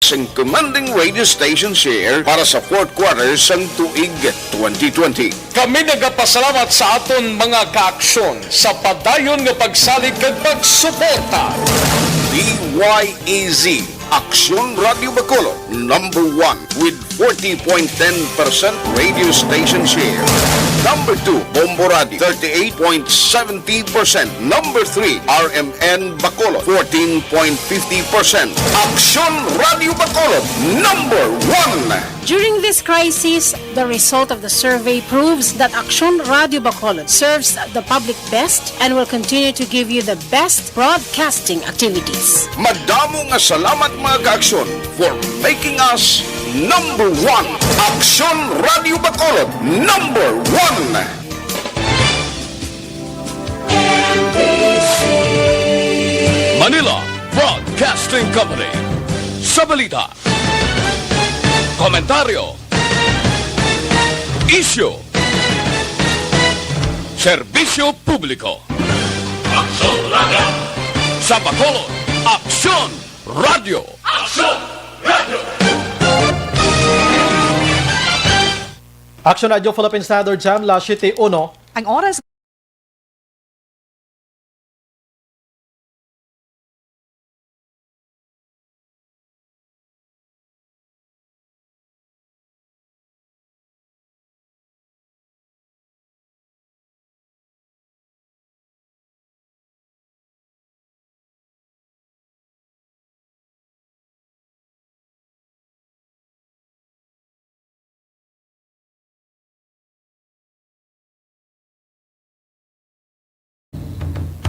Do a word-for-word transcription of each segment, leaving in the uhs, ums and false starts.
sang commanding radio station share para sa fourth quarter sang tuig twenty twenty. Kami nagapasalamat sa aton mga kaaksyon sa padayon nga pagsalig kag pagsuporta. D Y A Z, Aksyon Radio Bacolod, number one with forty point ten percent radio station share. Number two, Bombo Radio, thirty-eight point seventy percent. Number three, R M N Bacolod, fourteen point fifty percent. Aksyon Radio Bacolod, number one. During this crisis, the result of the survey proves that Aksyon Radio Bacolod serves the public best and will continue to give you the best broadcasting activities. Madamo nga salamat, mga kaaksyon, for making us number one. Aksyon Radio Bacolod, number one. Manila Broadcasting Company. Sa balita, komentaryo, isyu, serbisyo publiko. Aksyon Radio. Sa Bacolod, Aksyon Radio. Aksyon Radio. Aksyon Radio Philippine Standard Time, las siyete uno. Ang oras.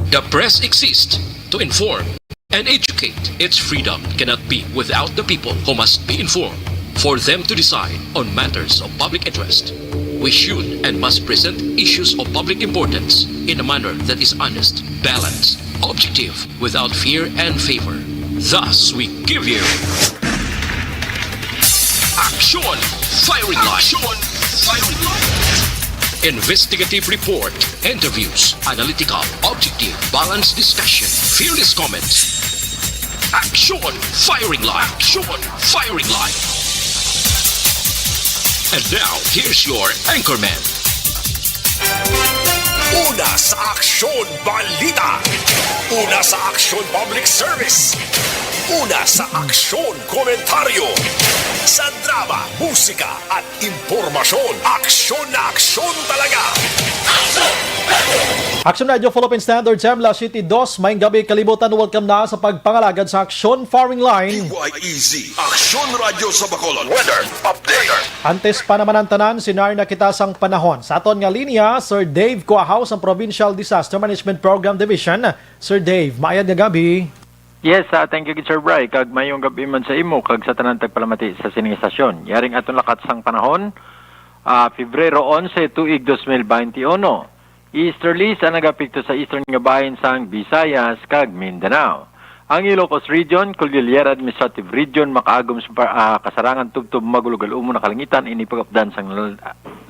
The press exists to inform and educate. Its freedom cannot be without the people, who must be informed for them to decide on matters of public interest. We should and must present issues of public importance in a manner that is honest, balanced, objective, without fear and favor. Thus, we give you Aksyon Firing Line. Aksyon Firing Line. Investigative report, interviews, analytical, objective, balanced discussion, fearless comments. Aksyon Firing Line. Aksyon Firing Line. And now, here's your anchorman. Una sa Aksyon Balita. Una sa Aksyon Public Service. Una sa Aksyon Komentaryo. Sa drama, musika, at impormasyon. Aksyon na aksyon talaga. Aksyon Radio Philippine Standard Time, las siyete dos. Maayong gabi, kalibutan. Welcome na sa pagpangalagad sa Aksyon Firing Line. D Y A Z, Aksyon Radio sa Bacolod. Weather update. Antes pa naman ang tanan, sinar na kita sang panahon. Sa aton nga linya, Sir Dave Cuahaw sang Provincial Disaster Management Program Division. Sir Dave, maayad nga gabi. Yes, ah, thank you, Sir Bry. Kag mayong gabi man sa imo, kag sa tanan tagpalamati sa sining istasyon. Yaring aton lakat sang panahon, ah, Febrero onse, tuig dos mil baynte uno. Easterlies ang nagapekto sa eastern nga bahin sang Visayas kag Mindanao. Ang Ilocos Region, Cordillera Administrative Region, makaagom sa pa-, ah, kasarangan tubtob magulog-alumon na kalangitan, ini pag-updan sang l-,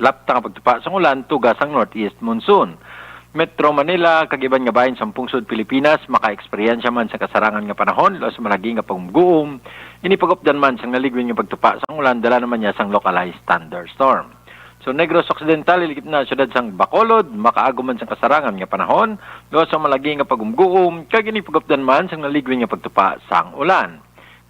lapta nga pagtupa sang ulan tuga sang northeast monsoon. Metro Manila kag iban nga bahin sang pungsod Pilipinas makaeksperyensya man sa kasarangan nga panahon, laus malagi nga pagumguom, ini pag-updan man sang naligwin nga pagtupa sang ulan, dala naman niya sang localized thunderstorm. So, Negros Occidental, ilikip na siyudad sang Bacolod, makaagom man sang kasarangan nga panahon, luwas sang malagi nga pagumguom, kag ini pag-updan man sang naligwin nga pagtupa sang ulan.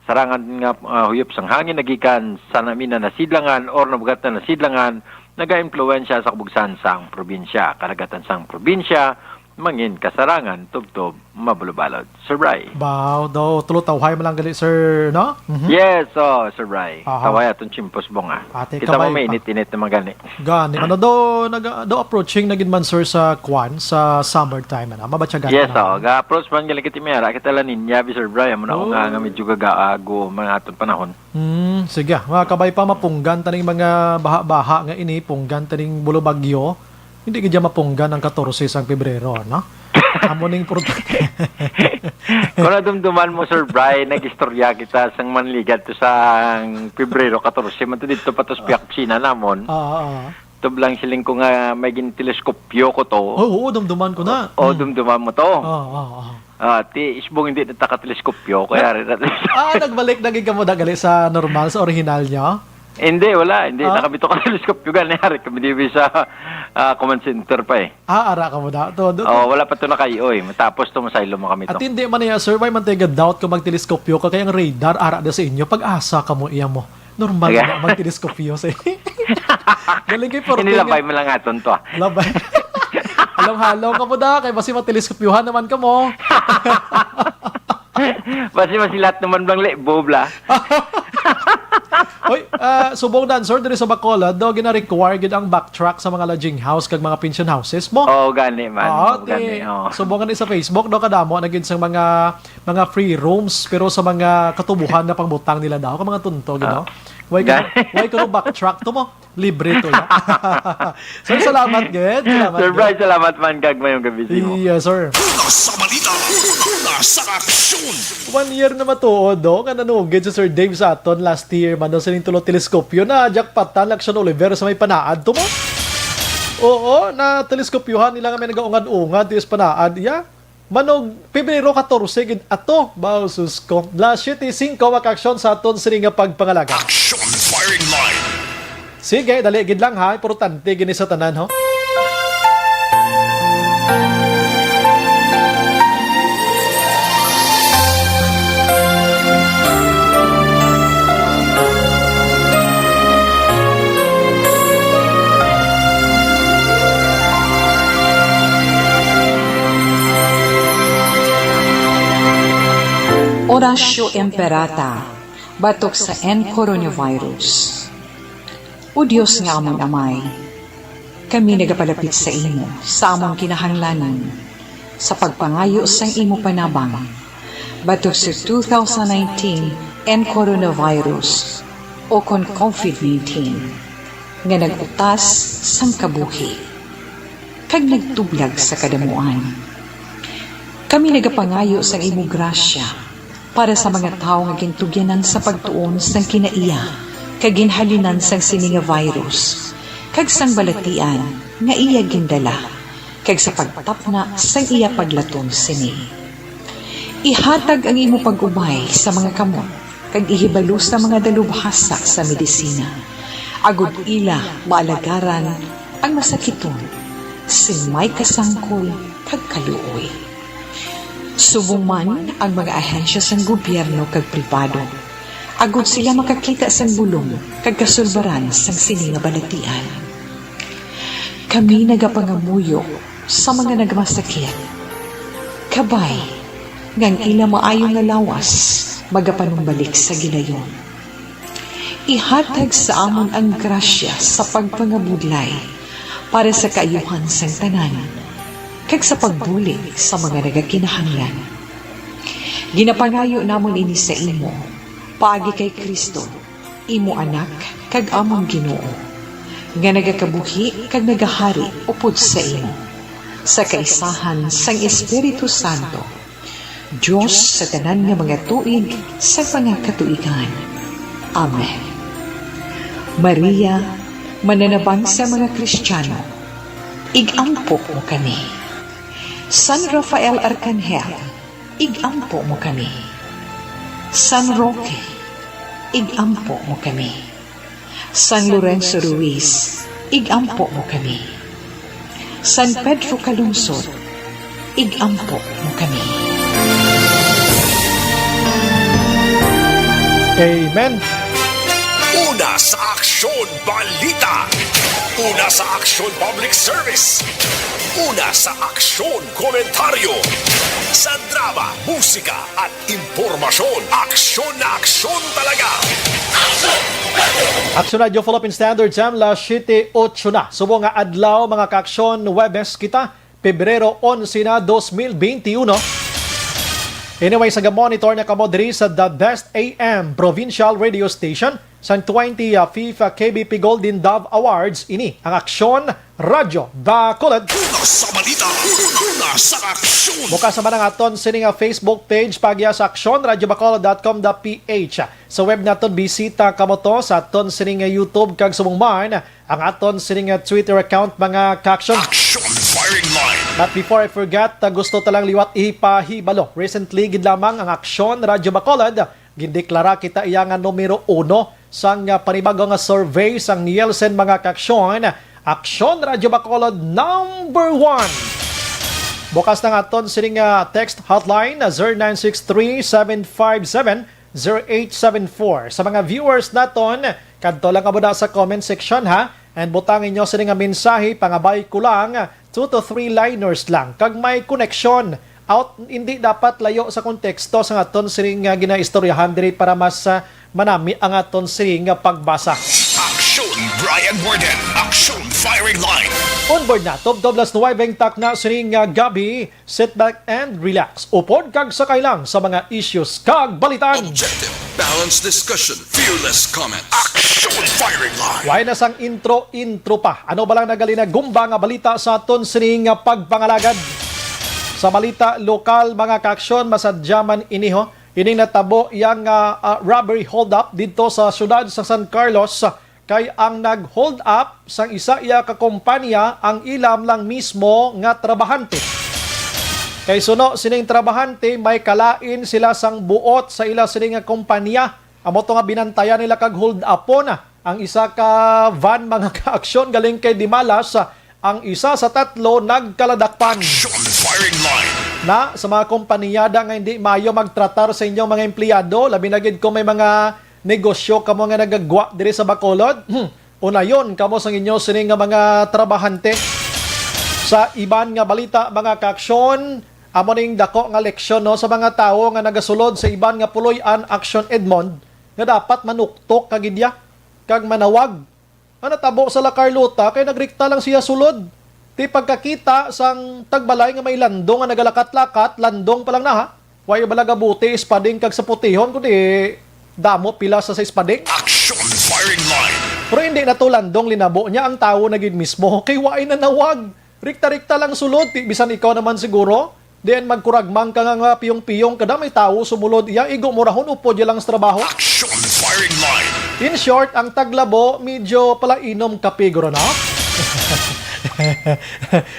Sarangan nga, ah, huyop sang hangin nagikan sa namina na sidlangan or nabugat na na sidlangan, nagaimpluwensya sa kabugsan sang probinsya, karagatan sang probinsya, mangin kasarangan tubtob mabalubalod. Sir Bry. Baw, daw, tulo tawhay man lang gali, sir, no? Mhm. Yes, oh, Sir Bry. Aha. Tawhay aton tiempos, Bong, ah. Ate, kita mo, kabay may pa. Init-init naman gani. Gani, ano daw, nag-, daw approaching na gid man, sir, sa kwan, sa summertime, ano? Mabatyagan Yes, na. Oh, ga-approach man gali kita, may ara kita La Niña, bi, Sir Bry. Amo na ako nga, Oh. Nga medyo gagaago man aton panahon. Hmm, sige. Mga kabay pa, mapunggan taning mga baha-baha nga ini, punggan taning bulubagyo. Hindi gid ya mapunggan ang katorse sang Pebrero, no? Amo ning importante. Kung nadumduman mo, Sir Bry, nag-istorya kita sang manligad to sang Pebrero katorse, man to dito pa to sa piyak kusina namon. Oo, oo. Tublang siling ko nga may ginteleskopyo ko to. Oo, oo, dumduman ko na. O, Hmm. Dumduman mo to. Oo, oo, oo. Ah, ti, subong hindi na taka teleskopyo, kaya Na- rin natin. Ah, nagbalik na gid kamo da gali sa normal, sa orihinal niya? Hindi, wala. Hindi Ah? na kami to ka teleskopyo, gani, hari kami dibi sa, ah, command center pa eh. Ah, ara kamo da. To, do, Oh, wala pa to na kayo eh. Matapos to, masaylo mo kami At to. hindi man niya, sir, why man tayo doubt kung magteleskopyo ka, kaya ang radar, ara na sa inyo, pag-asa kamo iya mo. Normal Okay. na magteleskopyo sa Galing kay Forte Inilabay nga. mo lang aton to, ah. Labay. Halong-halong kamo da, kay basi mateleskopyohan naman kamo. Basi masilat naman bang libo, bla. Oy, ah, subong dancer diri sa Bacolod, do, gina-require gid ang backtrack sa mga lodging house kag mga pension houses mo. Oo, gani man. Oo, Oo, ti, gani, oo. subong gani sa Facebook, do, kadamo na gid sa mga, mga free rooms, pero sa mga katubuhan na pangbutang nila daw, ka mga tunto, gid, Ah. no? Why ka, Ga- why ka backtrack to mo? Libre to, ya. Sir, salamat, gid. Salamat, Sir gid. Bryce, salamat man kag mayong gabi sa imo. Yes, sir. Una sa balita, una sa aksyon. One year na matuod, do, nga nanugid si Sir Dave sa aton last year, man, do, sining tulo teleskopyo na jackpotan, Action Oliver, sa may Panaad to mo. Oo, na teleskopyohan nila nga may nagaungad-ungad, di sa Panaad, ya. Manog, Pebrero katorse, gid ato, ba, sus ko. Las siete cinco, makaaksyon sa aton sini nga pagpangalaga. Action firing line. Sige, dali, gid lang, ha. Importante, gini sa tanan, ho. Horacio Imperata, batok sa N coronavirus. O Dios nga amon Amay, kami nagapalapit sa imo sa among kinahanglanon sa pagpangayo sang imo panabang batok sa two thousand nineteen N coronavirus o kon covid nineteen nga nag-utas sang kabuhi kag nagtublag sa kadamuan. Kami nagapangayo sang imo grasya para sa mga tawo nga gintugyanan sa pagtuon sang kinaiya kag ginhalinan sang sini nga virus kag sang balatian nga iya gindala kag sa pagtapna sang iya paglaton sini. Ihatag ang imo pag-ubay sa mga kamot kag ihibalo sa mga dalubhasa sa medisina, agod ila maalagaran ang masakiton sing may kasangkol kag kaluoy. Subong man ang mga ahensya sang gobyerno kag pribado, agud sila makakita sang bulong kag kasulbaran sang sini nga balatian. Kami nagapangamuyo sa mga nagmasakit, kabay nga ang ila maayo nga lawas magapanumbalik sa gilayon. Ihatag sa amon ang grasya sa pagpangabudlay para sa kaayuhan sang tanan, kag sa pagbulig sa mga nagakinahanglan. Ginapangayo namon ini sa imo, paagi kay Cristo, imo Anak kag amon Ginoo, nga nagakabuhi kag nagahari upod sa imo, sa kaisahan sang Espiritu Santo, Dios sa tanan nga mga tuig sa mga katuigan. Amen. Maria, mananabang sa mga Kristiano, ig-ampo mo kami. San Rafael Arcangel, ig-ampo mo kami. San Roque, ig-ampo mo kami. San Lorenzo Ruiz, ig-ampo mo kami. San Pedro Calungsod, ig-ampo mo kami. Amen. Una sa Aksyon Balita. Una sa Aksyon Public Service. Una sa Aksyon Komentaryo. Sa drama, musika, at impormasyon. Aksyon na aksyon talaga. Aksyon Radio Philippine Standard Time, las siete ocho na. Subong nga adlaw, mga kaaksyon, Huwebes kita, Pebrero onse na, dos mil benti uno. Anyway, sa gamonitor na kamo diri sa The Best A M Provincial Radio Station, sang twenty-fifth K B P Golden Dove Awards, ini ang Aksyon Radyo Bacolod. Una sa balita, una sa aksyon. Bukas naman ang aton sini nga Facebook page, pagya sa aksyon radyo bacolod dot com dot P H. Sa web naton, bisita kamo to sa aton sini nga YouTube, kag subong man ang aton sini nga Twitter account, mga kaaksyon. Action Firing Line. But before I forget, uh, gusto ta lang liwat ipahibalo. Recently gid lamang ang Aksyon Radyo Bacolod, gindeklara kita iya nga numero uno sang, uh, panibago nga survey sang Nielsen, mga kaaksyon. Aksyon Radyo Bacolod number one. Bukas na nga aton sining, uh, text hotline, uh, zero nine six three, seven five seven, zero eight seven four. Sa mga viewers naton, kadto lang amo na sa comment section, ha. And butang inyo sini nga mensahe, pangabay ko lang, two to three liners lang, kag may koneksyon. Out, hindi dapat layo sa konteksto sa aton sini nga ginaistoryahan diri para mas, ah, manami ang aton sini nga pagbasa. Action, Brian Warden. Action, firing line. On board na, tubtob las nuwebe ang takna sini nga gabi. Sit back and relax. Upod kag sakay lang sa mga issues kag balitaan. Objective, balanced discussion, fearless comments. Action, firing line. Way na sang intro, intro pa. Ano ba lang nagali nagumba nga balita sa aton sining nga pagpangalagad? Sa balita lokal, mga kaaksyon, masadya man ini, ho. Ining natabo yang, ah, ah, robbery holdup didto sa siyudad sa San Carlos, kay ang nag-hold up sang isa iya ka kompanya ang ila lang mismo nga trabahante. Kay suno sining trabahante, may kalain sila sang buot sa ila sini nga kompanya. Amo to nga binantayan nila kag hold upon ang isa ka van, mga kaaksyon, galing kay Dimalas, ang isa sa tatlo nagkaladakpan. Action, firing line. Na sa mga kompanya da nga hindi maayo magtratar sa inyong mga empleyado, labi na gid kung may mga negosyo kamo nga nagagwa diri sa Bacolod, hmm, unayon kamo sang inyo sini nga mga trabahante. Sa iban nga balita, mga kaaksyon, amo ning dako nga leksyon, no, sa mga tawo nga nagasulod sa iban nga puloy-an, Aksyon Edmond, nga dapat manuktok ka gid ya kag manawag. Ang natabo sa La Carlota kay nagrikta lang siya sulod. Ti pagkakita sang tagbalay nga may landong nga nagalakat-lakat, landong pa lang na, ha. Way bala gabuti ispading kag sa putihon, kundi damo pila sa, sa ispading. Action, firing line. Pero hindi na to landong, linabo niya ang tawo na gid mismo. Kay way nanawag. Rikta-rikta lang sulod, ti bisan ikaw naman siguro. Diin magkuragmang ka nga, nga piyong-piyong kada may tawo sumulod iya, igo mo rahon upod iya lang sa trabaho. Action, firing line. In short, ang taglabo medyo palainom kape guro, no?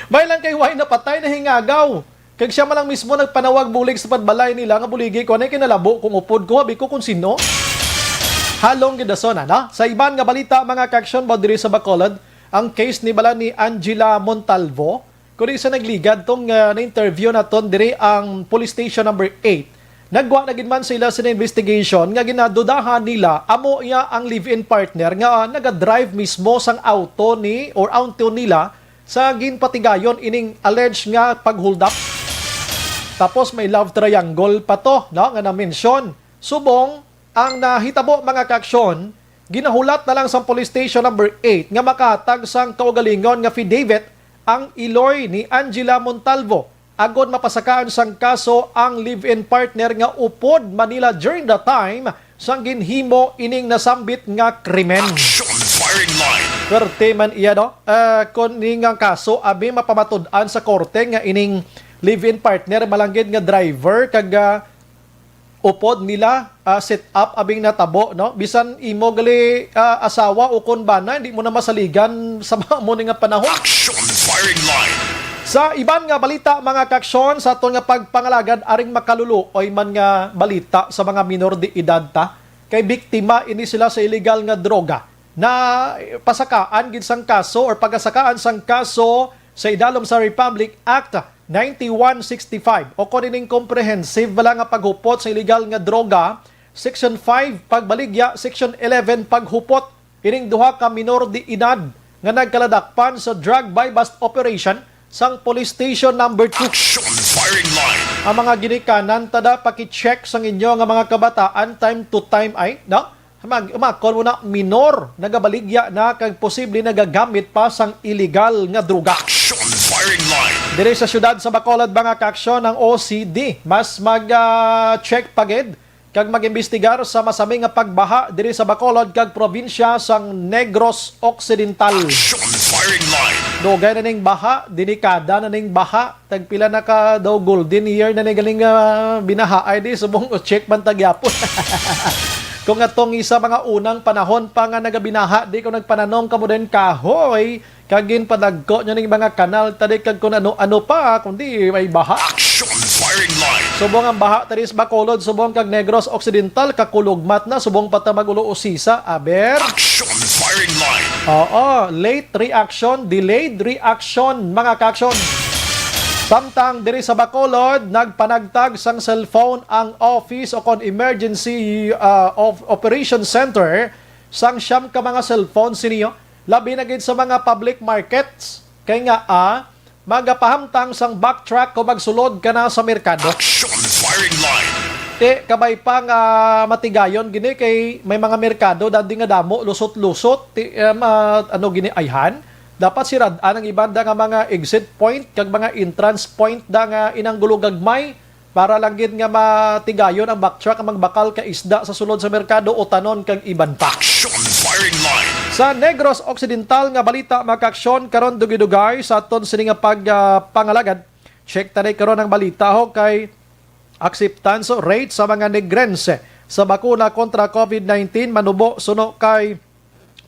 May lang kay way napatay na hingagaw. Kag siya man lang mismo nagpanawag bulig sa padbalay nila nga buligi ko anay kay nalabo kung upod ko, abi ko kung sino. Halong gid dason, ano? Sa iban nga balita, mga kaaksyon, ba diri sa Bacolod, ang case ni bala ni Angela Montalvo, kundi sa nagligad tong, ah, na-interview naton diri ang Police Station Number Eight, nagwa na gid man sila sa investigation nga ginadudahan nila amo iya ang live-in partner nga, ah, nagadrive mismo sang auto ni or auto nila sa ginpatigayon ining alleged nga pag-hold up. Tapos may love triangle pa to, no, nga na-mention. Subong ang nahitabo, mga kaaksyon, ginahulat na lang sa Police Station Number Eight nga makahatag sang kaugalingon nga affidavit ang iloy ni Angela Montalvo agod mapasakaan sang kaso ang live-in partner nga upod man nila during the time sang ginhimo ining nasambit nga krimen. Action, firing line. Swerte man iya, no? Eh, kung ni nga kaso, abi, mapamatud-an sa korte nga ining live-in partner, malanggit nga driver, kag, ah, upod nila, ah, set up abing natabo, no? Bisan imo gali, ah, asawa o kon bana, hindi mo na masaligan sa mga mo ni nga panahon. Action, firing line. Sa iban nga balita, mga kaaksyon, sa aton nga pagpangalagad aring makaluluoy man nga balita sa mga minor de edad ta, kay biktima ini sila sa illegal nga droga. Na pasakaan gid sang kaso or pagasakaan sang kaso sa idalom sa Republic Act ninety-one sixty-five, o kon ining comprehensive bala nga paghupot sa illegal nga droga, Section five, pagbaligya, Section eleven, paghupot. Ining duha ka minor de edad nga nagkaladakpan sa drug buy-bust operation sang Police Station Number Two. Action, firing line. Ang mga ginikanan, tada paki-check sang inyo nga mga kabataan time to time ay, no? Mag umakon mo na minor, nagabaligya na kag posible nagagamit pa sang illegal nga droga. Action, firing line. Diri sa siyudad sa Bacolod, mga kaaksyon, ang O C D mas mag, ah, check pa gid kag mag-imbestigar sa masami nga pagbaha diri sa Bacolod kag probinsya sang Negros Occidental. Action, firing line. Dugay na ning baha, delikada na ning baha. Tagpila na ka daw golden year na ni galing, ah, binaha. Ay, di, subong check man ta gyapon. Kung atong isa mga unang panahon pa nga nagabinaha, di ko nagpananom kamo din kahoy, Kag ginpadagko niya ning mga kanal tadi kag kun ano-ano pa, kundi may baha. Action firing line. Subong ang baha tadi sa Bacolod, subong kag Negros Occidental, kakulugmat na, subong pa ta mag-ulo usisa, aber. Action firing line. Oo, late reaction, delayed reaction, mga ka-action. Samtang diri sa Bacolod, nagpanagtag sang cellphone ang office o kon emergency, ah, of operation center sang siyam ka mga cellphone siniyo, labi na gid sa mga public markets. Kay nga, ah, magapahamtang sang backtrack kung magsulod ka na sa merkado. Action firing line. Ti, kabay pa nga matigayon gini kay may mga merkado dati nga damo, lusot-lusot, ti, eh, ma-, ano gini, ayhan. Dapat sirad-an ang iban da nga mga exit point kag mga entrance point da nga inanggulo gagmay para lang gid nga matigayon ang backtrack ang magbakal ka isda sa sulod sa merkado, utanon kag iban pa. Action firing line. Sa Negros Occidental nga balita, mga ka-aksyon, karon dugay-dugay sa aton sini nga pag, ah, pangalagad. Check ta na karon ang balita ho kay acceptance rate sa mga Negrense sa bakuna kontra COVID nineteen manubo suno kay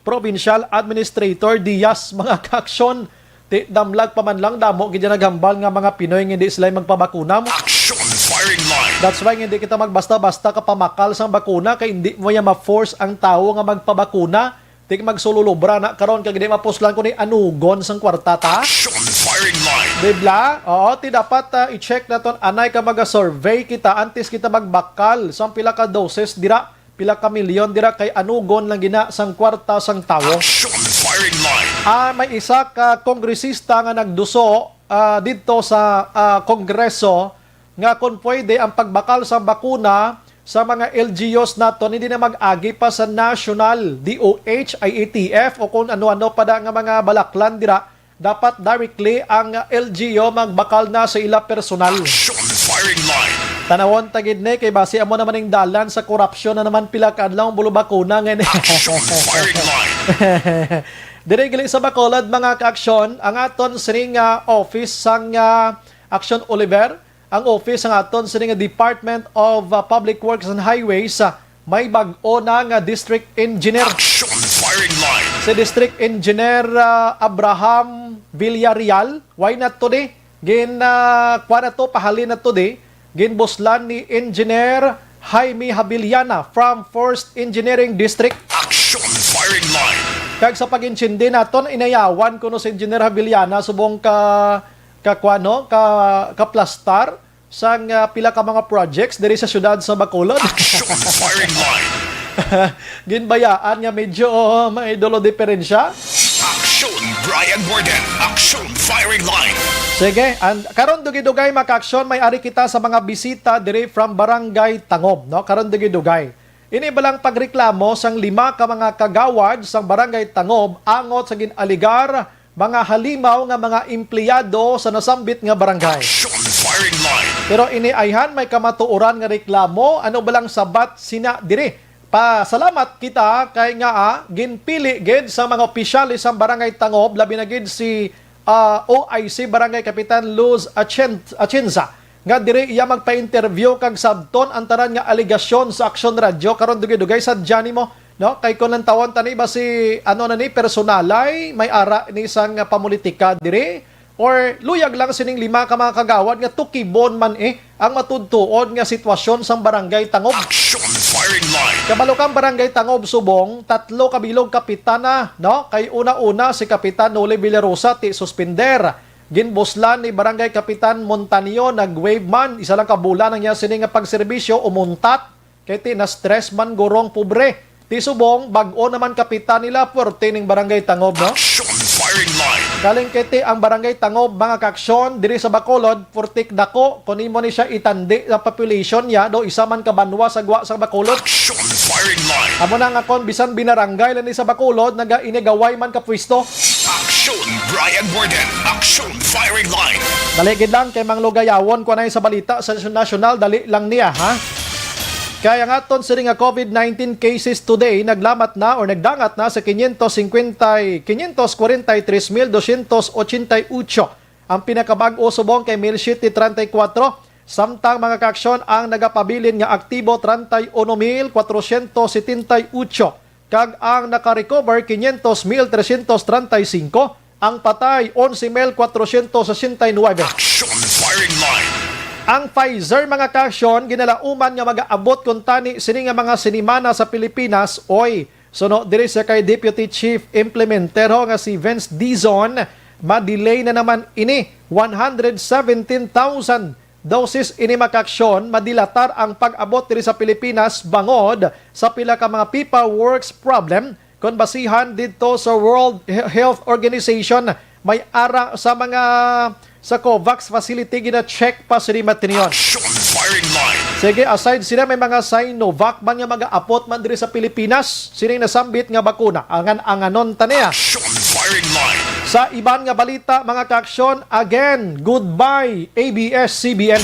Provincial Administrator Diaz, mga ka-aksyon. Ti, damlag pa man lang, damo gid ang naghambal nga mga Pinoy nga hindi sila magpabakuna. Action firing line. That's why hindi kita magbasta-basta kapamakal sang bakuna kay hindi mo ya ma-force ang tawo nga magpabakuna. Ti, magsululubra na karon kag hindi mapuslan kundi anugon sang kwarta ta. Action firing line. Di bla? Oo, ti dapat, ah, i-check naton anay ka maga-survey kita antes kita magbakal sang pila ka doses dira, pila ka milyon dira kay anugon lang gina sang kwarta sang tawo. Action firing line. Ah, may isa ka kongresista nga nagduso, ah, didto sa, ah, Kongreso nga kung pwede ang pagbakal sa bakuna sa mga L G Us naton hindi na mag-agi pa sa national D O H, I A T F o kung ano-ano pa da nga mga balaklan dira. Dapat directly ang L G U magbakal na sa ila personal. Action firing line. Tanawon ta gid ni kay basi amo naman ning dalan sa korupsyon na naman pila ka adlaw ang bulubakuna nga ini. Action firing line. Diri gali sa Bacolod, mga ka-aksyon, ang aton sining, ah, office sang, ah, Action Oliver, ang office sang aton sining Department of, ah, Public Works and Highways, ah, may bag-o na nga district engineer. Action firing line. Si District Engineer, ah, Abraham Villarreal, why not today? Gin, ah, kuha na to, pahalin na today. Ginbuslan ni Engineer Jaime Habiliana from First Engineering District. Action firing line. Kag sa pag-intindi naton, inayawan kuno si Engineer Habiliana subong ka, ka kuwan, no? Ka, ka plastar sang, ah, pila ka mga projects diri sa siyudad sa Bacolod. Action firing line. Ginbayaan nga medyo may dulo diferensya. Action, Brian Borden. Action firing line. Sige, and karon dugay-dugay, mga ka-aksyon, may ari kita sa mga bisita diri from Barangay Tangob, no? Karon dugay-dugay. Ini balang pagreklamo sang lima ka mga kagawad sang Barangay Tangob angot sa gin-aligar mga halimaw nga mga empleyado sa nasambit nga barangay. Action firing line. Pero ini ayhan may kamatuoran nga reklamo, ano balang sabat sina diri? Pasalamat kita kay nga, ah, ginpili gid sa mga opisyales sang Barangay Tangob, labi na gid si, ah, O I C Barangay Kapitan Luz Achen-, Atienza, nga diri iya magpa-interview kag sabton ang tanan nga alegasyon sa Aksyon Radyo karon dugay-dugay sa Janimo, no? Kay kung lantawon tani ba si, ano na ni, personalay, may ara ni sang pamulitika diri, or luyag lang sining lima ka mga kagawad nga tukibon man, eh, ang matudtuod nga sitwasyon sang Barangay Tangob. Action firing line. Kabalo kang Barangay Tangob subong, tatlo ka bilog kapitan na, no? Kay una-una si Kapitan Noli Villarosa ti suspender. Ginbuslan ni Barangay Kapitan Montanio, nag-wave man, isa lang ka bulan ang iya sini nga pagserbisyo, umuntat. Kay ti na-stress man gurong pobre. Ti subong, bag-o naman kapitan nila, puwerte ning Barangay Tangob, no? Action firing line. Galing kay ti ang Barangay Tangob, mga kaaksyon, diri sa Bacolod, puwerte dako, kun imo ni siya itandi sa population niya, do isa man ka banwa sa gwa sa Bacolod. Action firing line. Amo na nga kon bisan binarangay lang ni sa Bacolod, naga-inigaway man ka pwesto. Action, Brian Borden. Action firing line. Dali gid lang kay manglugayawon ko na sa balita sa nasyonal, dali lang niya, ha? Kay ang aton sini nga COVID nineteen cases today naglamat na or nagdangat na sa quinientos cincuenta, quinientos cuarenta y tres mil doscientos ochenta y ocho. Ang pinakabag-o subong kay mil siyete treinta y cuatro, samtang mga kaaksyon ang nagapabilin nga aktibo treinta y uno mil cuatrocientos setenta y ocho, kag ang naka-recover quinientos mil trescientos treinta y cinco. Ang patay, onse mil kwatrosyentos sesenta y nuebe. Action firing line. Ang Pfizer, mga kaaksyon, ginalauman nga mag-aabot kuntani sini nga mga sinimana sa Pilipinas. Oy, suno diri sa kay Deputy Chief Implementer ho nga si Vince Dizon, ma-delay na naman ini. One hundred seventeen thousand doses ini, mga kaaksyon, madilatar ang pag-abot diri sa Pilipinas bangod sa pila ka mga PIPA works problem. Kon basihan didto sa World He-, Health Organization, may ara sa mga sa COVAX facility gina-check pa sini, Matinyon. Action firing line. Sige, aside sila, may mga Sinovac man nga mag-aapot man diri sa Pilipinas. Sining nasambit nga bakuna, angan-anganon ta niya. Action firing line. Sa iban nga balita, mga kaaksyon, again, goodbye A B S C B N.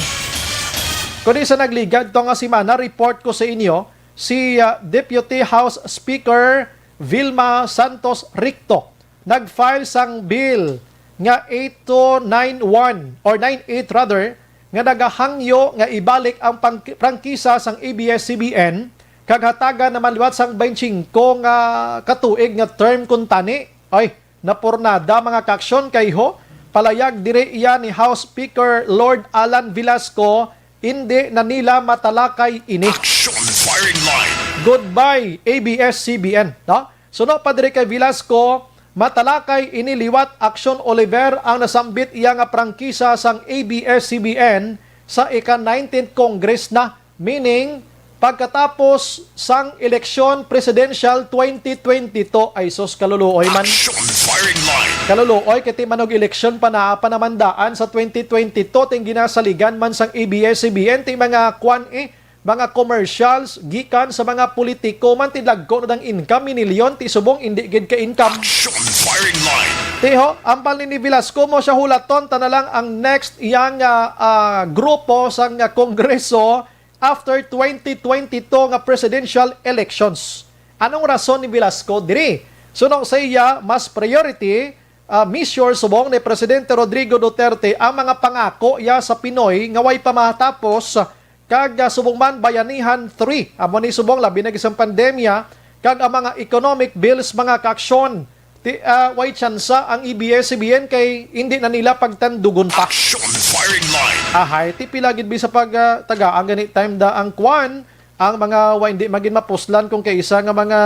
Kundi sa nagligad to nga semana, report ko sa inyo, si, ah, Deputy House Speaker Vilma Santos Ricto nag-file sang bill nga eight two nine one, or nine eight rather, nga nagahangyo nga ibalik ang pang-, prangkisa sang A B S C B N kag hatagan naman liwat sang twenty-five nga katuig nga term kuntani. Ay, napurnada, mga kaaksyon, kay ho, palayag diri iya ni House Speaker Lord Alan Velasco, hindi na nila matalakay ini. Action firing line. Goodbye, A B S C B N, no? Suno pa diri kay Velasco, matalakay ini liwat Action Oliver ang nasambit iya nga prangkisa sang A B S C B N sa ika-nineteenth Congress na, meaning pagkatapos sang eleksyon presidential twenty twenty-two. Ay sus, kaluluoy man. Action firing line. Kaluluoy, kay ti manog eleksyon pa, naa pa naman daan sa twenty twenty-two, ting ginasaligan man sang A B S C B N, ti mga kwan eh, mga commercials, gikan sa mga politiko man, ti dagko na dang income, minilyon, ti subong indi gid ka income. Action firing line. Ti ho, ambal ni, ni Velasco, mo siya hulaton ta na lang ang next iyang, ah, ah, grupo sang, ah, kongreso after twenty twenty-two nga presidential elections. Anong rason ni Velasco diri? Suno sa iya, mas priority, ah, measure subong ni Presidente Rodrigo Duterte ang mga pangako iya sa Pinoy nga way pa mahatapos, kag, ah, subong man Bayanihan three, amo ni subong labi na gid sang pandemya, kag ang mga economic bills, mga kaaksyon. Ti, ah, way tsansa ang A B S C B N kay hindi na nila pagtandugon pa. Action firing line. Ahay, ti pila gid bisa pag, ah, tagaan gani time da ang kwan, ang mga wa-, hindi magin mapuslan kung kay isa nga mga,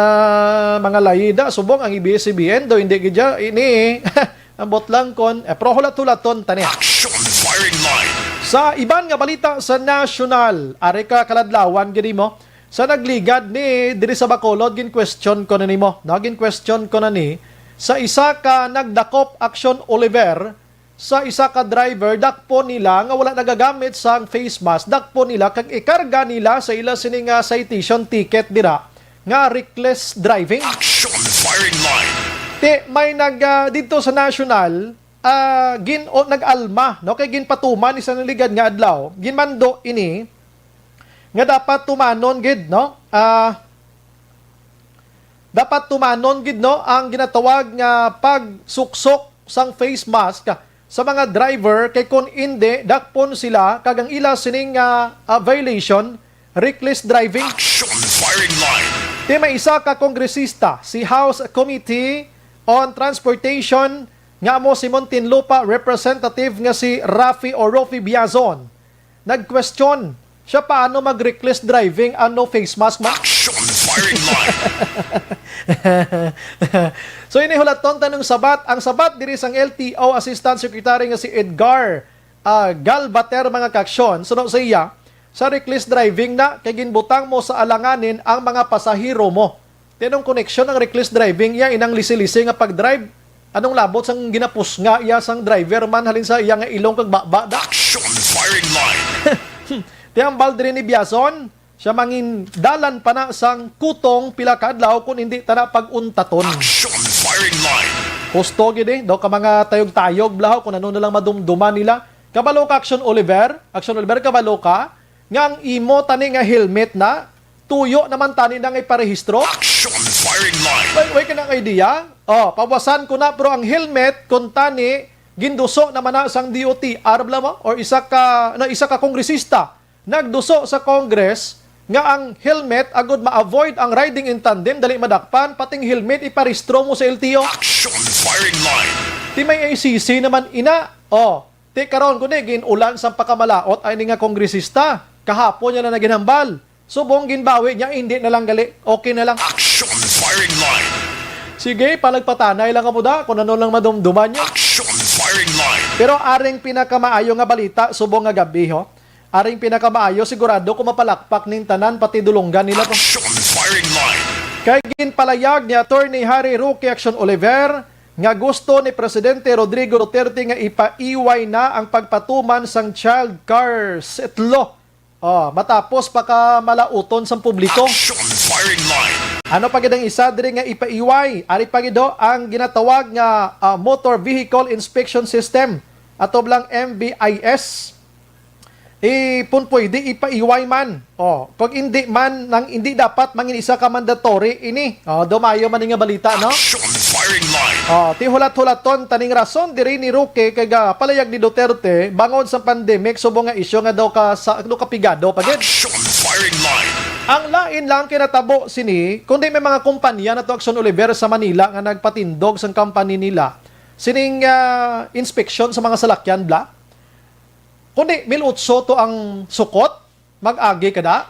mga layida. Subong ang A B S C B N daw hindi gid ya ini. Ambot lang kon, eh, pero hulat-hulaton ta niya. Action firing line. Sa iban nga balita sa nasyonal, ari ka kaladlawan gid mo. Sa nagligad ni diri sa Bacolod, gin-question ko na nimo, no? Gin-question ko na ni sa isa ka nagdakop, Action Oliver, sa isa ka driver, dakpon nila nga wala nagagamit sang face mask, dakpon nila kag ikarga nila sa ila sini nga citation ticket dira nga reckless driving. Action firing line. Ti may nag, ah, didto sa national, ah, gin-, o, nag-alma, no, kay ginpatuman ni sa naligad nga adlaw, ginmando ini nga dapat tumanon gid, no? Ah, dapat tumanon gid, no, ang ginatawag nga pagsuksok sang face mask sa mga driver, kay kon indi, dakpon sila kag ang ila sining, ah, ah, violation, reckless driving. Action firing line. Ti may isa ka kongresista, si House Committee on Transportation, nga amo si Muntinlupa Representative nga si Raffy o Roffy Biazon, nag-question siya paano mag-reckless driving ang no face mask man. Action firing line. So, ini hulaton ta nung sabat. Ang sabat diri sang L T O Assistant Secretary nga si Edgar, ah, Galbater, mga kaaksyon, suno sa iya, sa reckless driving na kay ginbutang mo sa alanganin ang mga pasahero mo. Ti anong koneksyon ang reckless driving iya inang lisi-lisi nga pag-drive? Anong labot sang ginapusnga iya sang driver man halin sa iya nga ilong kag baba da? Action firing line. Ti hambal diri ni Biazon, siya mangin dalan pa na sang kutong pila ka adlaw kun hindi ta na pag-untaton. Action firing line. Husto gid eh, daw ka mga tayog-tayog blahaw kung ano na lang madumduman nila. Kabalo ka, Action Oliver? Action Oliver, kabalo ka nga ang imo tani nga helmet na, tuyo naman tani na nga iparehistro? Action firing line. Way, way ka na idea? Oh, pawasan ko na, pero ang helmet, kung tani, ginduso naman na sang D O T R bala mo, or isa ka, na isa ka kongresista, nagduso sa Congress nga ang helmet agud ma-avoid ang riding in tandem, dali madakpan, pating helmet iparehistro mo sa L T O. Action firing line. Ti may I C C naman ina. Oh, ti karon kundi gin-ulan sang pakamalaot ay ni nga kongresista. Kahapon niya na naginhambal. Subong ginbawi niya, hindi na lang gali. Okay na lang. Action firing line. Sige, palagpatanay lang kamo da kung ano lang madumduman niyo. Action firing line. Pero aring pinakamaayo nga balita subong nga gabi, ho. Aring pinakamaayo, sigurado ko mapalakpak ning tanan, pati dulonggan nila to. Action firing line. Kay ginpalayag ni Attorney Harry Roque Action Oliver nga gusto ni Presidente Rodrigo Duterte nga ipaiway na ang pagpatuman sang child care law. Oh, matapos pa ka malauton sang publiko. Action firing line. Ano pa gid ang isa diri nga ipaiway? Ari pa gid ho ang ginatawag nga, ah, Motor Vehicle Inspection System, ato lang M V I S. Ipon pwede ipaiway man. Oh, kung hindi man, nang hindi dapat mangin isa ka mandatory ini. Oh, dumayo man ni nga balita, no? Action firing line. Oh, ti hulat-hulaton taning rason diri ni Roque kay ga palayag ni Duterte bangod sa pandemic subong nga isyu nga daw ka sa daw kapigado pa gid. Action firing line. Ang lain lang kinatabo sini kundi may mga kumpanya na to Action Oliver sa Manila nga nagpatindog sang company nila sining, ah, inspeksyon sa mga salakyan bla. Kundi mil otso to ang sukot, mag-agi ka da.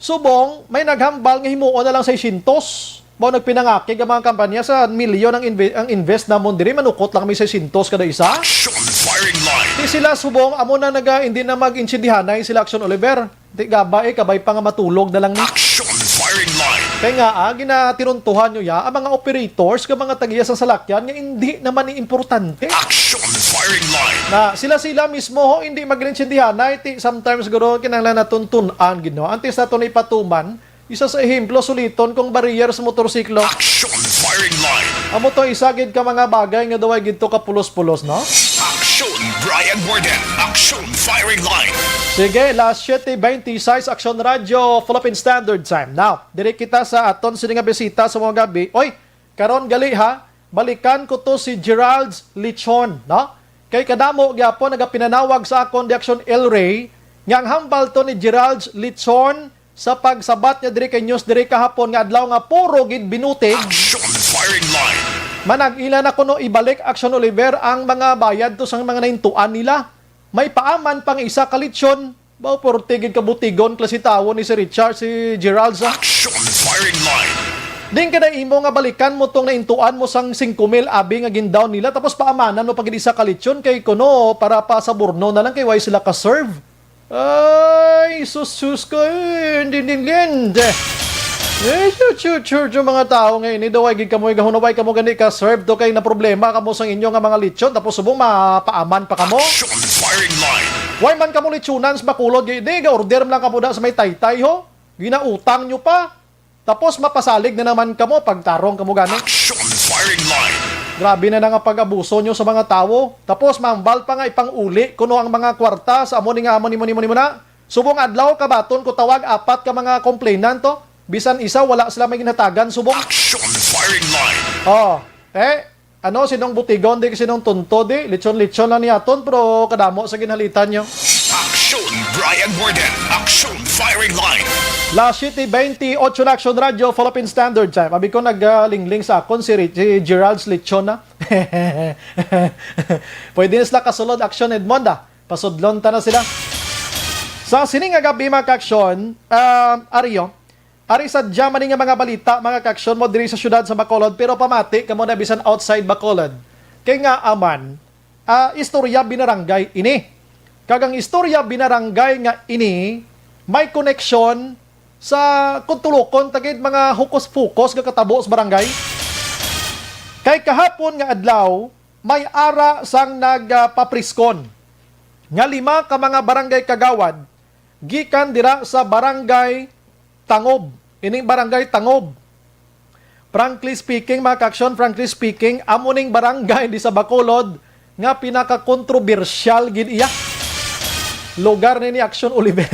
Subong, may naghambal nga himuon na lang seiscientos. Mao nagpinangakig ang mga kampanya sa milyon ang inve-, ang invest namon diri, manukot lang may seiscientos kada isa. Action firing line. Di sila subong, amo na naga, hindi na mag-intindihanay sila Action Oliver. Di gaba eh, kabay pa nga matulog na lang ni. Action firing line. Kay nga, ah, ginatinuntuhan nyo ya, ang mga operators, ka mga tagiya sa salakyan, nga hindi naman ni importante. Action firing line. Na sila-sila mismo ho, hindi mag-intindihanay, ti sometimes guro, kinahanglan naton tun-an gid, no? Antes naton ipatuman, isa sa ehemplo, suliton kung barrier sa motorsiklo. Action firing line. Amo to, isa gid ka mga bagay nga daw ay gid to kapulos-pulos, no? Action, Brian Warden. Action firing line. Sige, las siete veintiséis, Action Radio, Philippine Standard Time. Now, diri kita sa aton sini nga bisita sa mga gabi. Oy, karon gali ha, balikan ko to si Gerald's Lechon, no? Kay kadamo gyapon nagapinanawag sa akon di Action El Rey nga ang hambal to ni Gerald's Lechon sa pagsabat niya diri kay news diri kahapon nga adlaw nga puro gid binutig. Action firing line. Manag-ila na kuno ibalik Action Oliver ang mga bayad to sa mga naintuan nila. May paaman pa nga isa ka lechon. Ba, purti gid ka butigon klase tawo ni si Richard, si Gerald sa. Action firing line. Din ka na imo nga balikan mo tong naintuan mo sang singko mil abi nga gindown nila tapos paamanan mo pa gid isa ka lechon kay kuno para pa sa burno na lang kay way sila ka-serve. Ay, sus, sus ko, eh, hindi, hindi, hindi. Eh, chu, chu, chu, chu, mga tao nga ini, daw ay gid kamo igahunaway kamo gani ka-serve to kay na problema kamo sang inyo nga mga lechon tapos subong mapaaman pa kamo. Action firing line. Why man kamo lechonan sa Bacolod? Di, di, order lang kamo da sa may taytay ho. Ginautang nyo pa. Tapos mapasalig na naman kamo, pagtarong kamo gani. Action firing line. Grabe na na nga pag-abuso nyo sa mga tawo. Tapos mambal pa nga ipang-uli kuno ang mga kwarta sa amo ni nga amo ni mo ni mo ni mo na. Subong adlaw kabaton ko tawag apat ka mga complainant to. Bisan isa wala sila may ginhatagan subong. Action firing line. Oh, eh, ano, sinong butigon di, sinong tunto di? Lechon-lechon lang ni aton, pero kadamo sa ginhalitan nyo. Action, Brian Warden. Action, firing line. Las siete veintiocho na Action Radio, Philippine Standard Time. Abi ko naglingling sa akon si, Ri- si Gerald's Lechon na. Pwede na sila kasulod, Action Edmonda. Pasudlon ta na sila. Sa sining nga gabi, mga ka-aksyon, um, Ario, ari sadya man nga mga balita, mga ka-aksyon mo diri sa siyudad sa Bacolod, pero pamati kamo na bisan outside Bacolod. Kay nga aman, ah, istorya binaranggay ini. Kag ang istorya binaranggay nga ini may koneksyon sa kuntulokon tagid mga hukos-pukos nga katabo sa barangay. Kay kahapon nga adlaw, may ara sang nagpapriskon nga lima ka mga barangay kagawad gikan dira sa Barangay Tangob. Ining Barangay Tangob, frankly speaking, mga ka-aksyon, frankly speaking, amo ning barangay di sa Bacolod nga pinakakontrobersyal gid iya. Lugar ni ni Action Oliver.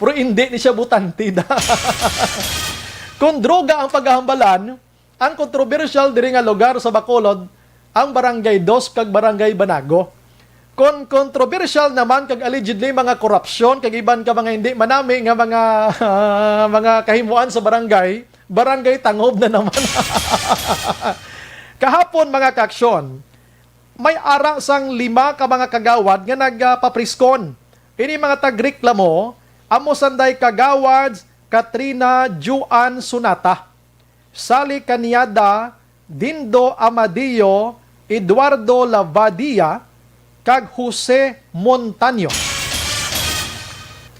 Pero hindi ni siya butante da. Kung droga ang paghahambalan, ang kontrobersyal diri nga lugar sa Bacolod, ang Barangay Dos kag Barangay Banago. Kon kontrobersyal naman kag allegedly mga korupsyon kag iban ka mga hindi manami nga mga mga kahimuan sa barangay, Barangay Tangob na naman. Kahapon, mga kaaksyon, may ara sang lima ka mga kagawad nga nagapapriskon. Ini mga tagreklamo, amo sanday Kagawad Katrina Juan Sunata, Sally Cañada, Dindo Amadeo, Eduardo Lavadia, kag Jose Montaño.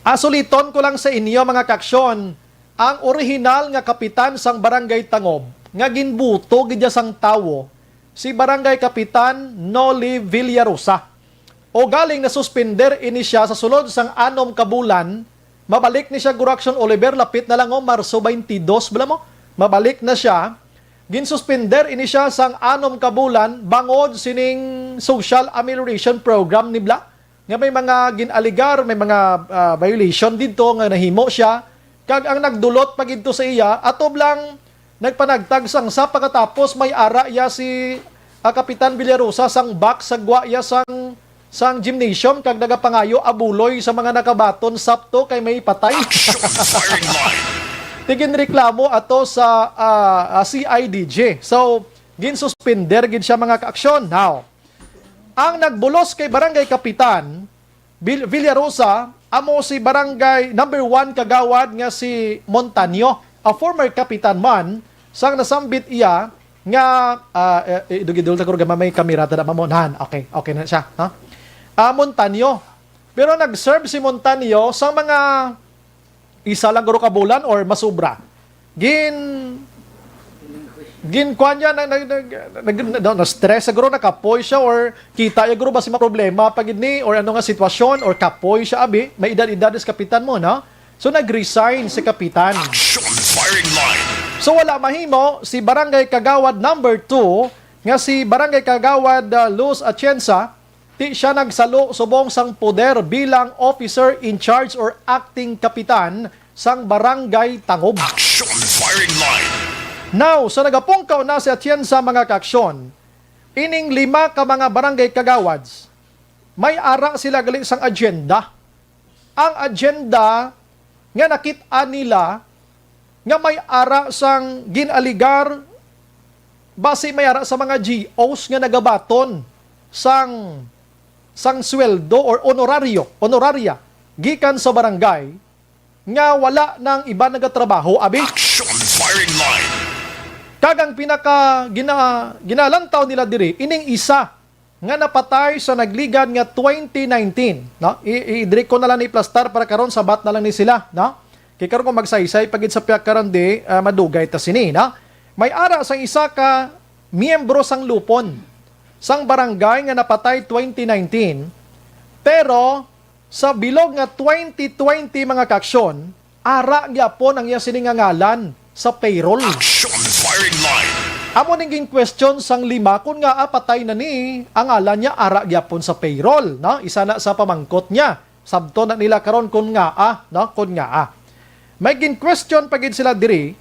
Asuliton ko lang sa inyo, mga kaaksyon, ang orihinal nga kapitan sang Barangay Tangob nga ginbuto gid niya sang tawo, si Barangay Kapitan Noli Villarosa. O galing nasuspender ini siya sa sulod sang anom ka bulan, mabalik ni siya, Guro Action Oliver, lapit na lang, oh, Marso twenty-two bala mo. Mabalik na siya. Ginsuspender ini siya sang anom ka bulan bangod sining social amelioration program ni bala, nga may mga gin-alegar, may mga, ah, violation didto nga nahimo siya, kag ang nagdulot pa gid to sa iya, atob lang nagpanagtag sang sa pagkatapos may ara iya si, ah, Kapitan Villarosa sang box sa gwa iya sang, sang gymnasium kag nagapangayo abuloy sa mga nakabaton sapto kay may patay. Action firing line. Ti ginreklamo ato sa, ah, ah, C I D G. So, ginsuspender gid siya, mga kaaksyon. Now, ang nagbulos kay Barangay Kapitan Vil-, Villarosa amo si Barangay Number One Kagawad nga si Montaño, a former kapitan man sang nasambit iya nga, ah, eh, idugidul ta, guro, gamay may kamera ta, da, mamo. Nan, okay, okay na siya, ha? Ah, Montaño. Pero nag-serve si Montaño sang mga isa lang, guro, ka bulan or masubra. Gin, gin, kuwan niya, nag, nag, nag, nag, no, na-stress siguro, nakapoy siya, or kita niya, guro, basi maproblema pa gid ni, or ano nga sitwasyon, or kapoy siya, abi, may edad-edad si kapitan mo, no? So, nag-resign si kapitan. Action firing line. So, wala mahimo si Barangay Kagawad number two, nga si Barangay Kagawad, ah, Luz Atienza, ti siya nagsalo subong sang poder bilang officer in charge or acting kapitan sang Barangay Tangob. Action firing line. Now, sa nagapungkaw na si Atienza, mga kaaksyon, ining lima ka mga barangay kagawads, may ara sila gali sang agenda. Ang agenda nga nakit-an nila nga may ara sang gin-alegar, basi may ara sa mga G Os nga nagabaton sang, sang sweldo or honorario, honoraria gikan sa barangay nga wala nang iban nagatrabaho, abi. Action firing line. Kag ang pinaka gina-, ginalantaw nila diri, ining isa nga napatay sa nagligad nga twenty nineteen, no? I, i-, diri ko na lang ni plastar para karon sabat na lang ni sila, no? Kay karon kung magsaysay pa gid sa pihak karon, di, ah, madugay ta sini, no? May ara sang isa ka miyembro sang Lupon sang barangay nga napatay twenty nineteen, pero sa bilog nga twenty twenty, mga kaaksyon, ara gyapon ang iya sini nga ngalan sa payroll. Action firing line. Amo ning gin-question sang lima kon ngaa patay na ni ang ngalan niya ara gyapon sa payroll, no? Isa na sa pamangkot niya. Sabton na nila karon kon ngaa, no? Kon ngaa. May gin-question pa gid sila diri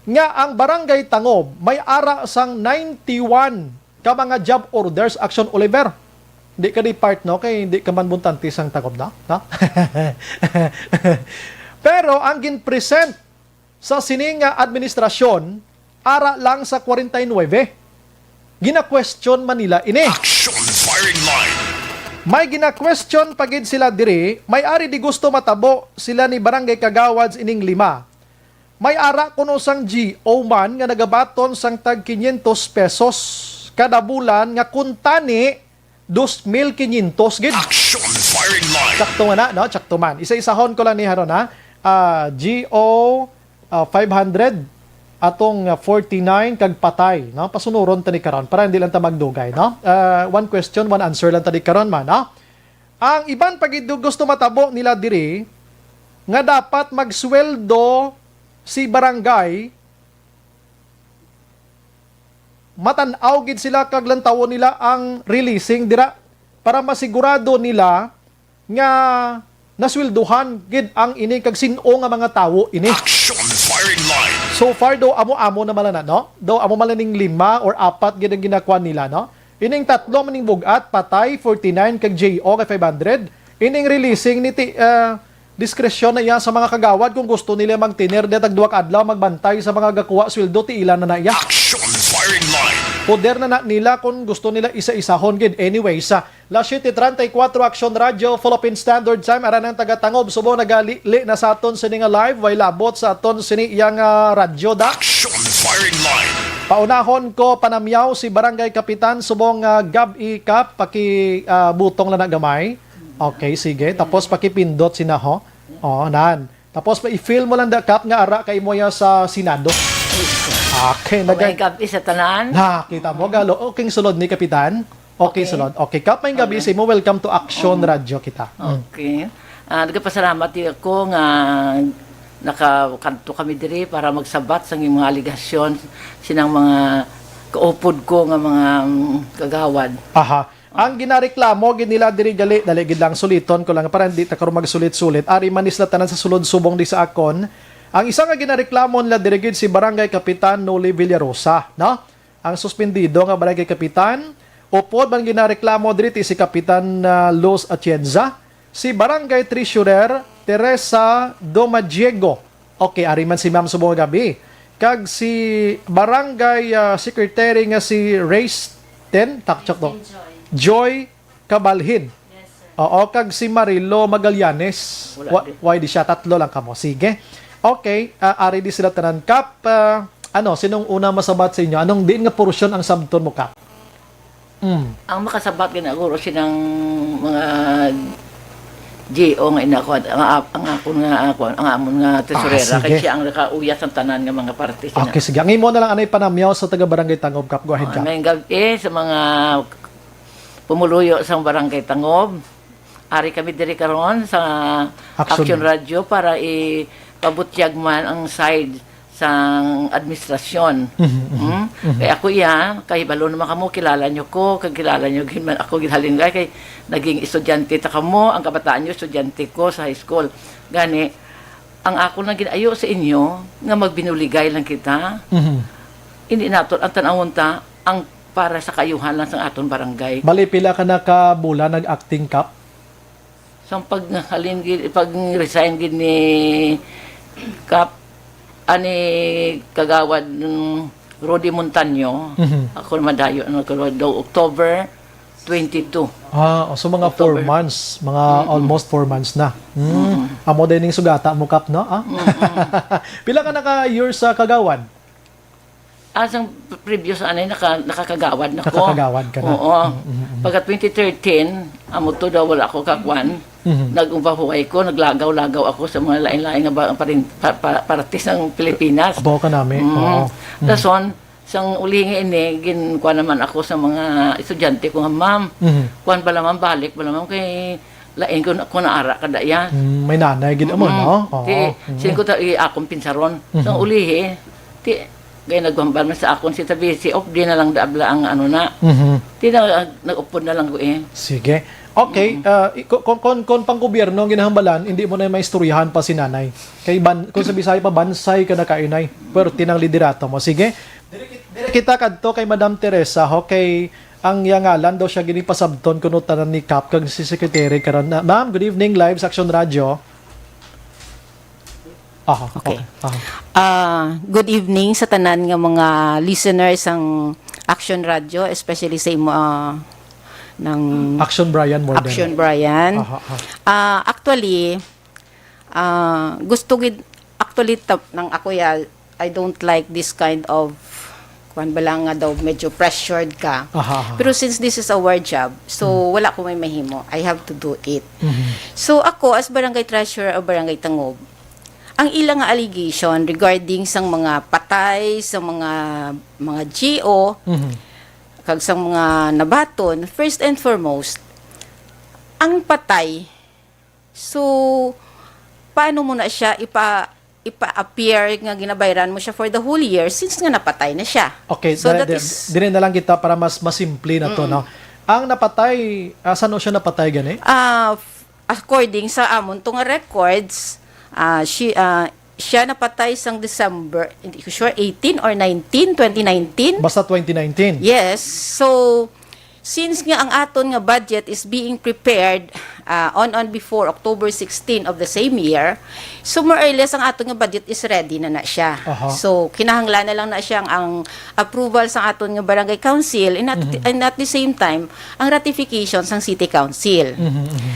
nga ang Barangay Tangob may ara sang ninety-one ka mga job orders, Action Oliver. Di ka di part, no? Kay di ka man buntante sang Tangob, no? No? Pero ang gin-present sa sini nga administrasyon, ara lang sa forty-nine. Gina-question man nila ini. Action firing line. May gina-question pa gid sila diri, may ari di gusto matabo sila ni Barangay Kagawads ining lima. May ara kuno sang G O man nga nagabaton sang tag quinientos pesos kada bulan, nga kuntani dos mil quinientos gid. Action firing line. Sakto man na, no? Sakto man. Isa-isahon ko lang ni haron, ha? Ah, G O, ah, five hundred, atong, ah, forty-nine kag patay, no? Pasunuron ta ni karon para hindi lang ta magdugay, no? Ah, one question, one answer lang ta ni karon man, no? Ang iban pa gid gusto matabo nila diri nga dapat magsweldo si barangay, matan-aw gid sila kag lantawon nila ang releasing dira para masigurado nila nga nasweldohan gid ang ini kag sin-o nga mga tawo ini. Action firing line. So far, daw amo-amo na man na, no? Daw amo man lang ning lima or apat gid ang ginakuha nila, no? Ining tatlo man ning bug-at, patay, forty-nine, kag J O kay five hundred. Ining releasing ni ti-, ah, Diskresyon na iya sa mga kagawad kung gusto nila magtener diya tag duha ka adlaw magbantay sa mga gakuha sweldo, tiilan na na iya. Action firing line. Poder na na nila kung gusto nila isa-isahon gid. Anyway, sa Las siete treinta y cuatro, Action Radio, Philippine Standard Time, aran ang taga-Tangob, subong nagalili na sa aton sini nga live, way labot sa aton sini iya nga radyo da. Action firing line. Paunahon ko panamyaw si Barangay Kapitan, subong nga gab-i, Kap, paki, ah, butong lang na gamay. Okay, sige. Tapos pakipindot sina ho. Oh, nan. Tapos pa i-feel mo lang da, Kap, nga ara kay mo ya sa Senado. Okay, May nagay. Gab-i sa tanan. Nakita mo, galo. Okay, sulod ni Kapitan. Okay, Okay. Sulod. Okay, Kap, may gabi Okay. Sa imo. Welcome to Action Oo. Radio kita. Mm. Okay. Ah, nagapasalamat di ako nga nakakadto kami diri para magsabat sa mga aligasyon sinang mga kaupod ko nga mga, mm, kagawad. Aha. Ang ginareklamo gid nila diri gali, dali gid lang suliton ko lang para hindi ta karon magsulit-sulit. Ari man ni sila tanan sa sulod subong di sa akon. Ang isa nga ginareklamo nila diri gid si Barangay Kapitan Noli Villarosa, no? Ang suspendido nga Barangay Kapitan, upod man ginareklamo diri ti si Kapitan, ah, Luz Atienza, si Barangay Treasurer Teresa Domadiego. Okay, ari man si Ma'am subong nga gabi. Kag si Barangay, ah, Secretary nga si Raysten, takchok to. Joy. Joy Cabalhin. Yes, sir. Oo, kag si Marilo Magallanes. Wala Wa-, din. Why di siya? Tatlo lang kamo. Sige. Okay, ah, ari di sila tanan. Kap, ah, ano, sinong una masabat sa inyo? Anong diin nga porsyon ang sabton mo, Kap? Mm. Ang makasabat gani guro sinang mga G O nga ina ko, ang, ang ako nga, ako, ang amon nga tesorera, Ah, sige. Kay siya ang nakauyas ang tanan nga mga parte sina. Okay, sige. Ang imo na lang anay panamyaw sa taga Barangay Tangob, Kap. Go ahead, Ah, Kap. Maayong gabi sa mga pumuluyo sa Barangay Tangob. Ari kami diri karon sa Action. Action Radio para ipabutyag man ang side sang administrasyon. Mhm, mhm, Hmm? Mhm. Kay ako iya, kahibalo naman kamo, kilala nyo ko, kag kilala nyo gid man ako gid halin kay naging estudyante ta kamo, ang kabataan nyo estudyante ko sa high school. Gani, ang ako lang ginayo sa inyo nga magbinuligay lang kita. Mhm. Hindi nato ang tanawon ta ang para sa kayuhan lang sa aton barangay. Bali, pila ka na ka bulan nag-acting, Kap? Sa paghalin gid, pag-resign gid ni Kap, ani Kagawad, mm, Rudy Montaño, Mhm. Ako naman dayo, ano, daw October twenty-two. Ah, so mga four October. Months, mga Mm-mm. Almost four months na. Hmm. Mm-mm. Amo din yung sugata mo, Kap, no? Ah? Mm-mm. Pila ka naka-years sa Kagawad? Ah, sang previous anay, naka-, nakakagawad na ko. Nakakagawad ka na. Oo. Mm, mm, mm. Pagka twenty thirteen, amo to daw wala ko kakwan. Mhm. Nag-umbahuway ko, naglagaw-lagaw ako sa mga lain-lain nga ba-, parin-, pa-, pa-, partes ng Pilipinas. Abaw ka nami. Mm. Oo. Mm. Dason, sang uli nga ini, ginkuha naman ako sa mga estudyante ko nga, "Ma'am, Mhm. kuwan bala, ma'am, balik bala, ma'am, kay lain ko na, ko naara ka daya." Mm, may nanay gid amo, Mm. no? Oo. Ti, Mm. sin ko ta, i-, akong pinsaron. Mhm. Sang ulihi, ti, kaya naghambal man sa akon si Tabi, si Op, di na lang daabla ang ano na. Mhm. Ti na, nag-upod na lang ko eh. Sige. Okay, Mm. ah, i-, ku-, kung, kung, kung pang gobyerno ang ginahambalan, hindi mo na maistoryahan pa si nanay. Kay ban-, kung sa Bisaya pa, bansay ka na kainay. Pero tinang liderato mo. Sige. Dire ki-, dire kita kadto kay Madam Teresa, ho, kay ang iya ngalan daw siya ginipasabton kuno tanan ni Kap kag si Secretary karon. Na, ma'am, good evening, live sa Action Radio. Aha, Okay. Okay. Aha. Ah, good evening sa tanan nga mga listeners sang Action Radio, especially sa imo, ah, ng Action Brian more than. Action Brian. Aha, aha. Ah, actually, ah, gusto gid, actually, ta-, nang ako ya, I don't like this kind of, kuwan ba lang nga daw, medyo pressured ka. Aha, aha. Pero since this is our job, so Hmm. wala ko may mahimo. I have to do it. Mhm. So ako, as barangay treasurer of Barangay Tangob, ang ila nga allegation regarding sang mga patay, sa mga, mga G O, Mhm. kag sa mga nabaton, first and foremost, ang patay, so, paano mo na siya ipa-, ipa-appear nga ginabayran mo siya for the whole year since nga napatay na siya? Okay, So, da-, that da-, is dire na lang kita para mas masimple na to, Mm. no? Ang napatay, ah, saan siya napatay gani? Ah, f-, according sa amon to nga records, ah, she, ah, siya napatay sang December, hindi ko sure, eighteen or nineteen, twenty nineteen? Basta twenty nineteen. Yes. So, Since nga ang aton nga budget is being prepared, ah, on, on before October sixteen of the same year, so more or less ang aton nga budget is ready na na siya. Aha. So, kinahanglan na lang na siya ang approval sa aton nga barangay council, and at, Mhm. and at the same time, ang ratification sang city council. Mhm, mhm.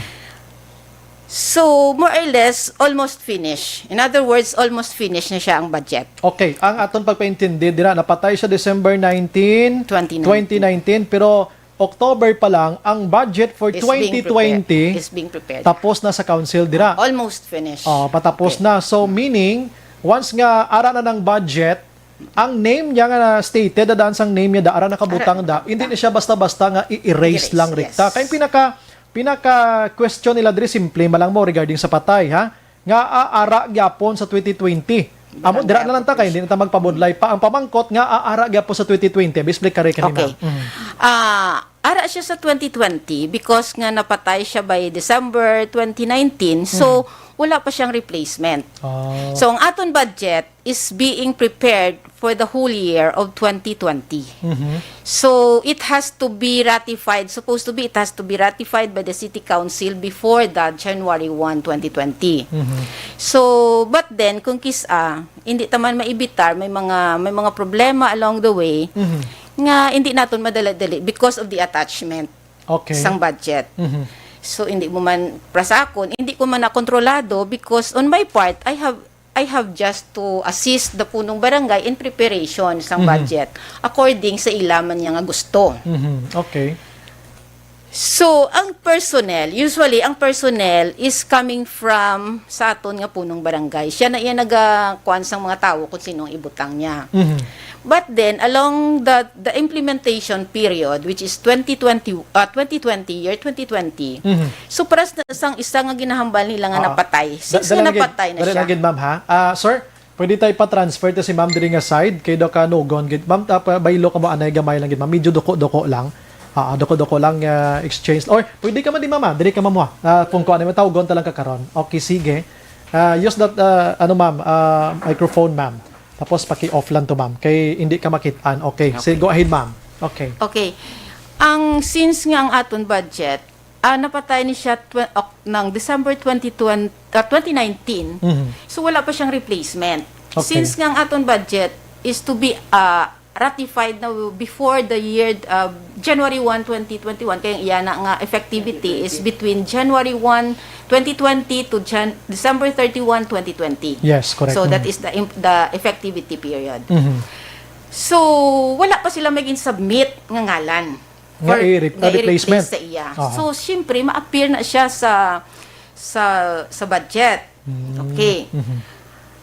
So, more or less, almost finish. In other words, almost finish na siya ang budget. Okay, ang aton pagpaintindi dira, napatay siya December nineteen, Twenty nineteen. twenty nineteen, pero October pa lang, ang budget for Is being twenty twenty, prepared. Is being prepared. Tapos na sa council dira. Almost finished. Oh, patapos Okay. na. So, meaning, once nga ara na ng budget, ang name niya nga stated, da daan sang name niya, da ara nakabutang Ara da, hindi na siya basta-basta nga i-erase Erase, lang rikta. yes. Kaya yung pinaka, pinaka question nila diri, simple man lang mo regarding sa patay, ha? Nga aara gyapon sa twenty twenty. Amo, Wala dira na na lang ta, kay appropriation. hindi na ta magpabudlay pa. Ang pamangkot nga aara gyapon sa twenty twenty. Abi, explain kari kanina. Okay. Mm. Ah, ara siya sa twenty twenty because nga napatay siya by December twenty nineteen. So, Mm. wala pa siyang replacement. Ah. So, ang aton budget is being prepared for the whole year of twenty twenty. Mhm. So, it has to be ratified, supposed to be, it has to be ratified by the City Council before the January one, twenty twenty. Mhm. So, but then, kung kis-a, hindi ta man maibitar, may mga, may mga problema along the way Mhm. nga hindi naton madali-dali because of the attachment Okay. sang budget. Mhm. So, hindi mo man, para sa akon, hindi ko man nakontrolado because on my part, I have I have just to assist the punong barangay in preparation sang Mhm. budget according sa ila man niya nga gusto. Mhm. Okay. So, ang personnel, usually, ang personnel is coming from sa aton nga punong barangay. Siya na iya nagakuan sang mga tawo kung sino ang ibutang niya. Mhm. But then, along the, the implementation period, which is twenty twenty, ah, twenty twenty, year twenty twenty, Mhm. so, para sa sang isa nga ginahambal nila nga Ah, napatay. da-, Since dali nga na gid, napatay na dali siya. na gid, ma'am, ha? Ah, sir, pwede tayo pa-transfer to si ma'am diri nga side, kay do ka nugon gid. Ma'am, ta-, pa-, baylo ka mo, anay gamay lang gid, ma'am. Medyo duko-duko lang. Ah, duko-duko lang, ah, exchange. Or, pwede ka man di, ma'am, ah. Diri ka, ma'am, ha? Ah, kung kuan, may tawgon ta lang ka karon. Okay, sige. Ah, use that, ah, ano, ma'am, ah, microphone, ma'am. Tapos paki-off lang to, ma'am. Kay hindi ka makit-an. Okay. Sige, Okay. go ahead, ma'am. Okay. Okay. Ang, since nga ang aton budget, ah, napatay ni siya tw-, ok-, ng December twenty twenty, ah, twenty nineteen, Mhm. so wala pa siyang replacement. Okay. Since nga ang aton budget is to be, ah, ratified na before the year, ah, January one, twenty twenty-one, kaya iya na nga effectivity is between January one, twenty twenty to Jan-, December thirty-one, twenty twenty. Yes, correct. So, that Mm. is the imp-, the effectivity period. Mhm. So, wala pa sila maging submit nga ngalan Nga for, i-re-, nga replacement. i-replace sa iya. Aha. So, siyempre, ma-appear na siya sa, sa, sa budget. Mm. Okay. Mhm.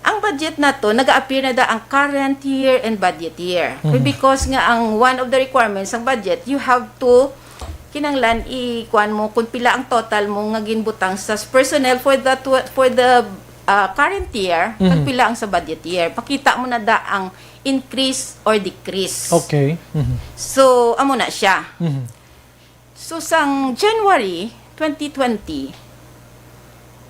Ang budget na to, nag-a-appear na da ang current year and budget year. Mhm. Because nga ang one of the requirements ng budget, you have to, kinanglan, i-kuan mo kung pila ang total mo nga ginbutang sa personnel for the tw-, for the, ah, current year, kag Mhm. pila ang sa budget year. Pakita mo na da ang increase or decrease. Okay. Mhm. So, amo na siya. Mhm. So, sang January twenty twenty,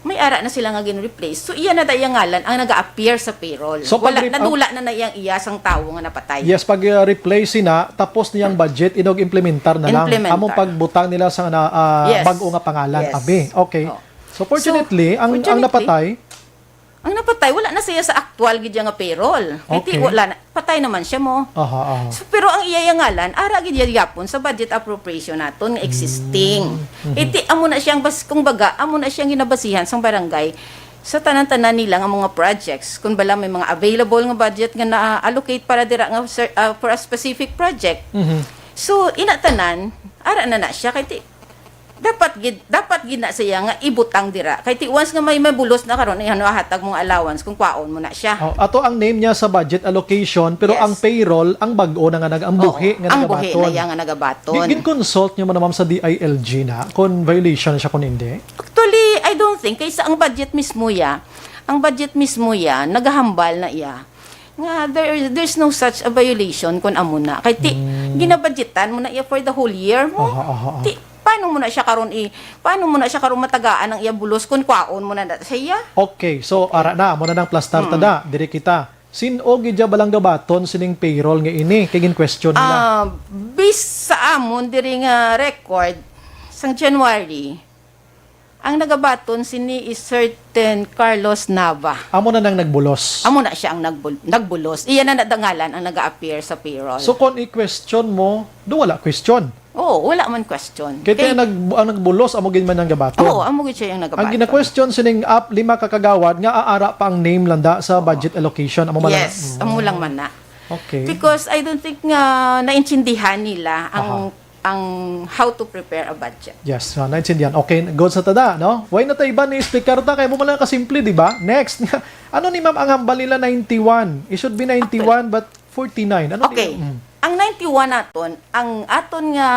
may ara na sila nga gin-replace. So, iya na da iyang ngalan ang nag-a-appear sa payroll. So, Wala, pag-re-, nadula na na iyang iya sang tawo nga napatay. Yes, pag, uh, replace na, tapos niyang budget, inog implementar na lang. Implementar. Among pagbutang nila sa na, uh, Yes. bag-o nga pangalan, Yes. abi. Okay. Oh. So, fortunately, So, ang, ang fortunately, napatay, ang napatay, wala na siya sa aktual gid nga payroll. Kay ti-, Okay. wala na, patay naman siya mo. Aha, aha. So, pero ang iya nga ngalan, ara gid iya gyapon sa budget appropriation naton nga existing. Mm. Mhm. Iti, amo na siyang bas-, kung baga, amo na siyang ginabasihan sang barangay sa tanan-tanan nila nga mga projects. Kung bala may mga available nga budget nga na-allocate para dira nga ser-, ah, for a specific project. Mhm. So, ina tanan, ara na na siya. Kay ti-, dapat gid, dapat gid na siya nga ibutang dira. Kay ti once nga may mabulos na karon, ihatag mo nga allowance kung kwaon mo na siya. Oh, ato ang name niya sa budget allocation, pero Yes. ang payroll, ang bag-o na nga nag-, ang Oo, buhi nga ang buhi nagabaton. na iya nga nagabaton. Gi-, gin-consult niyo man, ma'am, sa D I L G na kung violation siya kung hindi? Actually, I don't think. Kaysa ang budget mismo ya, ang budget mismo ya, nagahambal na iya. Nga there is, there's no such a violation kun amo na. Kay ti, Mm. ginabudgetan mo na iya for the whole year mo. Aha, aha, aha. Ti, paano mo na siya karon i-, paano mo na siya karon matagaan ang iya bulos kun kwaon mo na na sa iya? Okay, so ara na, amo na nang plastar ta Mm. da. Diri kita. Sin-o gid dya balang gabaton sining payroll nga ini kay gin-question nila? Ah, based sa amon diri nga record, sang January, ang nagabaton sini is certain Carlos Nava. Amo na nang nagbulos. Amo na siya ang nagbul-, nagbulos. Iya na nadangalan ang nag-a-appear sa payroll. So, kung i-question mo, do wala question. Oo, wala man question. Kay, kay ang nag-, ang nagbulos, amo gid man ang gabaton. Oo, amo gid siya yung nagabaton. Ang gina-question sining ap-, lima ka kagawad nga aara pa ang name lang da sa budget allocation. Amo man lang. Yes, amo lang man na. Okay. Because I don't think nga naintindihan nila ang, ang how to prepare a budget. Yes, ah, naintindihan. Okay, good sa tada, no? Why na ta iban ni explicar ta? Kaya mo man lang kasimple, di ba? Next, ano ni ma'am ang hambal nila ninety-one? It should be ninety-one, but forty-nine. Ano Okay. ni-, mm. Ang ninety-one naton, ang aton nga,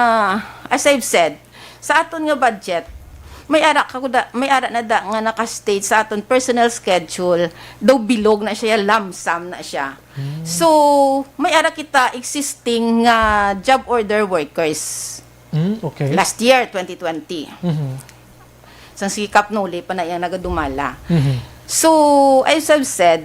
as I've said, sa aton nga budget, may ara ka kuda, may ara na da nga naka-state sa aton personnel schedule, daw bilog na siya, lump sum na siya. Hmm. So, may ara kita existing nga job order workers. Hmm, okay. Last year, twenty twenty. Mhm. Sang si Kap Noli pa na iyang nagadumala. Mhm. So, as I've said,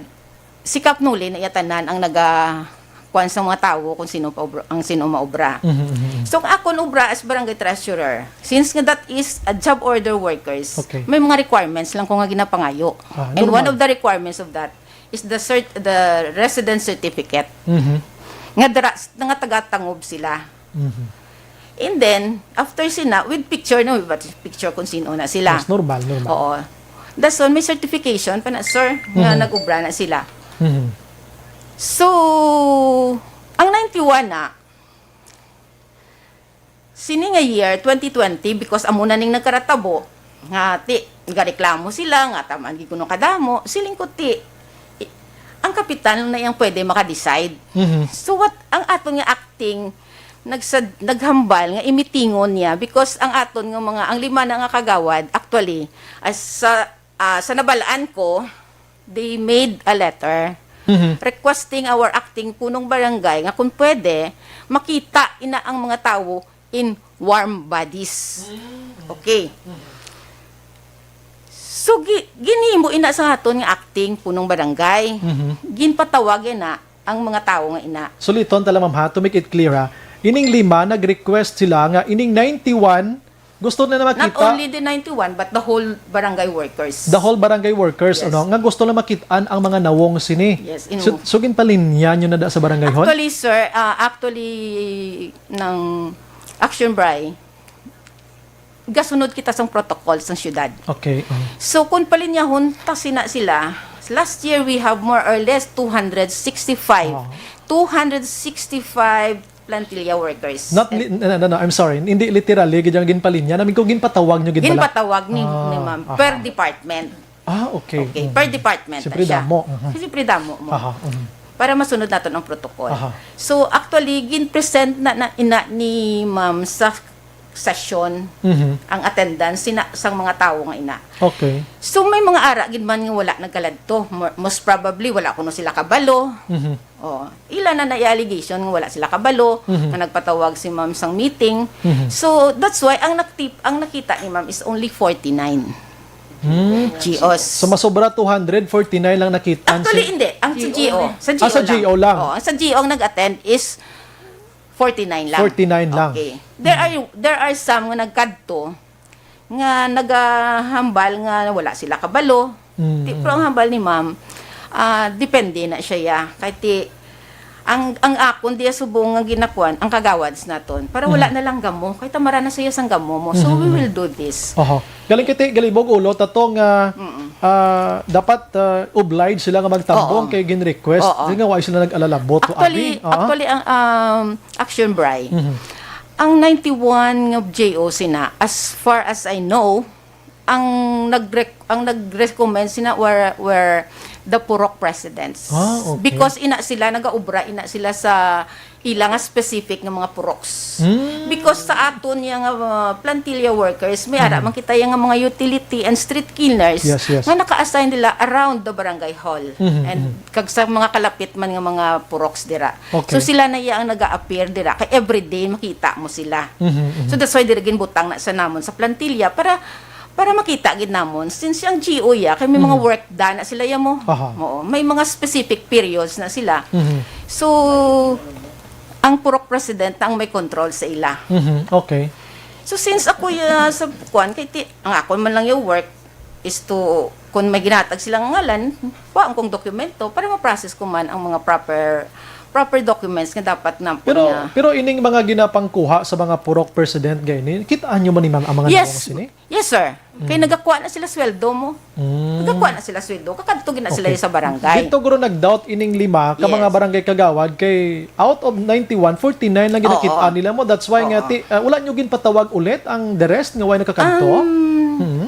si Kap Noli na iya tanan ang naga-, kuwan sa mga tawo kung sino pa obra, ang sino maobra. Mhm, mhm, mhm. So, ang akon obra as barangay treasurer, since nga that is a job order workers, Okay. may mga requirements lang ko nga ginapangayo. Ah, And one normal. of the requirements of that is the cert-, the resident certificate. Mhm. Nga dara, nga taga-Tangub sila. Mhm. And then, after sina, with picture, no, with picture kung sino na sila. Yes, normal, normal. Oo. That's all, may certification pa na, sir, nga Mhm. nag-ubra na sila. Mhm. So, ang ninety-one na, sini nga year, twenty twenty, because amo na ning nagkaratabo, nga ti, gareklamo sila, nga taman gid kuno kadamo, siling ko ti, i-, ang kapitan na yang pwede maka-decide. Mhm. So what, ang aton nga acting, nagsad-, naghambal nga imitingon niya, because ang aton nga mga, ang lima na nga kagawad, actually, as sa, ah, sa nabalaan ko, they made a letter Mhm. requesting our acting punong barangay nga kung pwede, makita ina ang mga tawo in warm bodies. Mm. Okay. Mhm. So, gi-, ginhimo ina sa aton nga acting punong barangay. Mhm. Ginpatawag ina ang mga tawo nga ina. Suliton ta lang, ma'am, ha, to make it clear, ha. Ining lima, nag-request sila nga ining ninety-one, gusto nila Not makita only the ninety-one, but the whole barangay workers. The whole barangay workers, Yes. ano, nga gusto na makit-an ang mga nawong sini. Yes, So, ino- so ginpalinya nyo na da sa barangay hall? Actually, sir, ah, actually, ng Action Bri, gasunod kita sang protocol sang syudad. Okay, uh. So, kung palinyahon ta sina sila, last year we have more or less two hundred sixty-five. Oh. Two hundred sixty-five plantilla workers. Not And li-, no, no, no, I'm sorry. Hindi literally gid ang ginpalinya. Namin ko ginpatawag nyo gid bala? Ginpatawag ni, Ah, ni ma'am. aha. Per department. Ah, okay. Okay, Mm. per department Siyempre na siya. damo. Mhm. Siyempre damo mo. Aha, mhm. Para masunod naton ang protocol. Aha. So, actually, gin-present na, na, ina ni ma'am sa session Mhm. ang attendance sina, sang mga tawo nga ina. Okay. So, may mga ara gid man nga wala nagkaladto. Mo-, most probably, wala kuno sila kabalo. Mhm. Oh, ila na na allegation nga wala sila kabalo, Mhm. nga nagpatawag si ma'am sang meeting. Mhm. So, that's why ang naktip-, ang nakita ni ma'am is only forty-nine Hmm. G Os. So, masobra two hundred forty-nine lang nakita Actually, si hindi. Ang sa G O. G O. Sa Ah, sa G O lang. G O lang. Oh, ang sa G O ang nag-attend is forty-nine lang. Forty-nine lang. Okay. There Mm. are, there are some nga nagkadto nga nagahambal nga wala sila kabalo. Mm, Di, mm. pero ang hambal ni ma'am, ah, depende na siya, ya. Kay ti, ang, ang akon diya subong nga ginakuan, ang kagawads naton. Para wala Mm. na lang gamo. Kay tamara na siya sang gamo mo. So, we Mm, mm. will do this. Oho. Galing kiti, galibog ulo, tato nga, Mm. ah, dapat, ah, obliged sila nga magtambong Oo. kay gin-request. Oo. Di nga, wa sila nag-alalabot. Actually, Abi, ah. actually, ang, um, Action Bri, Mhm. ang ninety-one nga G O sina, as far as I know, ang nag-rec-, ang nag-recommend sina were, were the Purok presidents. Ah, okay. Because ina sila, nagaobra ina sila sa ila nga specific nga mga puroks. Mm. Because sa aton ya nga, uh, plantilla workers, may ara Mhm. man kita ya nga mga utility and street cleaners Yes, yes. nga naka-assign nila around the barangay hall. Mhm, And mhm. kag sa mga kalapit man nga mga puroks dira. Okay. So, sila na iya ang naga-appear dira. Kay everyday makita mo sila. Mhm, mhm. So, that's why dira ginbutang na sa namon sa plantilla para, Para makita gid namon, since ang G O ya, kay may mga Mhm. work da na sila ya mo. Aha. Oo, may mga specific periods na sila. Mhm. So, ang purok president ang may control sa ila. Mhm. Okay. So, since ako ya sa kuan, kay ti, ang ako man lang yung work is to, kung may ginatag silang ngalan, kuha ang kong dokumento para ma-process ko man ang mga proper proper documents nga dapat na Pero niya. pero ining mga ginapangkuha sa mga purok president gani, kitaan nyo man ni ma'am ang mga Yes. Nawong sini? Yes, sir. Kay Mm. nagakuha na sila sweldo mo. Mm. Nagakuha na sila sweldo. Kakadto gina sila Okay. sa barangay. Dito guro nag-doubt ining lima ka Yes. mga barangay kagawad kay out of ninety-one, forty-nine lang ginakita Oo. nila mo. That's why nga Oo. ti, ah, wala nyo ginpatawag ulit ang the rest nga way nakakadto? Um, Mhm.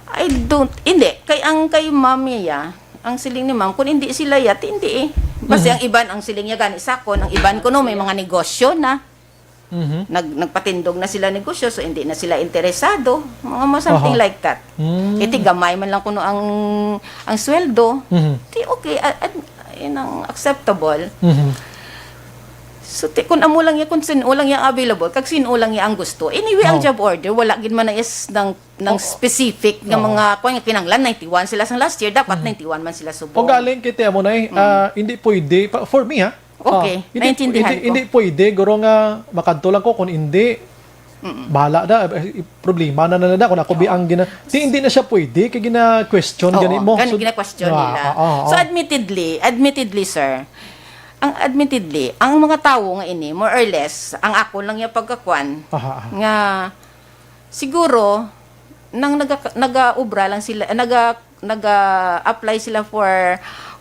I don't, hindi. Kay ang kay ma'am niya, ang siling ni ma'am, kung hindi sila yat, hindi eh. Basta Mhm. ang iban, ang siling niya gani sakon, ang iban ko no, may mga negosyo na. Mhm. Nag-, nagpatindog na sila negosyo, so hindi na sila interesado. Mga, mga something Aha. like that. Mm. Kaya ti gamay man lang kuno ang, ang sweldo. Mhm. Ti okay, a-, a-, yun ang acceptable. Mhm. So, ti, kung amo lang ya, kung sin-o lang ya available, kag sin-o lang ya ang gusto. Anyway, ang Oh. job order, wala gid man na is ng, ng Oo. specific nga Oo. mga, kung kinahanglan, ninety-one sila sang last year, dapat Mhm. ninety-one man sila subong. O galing kay ti amo na eh, Mm. ah, hindi pwede, pa, for me ha, Okay, ah, hindi, naintindihan hindi, ko. hindi pwede, guro nga makadto lang ko, kung hindi, Mm. bahala na, eh, problema na na na, kung ako Oo. bi ang gina-, di, hindi na siya pwede, kay gina-question Oo, gani mo. gani So, gina-question ah, nila. ah, ah, So, ah. admittedly, admittedly, sir, ang admittedly, ang mga tawo nga ini, more or less, ang ako lang yung pagkakuan, Aha, aha. nga siguro, nang naga-, naga-obra lang sila, naga-, naga-apply sila for,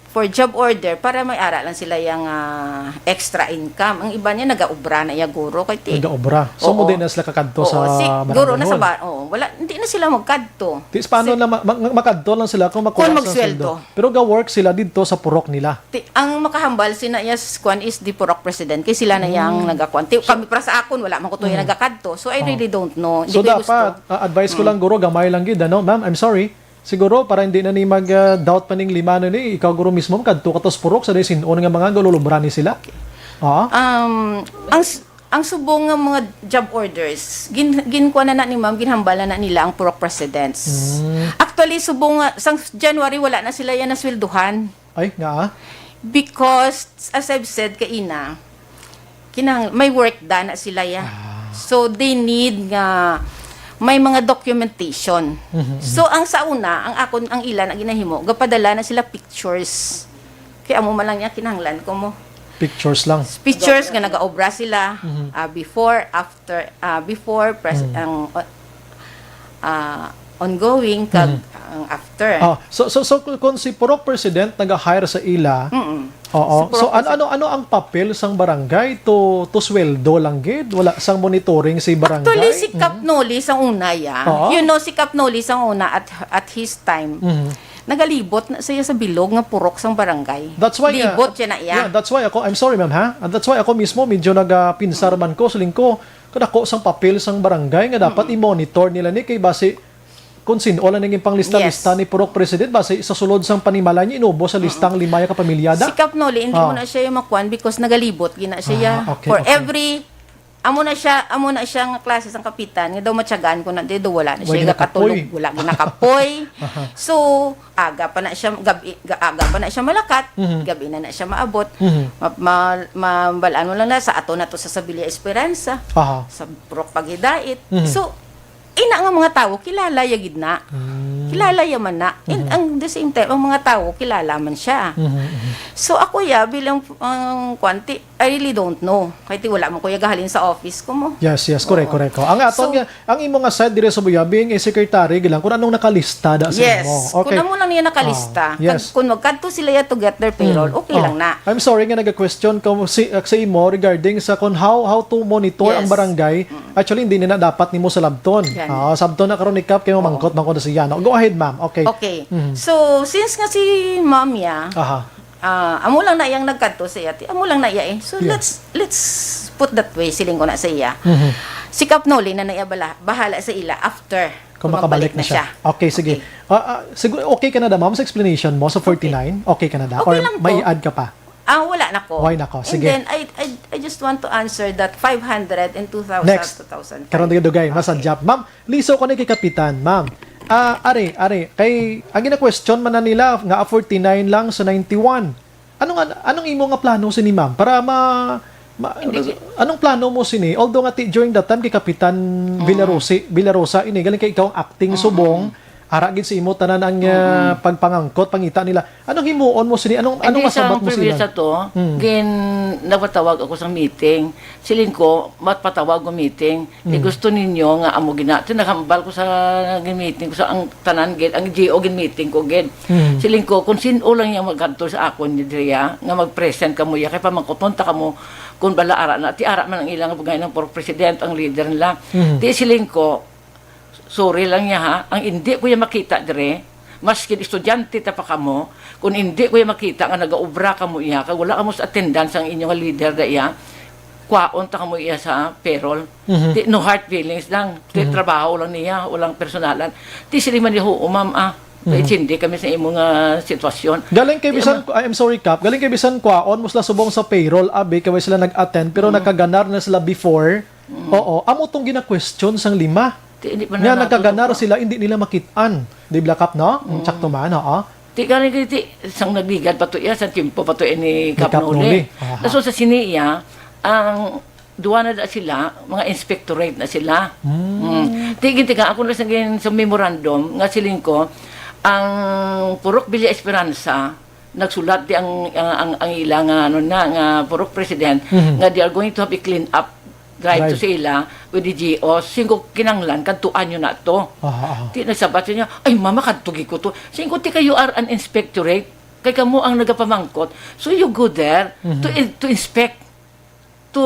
for job order para may ara lang sila yung, ah, extra income. Ang iba niya, nagaobra na iya guro. Kay ti-, Nagaobra. So, Oo. mo din na sila kakadto Oo, sa si, guro na sa barangayon? ba-, oo, wala, hindi na sila magkadto. Ti, paano Si na ma-, ma-, makadto lang sila kung makuha Kung sa magsweldo. sweldo? Pero ga-work sila dito sa purok nila? Ti, ang makahambal sina iya s-, kwan is the purok president, kay sila na yang Hmm. nagakuan. Ti, kami para sa akon, wala man ko to yung Hmm. nagakadto. So, I Oh. really don't know. Hindi So, ko gusto. dapat, ah, advice ko Hmm. lang, guro, gamay lang gid, ano? Ma'am, I'm sorry. Siguro, para hindi na ni mag, ah, doubt pa ning lima na ni, ikaw, guro, mismo, kadto ka to sa purok, sa day sin-on nga mga galulubra ni sila. Okay. Ah? Um, ang s-, ang subong nga mga job orders, gin-, ginkuan na na ni ma'am, ginhambal na na nila ang purok presidents. Hmm. Actually, subong nga, sang January, wala na sila yan naswelduhan. Ay, nga? Because, as I've said kaina, kinahang-, may work da na sila ya. Ah. So, they need nga may mga documentation. Mhm, mhm. So, ang sa una, ang akon, ang ila na ginahimo, gapadala na sila pictures. Kaya amo man lang niya, kinahanglan ko mo. Pictures lang. Pictures nga nagaobra sila, Mhm. ah, before, after, ah, before, pres-, Mhm. ang, ah, ongoing, kag Mhm. ang after. Oh, so, so, so, kung, kung si Purok President naga-hire sa ila, Mm-mm. oo. Si So, Purok ano, President. ano, ano ang papel sang barangay to, to sweldo lang gid? Wala sang monitoring si barangay? Actually, si Kap Mhm. Noli sang una, ya. Oo. You know, si Kap Noli sang una at, at his time, Mhm. nagalibot na siya sa bilog nga purok sang barangay. That's why, uh, Libot siya na iya. yeah, that's why ako, I'm sorry, ma'am, ha? And that's why ako mismo medyo nagapinsar Mm. man ko, siling ko, kadako sang papel sang barangay nga dapat Mm. i-monitor nila ni kay basi kung sin-o lang naging panglista-lista Yes. ni Purok President, basi sa sulod sang panimalay niya, inubos sa lista Mm. ang lima ya ka pamilya da. Si Kap Noli, hindi Ah. mo na siya yung makuan because nagalibot, gina siya Ah, ya. okay, For okay. every, amo na siya, amo na siya nga klase sang kapitan, nga daw matyagaan ko na, di daw wala na Wala siya, ginakapoy. gatulog, wala ginakapoy. Aha. So, aga pa na siya, gabi, ga-, aga pa na siya malakat, Mhm. gabi na na siya maabot. Mhm. Ma-, ma-, mabalaan mo lang na, sa ato na to sa Sabilia Esperanza, Aha. sa Purok Paghidait. Mhm. So, ina nga mga tawo, kilala ya gid na. Mm. Kilala ya man na. And Mhm. ang the same time, ang mga tawo, kilala man siya. Mhm, mhm. So, ako ya, bilang, ang kwanti, I really don't know. Kay ti wala man ko ya gahalin sa office ko mo. Yes, yes, correct, Oo. correct. Oh, ang aton So, nga, ang imo nga side diri sa Buya, being a secretary, gilang kung anong nakalista da sa Yes, imo. Okay. kung amo lang niya nakalista, Ah, yes. kag kung magkadto sila ya to get their payroll, Mm. okay Oh, lang na. I'm sorry nga naga-question ko si, uh, sa imo regarding sa kung how, how to monitor ang Yes. barangay. Mm. Actually, hindi na dapat nimo sa labton. Yan. Ah, sabton na karon ni Kap, kay Oo. mamangkot man ko na siya, no? Go ahead, ma'am. Okay. Okay. Mhm. So, since nga si ma'am ya, Aha. ah, amo lang na yang nagkadto sa iya, ti, amo lang na iya eh. So, Yes. let's, let's put that way, siling ko na sa iya. Mhm. Si Kap Noli na na iya bala-, bahala sa ila after Kung kung makabalik magbalik na na siya. siya. Okay, sige. Okay. Ah, ah, siguro okay ka na da, ma'am, sa explanation mo sa Okay. forty-nine? Okay ka na da? Okay Or lang may to. i-add ka pa? Ah, wala na ko. Why na ko? And Sige. then, I, I, I just want to answer that five hundred and two thousand, Next. two thousand. Karon, dugay-dugay, mas Okay. adjap. Ma'am, liso ko ni kay Kapitan, ma'am. Ah, ari, ari, kay, ang gina-question man na nila nga forty-nine lang sa ninety-one. Ano nga, anong imo nga plano sini, ma'am? Para ma, ma- Hindi ki- anong plano mo sini? Although nga ti, during that time kay Kapitan Mm. Villarosi, Villarosa ini, galing kay ikaw ang acting Mm, subong, mm. ara gid sa imo tanan ang, Mm, ah, mm. pagpangangkot, pangita nila. Anong himuon mo sini? Anong, anong Hindi, sa masabat mo previous sila? ato, Mm. gin-, nagpatawag ako sa meeting. Siling ko, mapatawag ko meeting. Di Mm. gusto ninyo nga amo gina-, ti naghambal ko sa gin-meeting ko sa ang tanan gid, ang G O gin-meeting ko gid. Mm. Siling ko, kung sin-o lang yang magkadto sa akon ni Dria, nga mag-present kamo iya, kay pamangkuton ta kamo kung bala ara na, ti ara man ang ilang pagay ng purok president, ang leader nila. Mm. Ti siling ko, sorry lang niya ha, ang hindi ko iya makita dire, maskin estudyante ta pa kamo, kung hindi ko iya makita nga nagaobra kamo iya, kag wala kamo sa attendance ang inyo nga leader da iya, kwaon ta kamo iya sa payroll. Mhm. Ti, no hard feelings lang. Ti, Mhm. trabaho lang niya, walang personalan. Ti, sila man, "Oo, ma'am, ah, Mhm. kaintindi kami sa imo nga sitwasyon." Galing kay Ti, bisan, ama- I'm sorry, Kap. Galing kay bisan kwaon mo sila subong sa payroll, abi, kay wala sila nag-attend, pero Mm. nakaganar na sila before. Mm. Oo, amo tong gina-question sang lima. Ti, hindi pa Nga na nagkaganar natutok pa. sila, hindi nila makit-an. Di ba, Kap, no? Mm. Sakto man, oo. Ti gani kay ti, sang nagligad pa to iya, sa tiyempo pa to ini Ni Kap Kap Noli. Noli. Aha. Kaso sa sini iya, ang duwa na da sila, mga inspectorate na sila. Hmm. Mm. Ti gintiga ako na sa gin-, sa memorandum nga siling ko, ang Purok Villa Esperanza, nagsulat di ang, ang, ang, ang ila nga, ano na, nga Purok President, Mhm. nga they are going to have a clean up drive to Drive. sa ila with the G O. Singko kinanglan, kadtuan nyo na to. Aha, aha. Ti nagsabat siya, "Ay, mama, kadto gid ko to." Singko, "Ti kayo are an inspectorate. Kay kamo ang nagapamangkot. So you go there to Mhm. in-, to inspect, to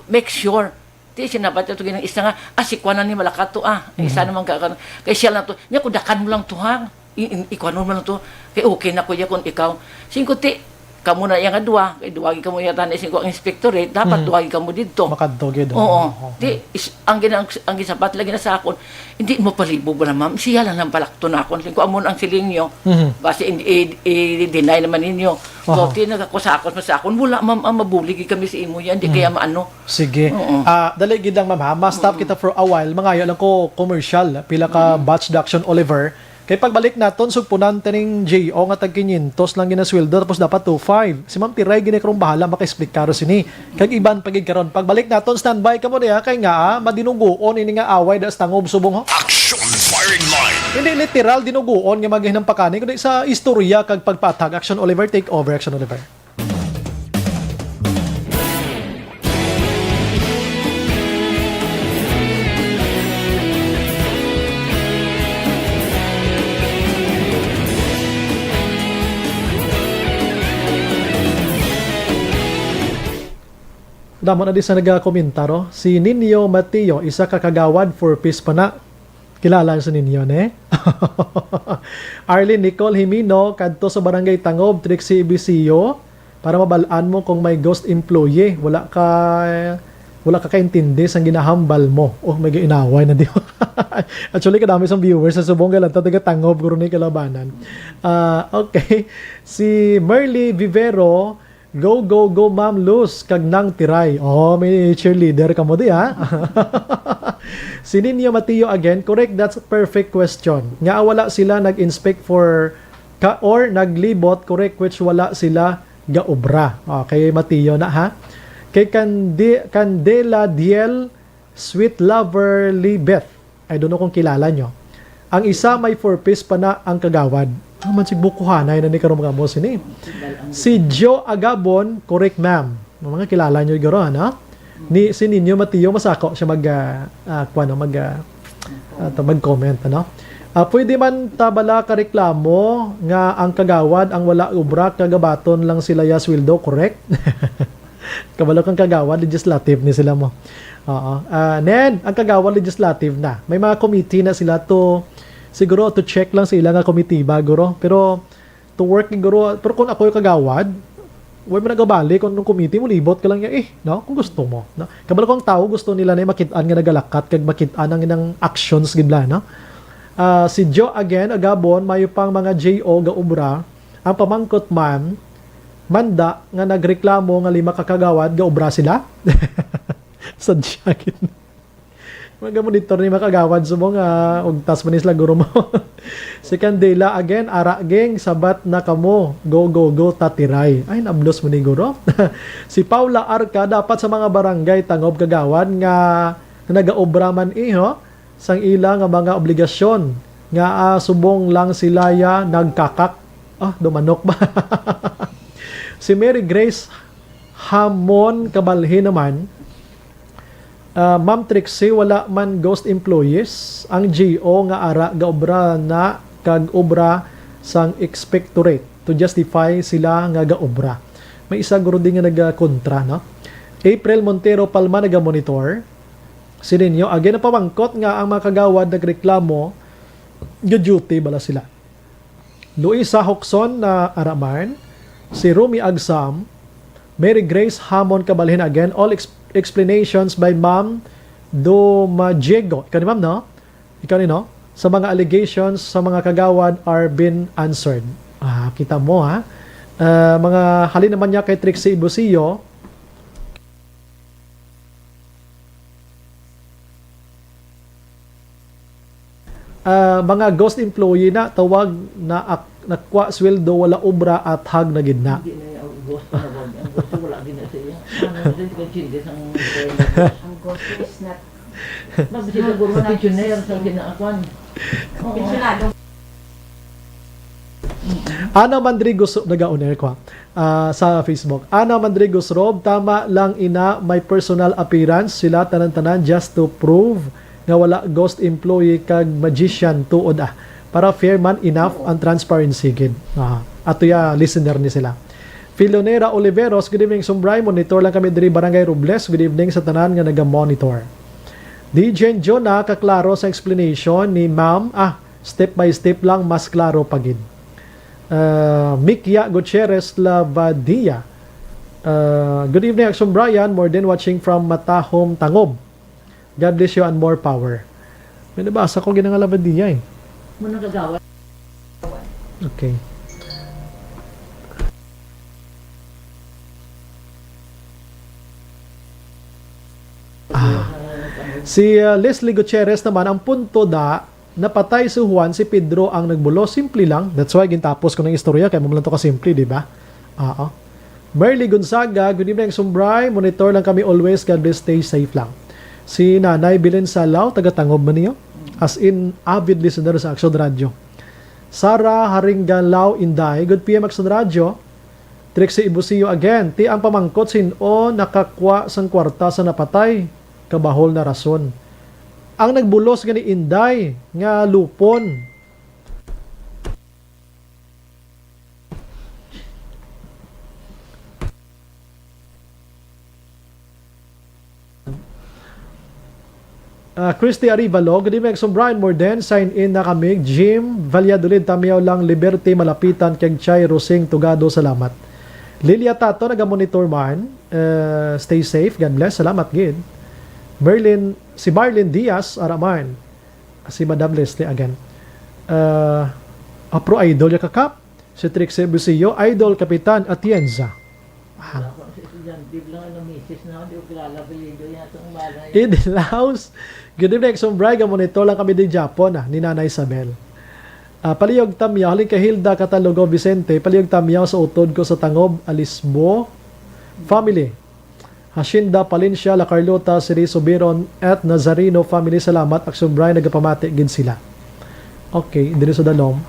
make sure." Ti sinabat niya to ginang isa nga, "Ah, si Kwan na ni malakat to, ah. Ang isa Mhm. naman ka, ka-, kay siya lang to. Nya, kudakan mo lang to, ha? I-, i-, ikuan mo lang to. Kay okay na, kuya, kung ikaw." Singko, ti, kamo na iya nga duwa. Kay duwagi kamo yata na singko ang inspectorate. Dapat Mhm. duwagi kamo didto. Makadto gid, Oo. oo. Ti, is, ang gina-, ang gisabat lagi na sa akon, "Hindi mo palibog wala, ma'am. Siya lang nang palakton akon." Singko, "Amon ang siling nyo. Mhm. Basi i-, i-, i-deny naman ninyo." So, Aha. ti nagakusakos mo sa akon, "Wala, ma'am, ang mabulig kami sa imo yan, di Mm. kaya maano." Sige. Oo. Ah, dali gid lang, ma'am, ha? Ma-stop Mm. kita for a while. Mangayo lang ko commercial. Pila ka Mm. batch Daction Oliver. Kay pagbalik naton, sugpunan tining J O nga tag quinientos lang ginasweldo, tapos dapat two five. Si Ma'am Tiray gini karong bahala maka-explic karo sini. Kag iban pa gid karon. Pagbalik naton, standby kamo diha, kay nga, ah, madinuguon ini nga away da sa tangob subong, ho. Action Firing Line. Hindi literal dinuguon nga maghinang pakani, kundi sa istorya kag pagpatag. Action Oliver, take over, Action Oliver. Damo na di sa nagakomentar, oh. Si Nino Mateo, isa ka kagawad, four Ps pa na. Kilala si Nino, ne? Arlene Nicole Jimeno, kadto sa Barangay Tangob, Trixie Ibicio, para mabal-an mo kung may ghost employee. Wala ka, wala ka kaintindi sang ginahambal mo. Oh, may giinaway na di ba? Actually, kadami sang viewers sa subong, kay lang ta taga Tangob, guro ni kalabanan. Ah, okay. Si Merly Vivero, "Go, go, go, Ma'am Luz, kag Nang Tiray." Oh, may cheerleader kamo di, ha? Si Nino Mateo again, correct, that's a perfect question. Nga wala sila nag-inspect for ka or naglibot, correct, which wala sila gaobra. Okay, Mateo na, ha? Kay Cande-, Candela Diel, Sweet Lover Libeth. I don't know kung kilala nyo. Ang isa may four Ps pa na ang kagawad. Ah, man, sig bukuhanay na ni karong mga amo sini. Si Joe Agabon, correct, ma'am. Mga kilala nyo guro, ano? Ni, si Nino Mateo, masako siya mag, ah, ah, kuwan, no, mag, ah, ah, to, mag-comment, ano? Ah, pwede man ta bala ka reklamo nga ang kagawad ang wala obra, kagabaton lang sila ya sweldo, correct? Kabalo kang kagawad legislative ni sila mo. Oo. Ah, nen, ang kagawad legislative na. May mga committee na sila to, siguro to check lang sa ila nga komitiba, guro. Pero to work, guro. Pero kung ako yung kagawad, way mo nagabali kung anong committee mo, libot ka lang niya, eh, no? Kung gusto mo, no? Kabalo kang tao, gusto nila na makit-an nga nagalakat, kag makit-an ang ilang actions, gid bala, no? Ah, si Joe again, Agabon, mayo pang mga J O ga obra. Ang pamangkot man, Manda nga nagreklamo nga lima ka kagawad gaobra sila. Sadya gid. Magamonitor ni makagawad subong nga ugtas man ni sila guro mo. Si Candela again, ara, geng, sabat na kamo. Go, go, go, tatiray. Ay, nablos mo ni guro. Si Paula Arca, dapat sa mga barangay tangob kagawad nga nagaobra man iho sang ila nga mga obligasyon nga, ah, subong lang sila ya nagkakak. Ah, dumanok ba? Si Mary Grace Hamon Kabalhin naman, ah, Ma'am Trixie, wala man ghost employees. Ang G O nga ara gaobra na kag obra sang expectorate to justify sila nga gaobra. May isa guro din nga nagakontra, no? April Montero Palma nagamonitor. Si Nino, again, napamangkot nga ang mga kagawad nagreklamo, ga-duty bala sila. Luisa Hoxon na ara man, si Rumi Agsam, Mary Grace Hamon Kabalhin again, all ex-, explanations by Ma'am Domadiego. Ikaw ni Ma'am, no? Ikaw ni, no? Sa mga allegations sa mga kagawad are been answered. Ah, kita mo, ha? Ah, mga halin naman niya kay Trixie Ibusio, Ah, mga ghost employee na tawag na ak-, nakwa sweldo, wala obra, athag na gid na. Hindi na yung ghost na wag. Ang ghost wala gid na sa iya. Ano na din, kung hindi sang Ang ghost is not Mag-, siguro mga pensioner sa ginaakuan. Oo. Pensionado. Ana Mandrigos, nag-on-air ko, ah, sa Facebook. Ana Mandrigos Rob, tama lang ina, may personal appearance sila tanan-tanan just to prove nga wala ghost employee kag magician tuod, ah. Para fair man enough ang transparency gid. Ah, ato ya listener ni sila. Filonera Oliveros, good evening, Sumbray. Monitor lang kami diri, Barangay Robles. Good evening sa tanan nga naga-monitor. D J Jonah, kaklaro sa explanation ni Ma'am. Ah, step by step lang, mas klaro pa gid. Ah, Mikia Gutierrez Lavadia. Ah, good evening, Action Brian. More than watching from Matahom, Tangob. God bless you and more power. May nabasa ko ginang Lavadia eh. Muna kagawa. Okay. Ah. Si, ah, Leslie Gutierrez naman, ang punto da, napatay si Juan, si Pedro ang nagbulos. Simple lang. That's why gintapos ko ng istorya, kay mo lang to kasimple, di ba? Oo. Merly Gonzaga, good evening, Sumbray. Monitor lang kami always. God bless, stay safe lang. Si Nanay Belen Salao, taga Tangob man niyo. As in, avid listener sa Action Radio. Sara Haringgalao Inday, good P M Action Radio. Trixie Ibusio again. Ti ang pamangkot, sin-o nakakwa sang kwarta sa napatay? Kabahol na rason. Ang nagbulos gani Inday nga lupon. Ah, Christy Arivalo, good evening, Exxon Brian Morden. Sign in na kami. Jim Valladolid, Tamyaw lang, Liberty, Malapitan, kag Chay Rosing Tugado, salamat. Lilia Tato, naga-monitor man. Eh, stay safe, God bless, salamat gid. Merlin, si Marlin Diaz, ara man. Si Madam Leslie again. Ah, ah, pro idol ya kakap. Si Trixie Busio, idol, Kapitan Atienza. Ah. Ako, si Suzanne Bill lang, ano, misis na, di ko kilala, apelyido niya, itong balay. In the house. Good evening, Exxon Brian. Monitor lang kami di Japon, ah, ni Nanay Isabel. Ah, palihog tamyaw, halin kay Hilda Catalogo Vicente, palihog tamyaw sa utod ko sa Tangob, Alisbo family. Hacienda, Palencia, La Carlota, Cerezo, Biron, at Nazareno family, salamat, Action Brian, nagapamati gid sila. Okay, diri sa dalom.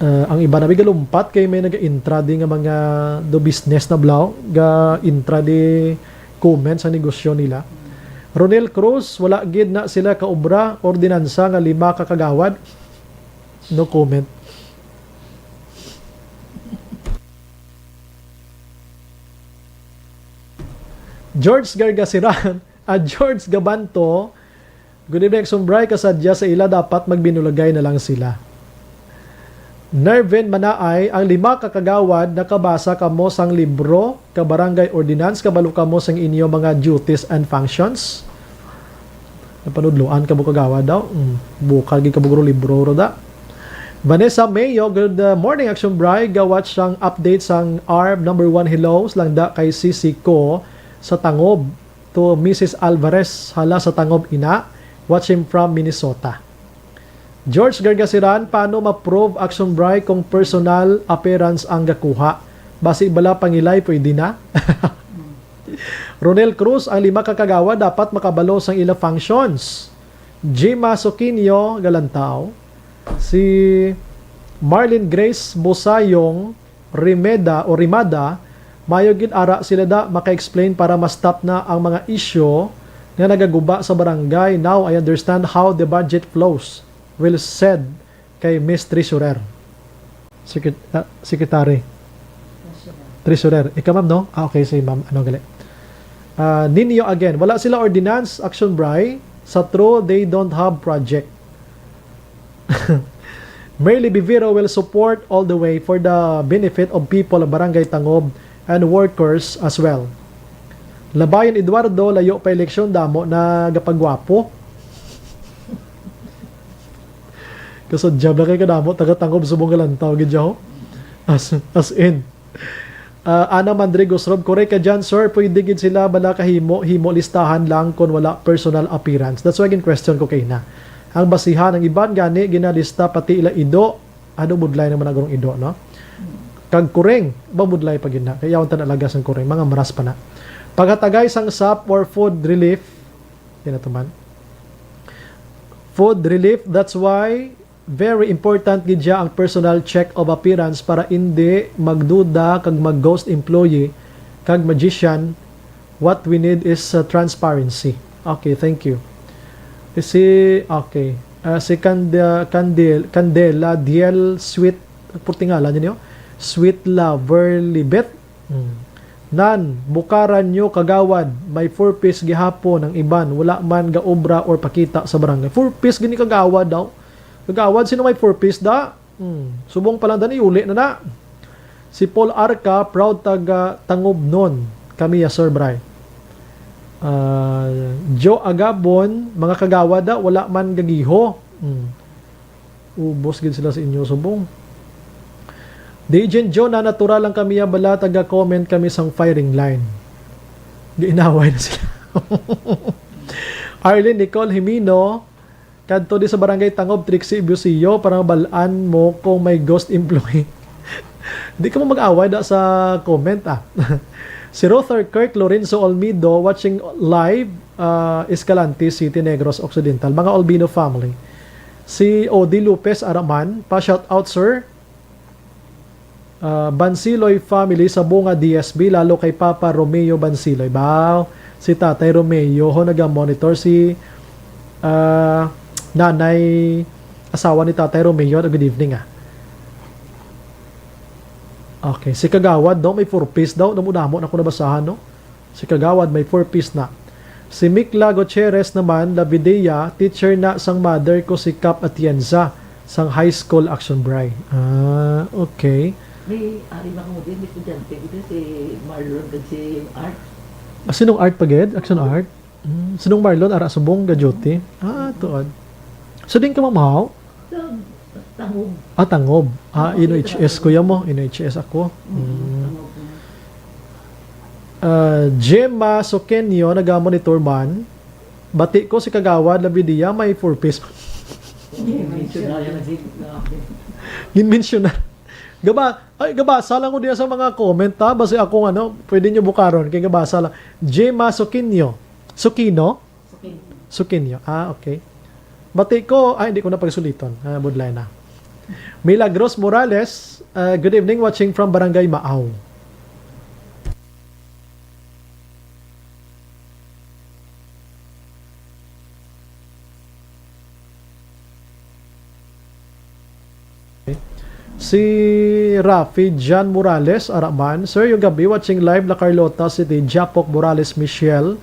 Ah, ang iba na may galumpat kay may nag-intra di nga mga do business na blaw, ga-intra di comments ang negosyo nila. Ronel Cruz, wala gid na sila kaobra, ordinansa nga lima ka kagawad. No comment. George Gargasiran, ah, George Gabanto, good evening, Exxon Brian, kasadya sa ila, dapat magbinulagay na lang sila. Nervin Manaay, ang lima ka kagawad, nakabasa kamo sang libro ka barangay ordinance, kabalo kamo sang inyo mga duties and functions? Napanudloan ka mo kagawad daw? Mm, bukal gid ka mo guro libro ro da. Vanessa Mayo, good, uh, morning, Action Bri. Ga-watch sang update sang ARB number one. Hello, langda kay sisi ko sa Tangob. To Missus Alvarez, hala sa Tangob ina. Watching from Minnesota. George Gargasiran, paano ma-prove, Action Bri, kung personal appearance ang gakuha? Basi bala pangilay, pwede na? Ronel Cruz, ang lima ka kagawad dapat makabalo sang ila functions. Jima Soquinho, Galantaw. Si Marlene Grace Bosayong Rimeda o Rimada, mayo gid ara sila da maka-explain para ma-stop na ang mga isyu nga nagaguba sa barangay. Now I understand how the budget flows, well said kay Miss Treasurer. Secret-, ah, Secretary. Treasurer. Ikaw, ma'am, no? Ah, okay, si ma'am. Ano gali? Ah, Ninyo again. Wala sila ordinance, Action Bri. Sa true, they don't have project. Merly Biviro will support all the way for the benefit of people of Barangay Tangob and workers as well. Labayon Eduardo, layo pa eleksyon, damo na gapagwapo. Kasudya ba kay kadamo taga Tangob subong Galantaw gid, ho? As, as in. Ah, Ana Mandrigo Rob, correct ka dyan, sir. Pwede gid sila bala kahimo, himo listahan lang kon wala personal appearance. That's why gin-question ko kay na. Ang basihan, ang iban gani ginalista pati ila ido. Ano, budlay naman ang gurong ido, no? Kag kuring, ba budlay pa gid na. Kaya yawan tan alagas ang kuring, mga maras pa na. Paghatagay sang sap or food relief, yan na to man. Food relief, that's why very important gid siya ang personal check of appearance para indi magduda kag mag-ghost employee kag magician. What we need is, uh, transparency. Okay, thank you. Si, okay. Uh, si Cande-, Candel-, Candela Diel Sweet, purti ngalan ninyo? Sweet Lover Libet. Hmm. Nan, bukaran nyo, kagawad, may four Ps gihapon ang iban, wala man gaobra or pakita sa barangay. Four Ps gini, kagawad daw. Kagawad, sino may four Ps da? Hmm. Subong pa lang da ni, uli na na. Si Paul Arca, proud taga Tangobnon. Kami ya, Sir Bry. Ah, Joe Agabon, mga kagawad da, wala man gagiho. Hmm. Ubos gid sila sa inyo subong. Di, Jen Jo, na natural lang kami ya bala, taga-comment kami sang firing line. Giinaway na sila. Arlene Nicole Jimeno, kadto di sa Barangay Tangob, Trixie Busio, para mabal-an mo kung may ghost employee. Di ka mo mag-away da sa comment, ah. Si Ruther Kirk Lorenzo Olmido, watching live, ah, Escalante City, Negros Occidental. Mga Olbino family. Si Odi Lopez Araman, pa-shout out, sir. Ah, Bansiloy family sa Bunga D S B, lalo kay Papa Romeo Bansiloy. Baw, si Tatay Romeo ho naga-monitor, si, ah, Nanay, asawa ni Tatay Romeo. Good evening, ah. Okay, si Kagawad, no? May four Ps daw. Damo-damo na ko nabasahan, no? Si Kagawad may four Ps na. Si Mikla Gutierrez naman, Lavidea, teacher na sang mother ko, si Kap Atienza, sang high school, Action Bry. Ah, okay. May ari na kamo din, may estudyante ko din, si Marlon kag si Art. Ah, sinong Art pa gid? Action Art? Hmm, sinong Marlon? Ara subong ga-duty? Ah, tuod. So, din ka mamahaw? Sa Tangob. Ah, Tangob. Ah, N H S, kuya mo. N H S ako. Mm, hmm. Tangob na. Ah, Gemma Soqueño, naga-monitor man. Bati ko si Kagawad Lavidia, may four Ps. Hindi, mention na yan, hindi. Gin-mention na. Gaba-, ay, gabasa lang ko diya sa mga comment, ha? Basi akong ano, pwede nyo bukaron, kay gabasa lang. Gemma Soqueño. Soquino? Sukinyo. Sukinyo. Ah, okay. Bati ko, ay, hindi ko na pagsuliton. Ah, budlay na. Milagros Morales, ah, good evening, watching from Barangay Maaw. Si Rafi Jan Morales, ara man, Sir, yung gabi, watching live, La Carlota City, Japok Morales Michelle,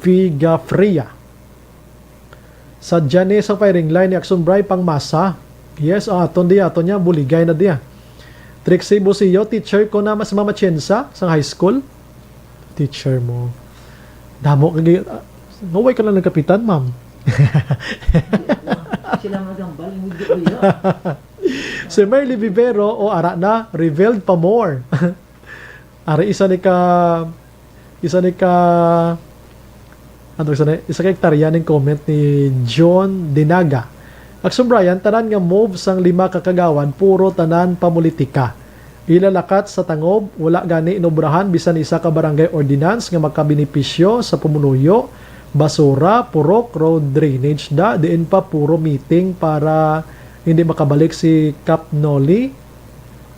Figafria. Sa Janice ang firing line ni Action Bry pang masa. Yes, ah, aton diya, aton niya, buligay na diya. Trixie Busio, teacher ko na mas Mama Chensa, sa high school. Teacher mo. Damo kag, ah, ngaway ka lang ng kapitan, ma'am. Sila magambal, hindi ko yun. Si Merly Vivero, o ara na, revealed pa more. Ari, isa ni ka, isa ni ka, ano, isa ni, isa ka hektarya ning comment ni John Dinaga. Action Brian, tanan nga move sang lima ka kagawad, puro tanan pamulitika. Ilalakat sa tangob, wala gani inobrahan bisan isa ka barangay ordinance nga makabenepisyo sa pumunuyo, basura, purok, road drainage da, diin pa puro meeting para hindi makabalik si Kap Noli.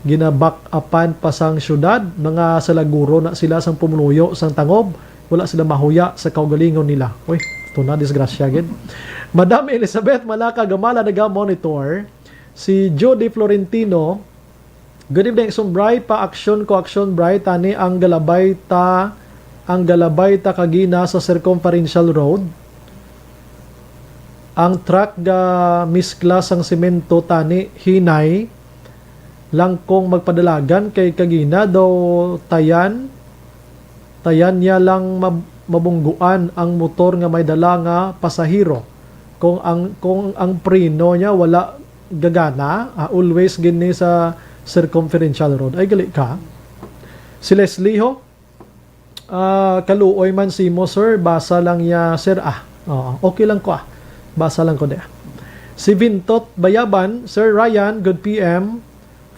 Ginaback upan pa sang syudad, mga salaguro na sila sang pumunuyo sang tangob, wala sila mahuya sa kaugalingon nila. Uy, ito na, disgrasya gid. Madam Elizabeth Malaka Gamala naga-monitor. Si Judy Florentino, "Good evening, Action Bri. Pa-action ko, Action Bri. Tani ang galabay ta, ang galabay ta kagina sa circumferential road. Ang truck ga miskla sang semento tani hinay lang kung magpadalagan kay kagina daw tayan, tayan niya lang mab-, mabungguan ang motor nga may dala nga pasahero. Kung ang, kung ang preno niya wala gagana, ah, always gini sa circumferential road." Ay, gali ka. Si Leslie ho, ah, "Kaluoy man simo, sir. Basa lang ya, sir, ah." Oo, okay lang ko, ah. Basa lang ko, di, ah. Si Vintot Bayaban, "Sir Ryan, good P M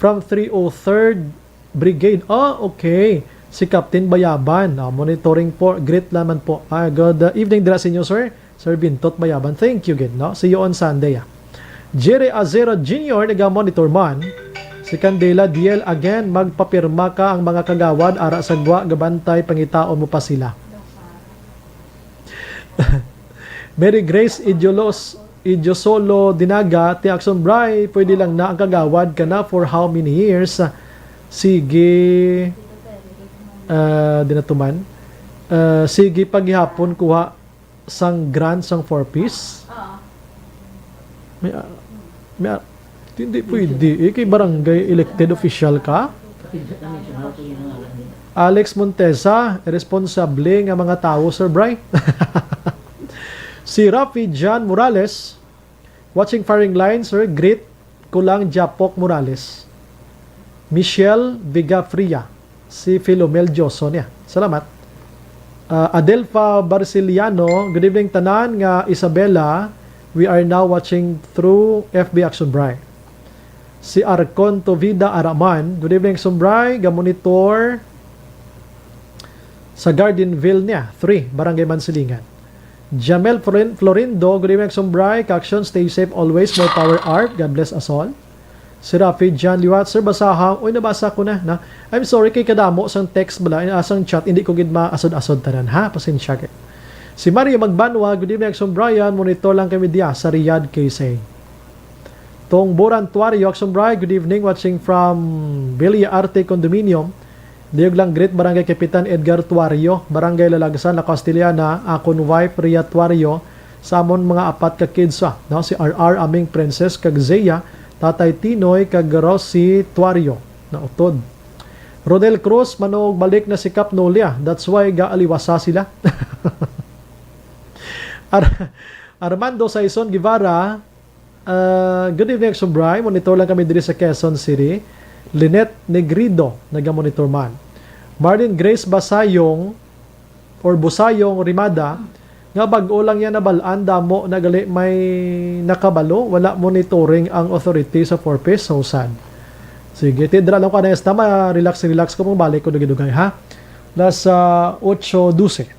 from three oh third Brigade." Ah, okay. Si Captain Bayaban, ah, monitoring po. Greet naman po. Ah, good, uh, evening dira sa inyo, sir. Sir Bintot Bayaban, thank you gid, no? See you on Sunday, ah. Jerry Azero Junior naga-monitor man. Si Candela Diel again, "Magpapirma ka ang mga kagawad ara sa gwa, gabantay, pangitaon mo pa sila." Mary Grace Idiolos, Idiosolo Dinaga, "Ti Action Bri, pwede lang na ang kagawad ka na for how many years?" Sige, ah, di na tuman. Ah, sige, paghihapon kuha sang grant sang Four Ps? Oo. May, ah, may, ah, hindi pwede eh, kay barangay elected official ka. Alex Montesa, responsable nga mga tawo, Sir Bri. Si Rafi John Morales, watching firing line, sir, greet ko lang Japok Morales. Michelle Vigafria, si Filomel Dioso niya. Salamat. Ah, Adelfa Barciliano, "Good evening tanan nga Isabela. We are now watching through F B Action Bri." Si Arcon Tovida Araman, "Good evening, Action Bri. Ga-monitor sa Gardenville niya, three, Barangay Mansilingan." Jamel Florin-, Florindo, "Good evening, Action Bri. Ka-Action, stay safe always. More power, Arp. God bless us all." Si Rafi John Liwat, "Sir, basahang." Uy, nabasa ko na, na. I'm sorry, kay kadamo sang text bala, ah, sang chat, hindi ko gid maasod-asod tanan, ha? Pasensya gid. Si Mario Magbanwa, "Good evening, Action Brian. Monitor lang kami diya sa Riyadh, K S A." Tong Boran Tuario, "Action Bri, good evening, watching from Villa Arte Condominium. Liog lang greet Barangay Kapitan Edgar Tuario, Barangay Lalagsan, La Castellana, akon wife Ria Tuario, sa amon mga apat ka kids, ah, no, si R R, aming Princess, kag Zia, Tatay Tinoy, kag Rosie Tuario." Nautod. Rodel Cruz, "Manog balik na si Kap Nolia, that's why gaaliwasa sila." Ar-, Armando Saison Guevara, ah, "Good evening, Action Bri. Monitor lang kami diri sa Quezon City." Lynette Negrido, nagamonitor man. Marlene Grace Basayong or Busayong Rimada, nga bag-o lang yan nabalaan, damo na gali may nakabalo, wala monitoring ang authority sa Four Ps. So sad. Sige, tidra lang ko, Anesta, ma-relax, relax ko, pang balik ko dugay-dugay, ha? Las, ah, otso dose.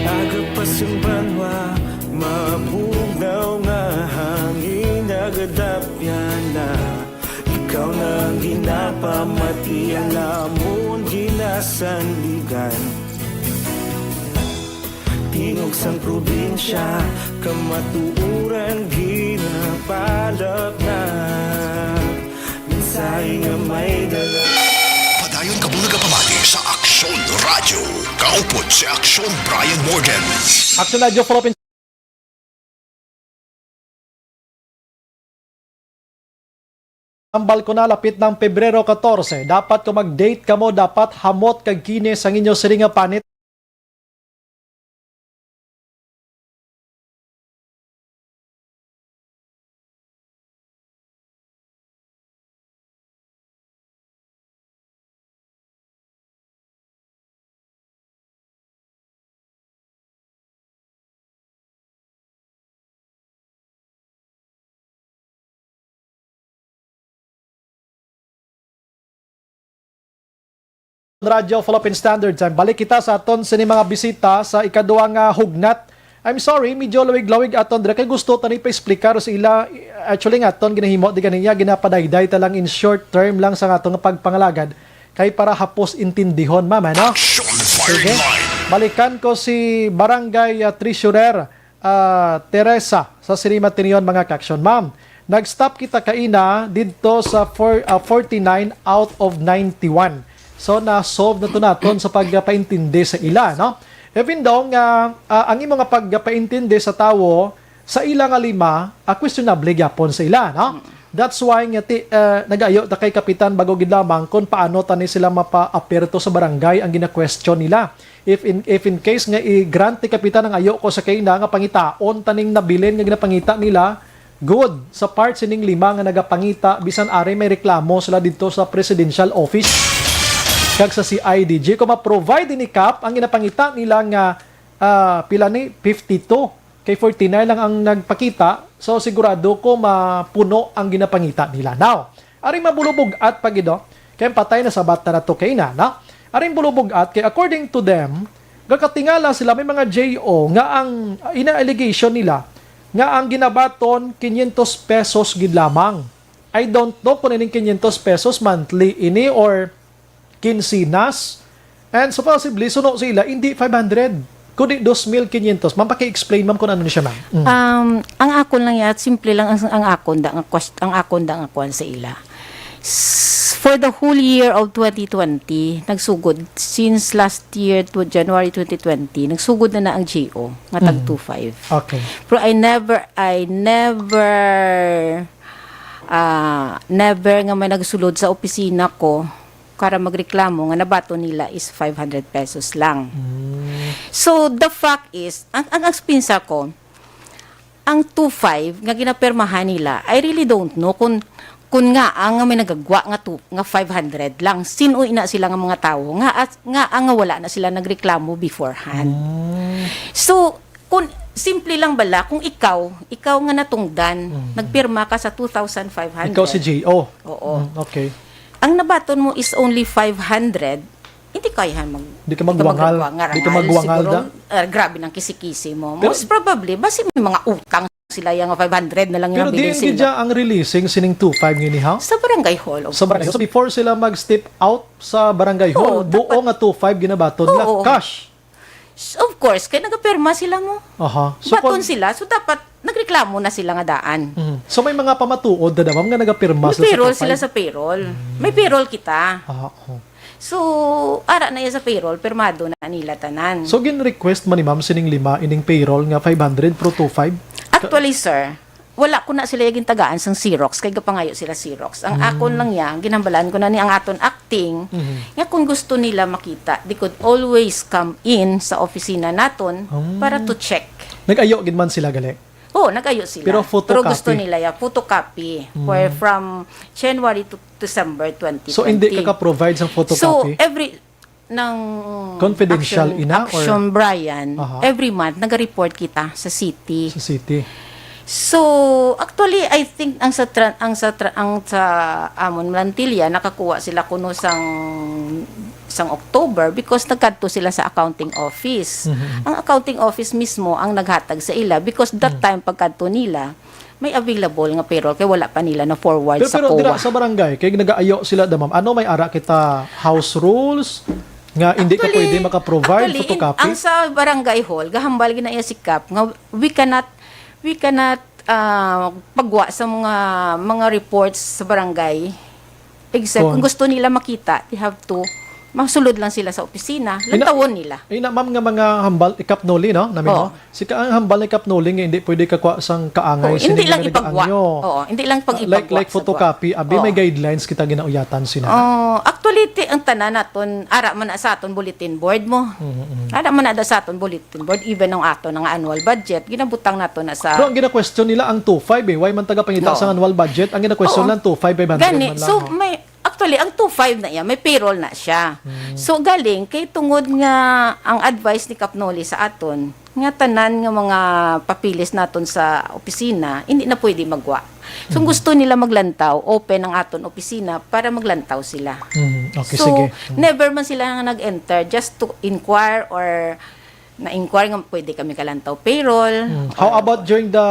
Aga pa sang banwa, mabugnaw nga hangin nagadapyan na. Ikaw na ang ginapamati, ang amon ginasandigan. Tingog sang probinsya, kamatuoran ginapalapnap. Mensahe nga may dala. Padayon ka bulag pamati sa Aksyon Radyo. Kaupod si Aksyon Brian Morgan. Aksyon Radyo, follow up in Tambal ko na, lapit ng Pebrero catorce. Dapat kung mag-date kamo, dapat hamot kag kinis ang inyo sini nga panit. Radyo Philippine Standard Time. Balik kita sa aton sini mga bisita sa ikaduha nga hugnat. I'm sorry, medyo lawig-lawig aton dira kay gusto tani pa-explicar sa ila. Actually, nga aton ginahimo di ganiya, ginapadayday ta lang in short term lang sa aton nga pagpangalagad kay para hapos intindihon, ma'am, ano? Action Firing Sige. Line. Balikan ko si Barangay, ah, Treasurer, ah, Teresa sa Sirima Tinion, mga ka-action. Ma'am, nag-stop kita kaina didto sa four, ah, forty-nine out of ninety-one. So, na-solve na to naton sa pagpaintindi sa ila, no? Even though nga, ah, ang imo nga pagpaintindi sa tawo, sa ila nga lima, ah, questionable gyapon sa ila, no? Mm. That's why nga ti-, ah, nagayo ta kay Kapitan bago gid lamang kung paano tani sila mapa-aperto sa barangay ang gina-question nila. If in, if in case nga i-grant ni Kapitan ang ayo ko sa kaina nga pangitaon taning nabilin nga ginapangita nila, good, sa part sining lima nga nagapangita, bisan ari may reklamo sila didto sa presidential office kag sa C I D G. Kung ma-provide ni Kap ang ginapangita nila nga, ah, pila ni fifty-two, kay forty-nine lang ang nagpakita, so sigurado ko mapuno ang ginapangita nila. Now, aring mabulubog-at pa gid, oh, kay ang patay na sabat na nato kay na, no? Aring bulubog-at kay according to them, gakatingala sila may mga J O nga ang ina-allegation nila nga ang ginabaton quinientos pesos gid lamang. I don't know kung ining quinientos pesos monthly ini or kinsinas. And supposedly, suno sa ila, hindi five hundred, kundi dos mil quinientos. Ma'am, paki-explain, ma'am, kung ano ni siya, ma'am. Mm. Um, ang akon lang ya, simple lang ang, ang akon da nga quest-, ang akon da nga kwan sa ila. S-, for the whole year of twenty twenty, nagsugod, since last year to January twenty twenty, nagsugod na na ang G O nga tag Mm. two five. Okay. Pero I never, I never, ah, never nga may nagsulod sa opisina ko para magreklamo nga nabaton nila is five hundred pesos lang. Mm. So, the fact is, ang, ang, ang pinsa ko, ang two five nga ginapermahan nila, I really don't know kung, kung nga ang may nagagwa nga two, nga five hundred lang. Sino ina sila nga mga tawo nga as-, nga ang wala na sila nagreklamo beforehand. Mm. So, kung simple lang bala, kung ikaw, ikaw nga natungdan, Mm. nagpirma ka sa two thousand five hundred. Ikaw si J O. Oo. Mm, okay. Ang nabaton mo is only five hundred, hindi kaya mag-, Di ka hindi ka magwangal. magwangal, Di ka aral. magwangal Siguro, da? ah, grabe ng kisi-kisi mo. Pero Most probably, basi may mga utang sila yang five hundred na lang Pero yung diin binigay sa gid ila. Ang releasing sining two five ngini, ha? Sa barangay hall, of Sa barangay. course. So, before sila mag-step out sa barangay hall, Oo, buo dapat nga two five ginabaton nila. Oo. Cash. S-, of course, kay nagapirma sila mo. Aha. So, Baton kung sila, so dapat nagreklamo na sila nga daan. Mhm. So, may mga pamatuod na daw, ma'am, nga nagapirma May sila sa payroll two five? sila sa payroll. Mm. May payroll kita. Ah, oo. So, ara na iya sa payroll, pirmado na nila tanan. So, gin-request man ni ma'am sining lima ining payroll nga five hundred pro two five? Actually, sir, wala ko na sila yung gintagaan sang Xerox, kay gapangayo sila Xerox. Ang Mm. akon lang yan, ginambalan ko na ni ang aton acting, Mhm. nga kung gusto nila makita, they could always come in sa opisina naton Mm. para to check. Nag-ayo gid man sila, gali? Oo, nag-ayo sila. Pero Pero gusto photocopy? nila ya, photocopy. Mm. For from January to December twenty twenty. So, hindi ka ka-provide sa photocopy? So, every, ng Confidential Action, ina, or? Action Brian, Aha. every month, nag-report kita sa city. Sa city. So, actually, I think ang sa tra-, ang sa tra-, ang sa amon Mantilla, nakakuha sila kuno sang, sang October because nagkadto sila sa accounting office. Mhm. Ang accounting office mismo ang naghatag sa ila because that Mm. time pagkadto nila, may available nga payroll kay wala pa nila na-forward Pero, sa pero dira COA. Sa barangay, kay nagaayo sila da, ma'am. Ano may ara kita house rules nga hindi ka Actually, pwede maka-provide actually, in, photocopy? Ang sa barangay hall, gahambal gina iya si Kap nga we cannot, we cannot, ah, pagwa sa mga, mga reports sa barangay. Except Kung kung gusto nila makita, they have to Masulod lang sila sa opisina, lantawon nila. Ina, ma'am, nga mga hambal, i-Kap Noli, no? Nami, no? Oo. Si ka, ang hambal ni Kap Noli nga hindi pwede kakuha sang kaangay Oo, sini hindi nga lang ipagwa. nagaanyo. Oo, hindi lang pag-ipagwa Like, like sa photocopy, abi, may Oo. guidelines kita ginauyatan sina. Oh, actually, ti, ang tanan naton, ara man na sa aton bulletin board mo. Mhm, mhm. Ara man na da sa aton bulletin board, even ang aton nga annual budget, ginabutang nato na sa Pero ang gina-question nila ang two five eh. Why man taga pangita Oo. sang annual budget? Ang gina-question Oo. lang two five, five hundred Gani, man lang, so, no? may, actually, ang two five na iya, may payroll na siya. Hmm. So, galing, kay tungod nga ang advice ni Kap Noli sa aton, nga tanan nga mga papeles naton sa opisina, hindi na pwede magwa. So, kung Mhm. gusto nila maglantaw, open ang aton opisina para maglantaw sila. Mhm. Okay, So, sige. Mhm. never man sila nga nag-enter just to inquire or na-inquire nga pwede kami kalantaw payroll. Mm. How or about during the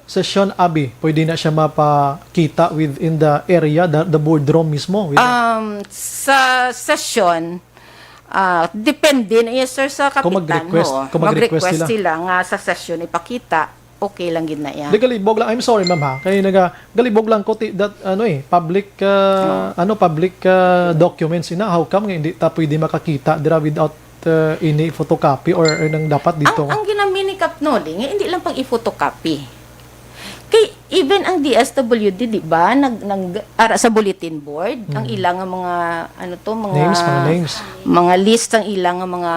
session, Abi? Pwede na siya mapakita within the area, the, the boardroom mismo? With the Um, sa session, ah, depende na iya, sir, sa Kung kapitan, mag-request, oo. kung mag-request Mag-request sila. sila nga sa session ipakita, okay lang gid na iya. Di, galibog lang. I'm sorry, ma'am, ha. Kay naga-, galibog lang ko ti-, that, ano eh, public, ah, Oo. ano, public, ah, documents ina. How come nga hindi ta pwede makakita dira without, ah, any photocopy or, or nang dapat dito? Ang, ang ginami ni Kap Noli nga hindi lang pag i-photocopy. Kay even ang D S W D, di ba, nag, nag, ara sa bulletin board, ang Mm. ilang nga mga, ano to, mga Names, mga names. mga list ang ilang nga mga,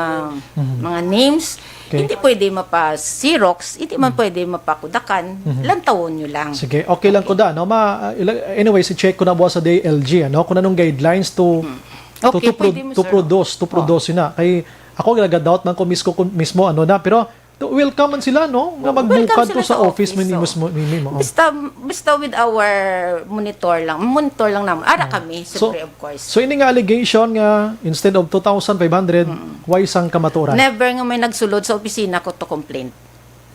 Mhm. mga names. Okay. Hindi pwede mapa-xerox, hindi man Mhm. pwede mapakudakan, Mhm. lantawon nyo lang. Sige, okay lang Okay. ko da, no? Ma, ah, ila-, anyway, si check ko na buwas sa D L G, ano? Kung anong guidelines to, Hmm. to, Okay, to pro-, pwede mo, to sir. produce, to Oh. produce na. Kay ako, nag-doubt man ko mismo, kung mismo, ano na. Pero, to, welcome man sila, no? Nga Oh, magbukad welcome to sila sa sa office, office, mini-, so. mismo, mini-, mo, oh. Basta, basta with our monitor lang. Monitor lang naman. Ara Oh. kami, So, siyempre, of course. so, ini nga allegation nga, instead of two thousand five hundred, Mm. why sang kamatuoran? Never nga may nagsulod sa opisina ko to complain.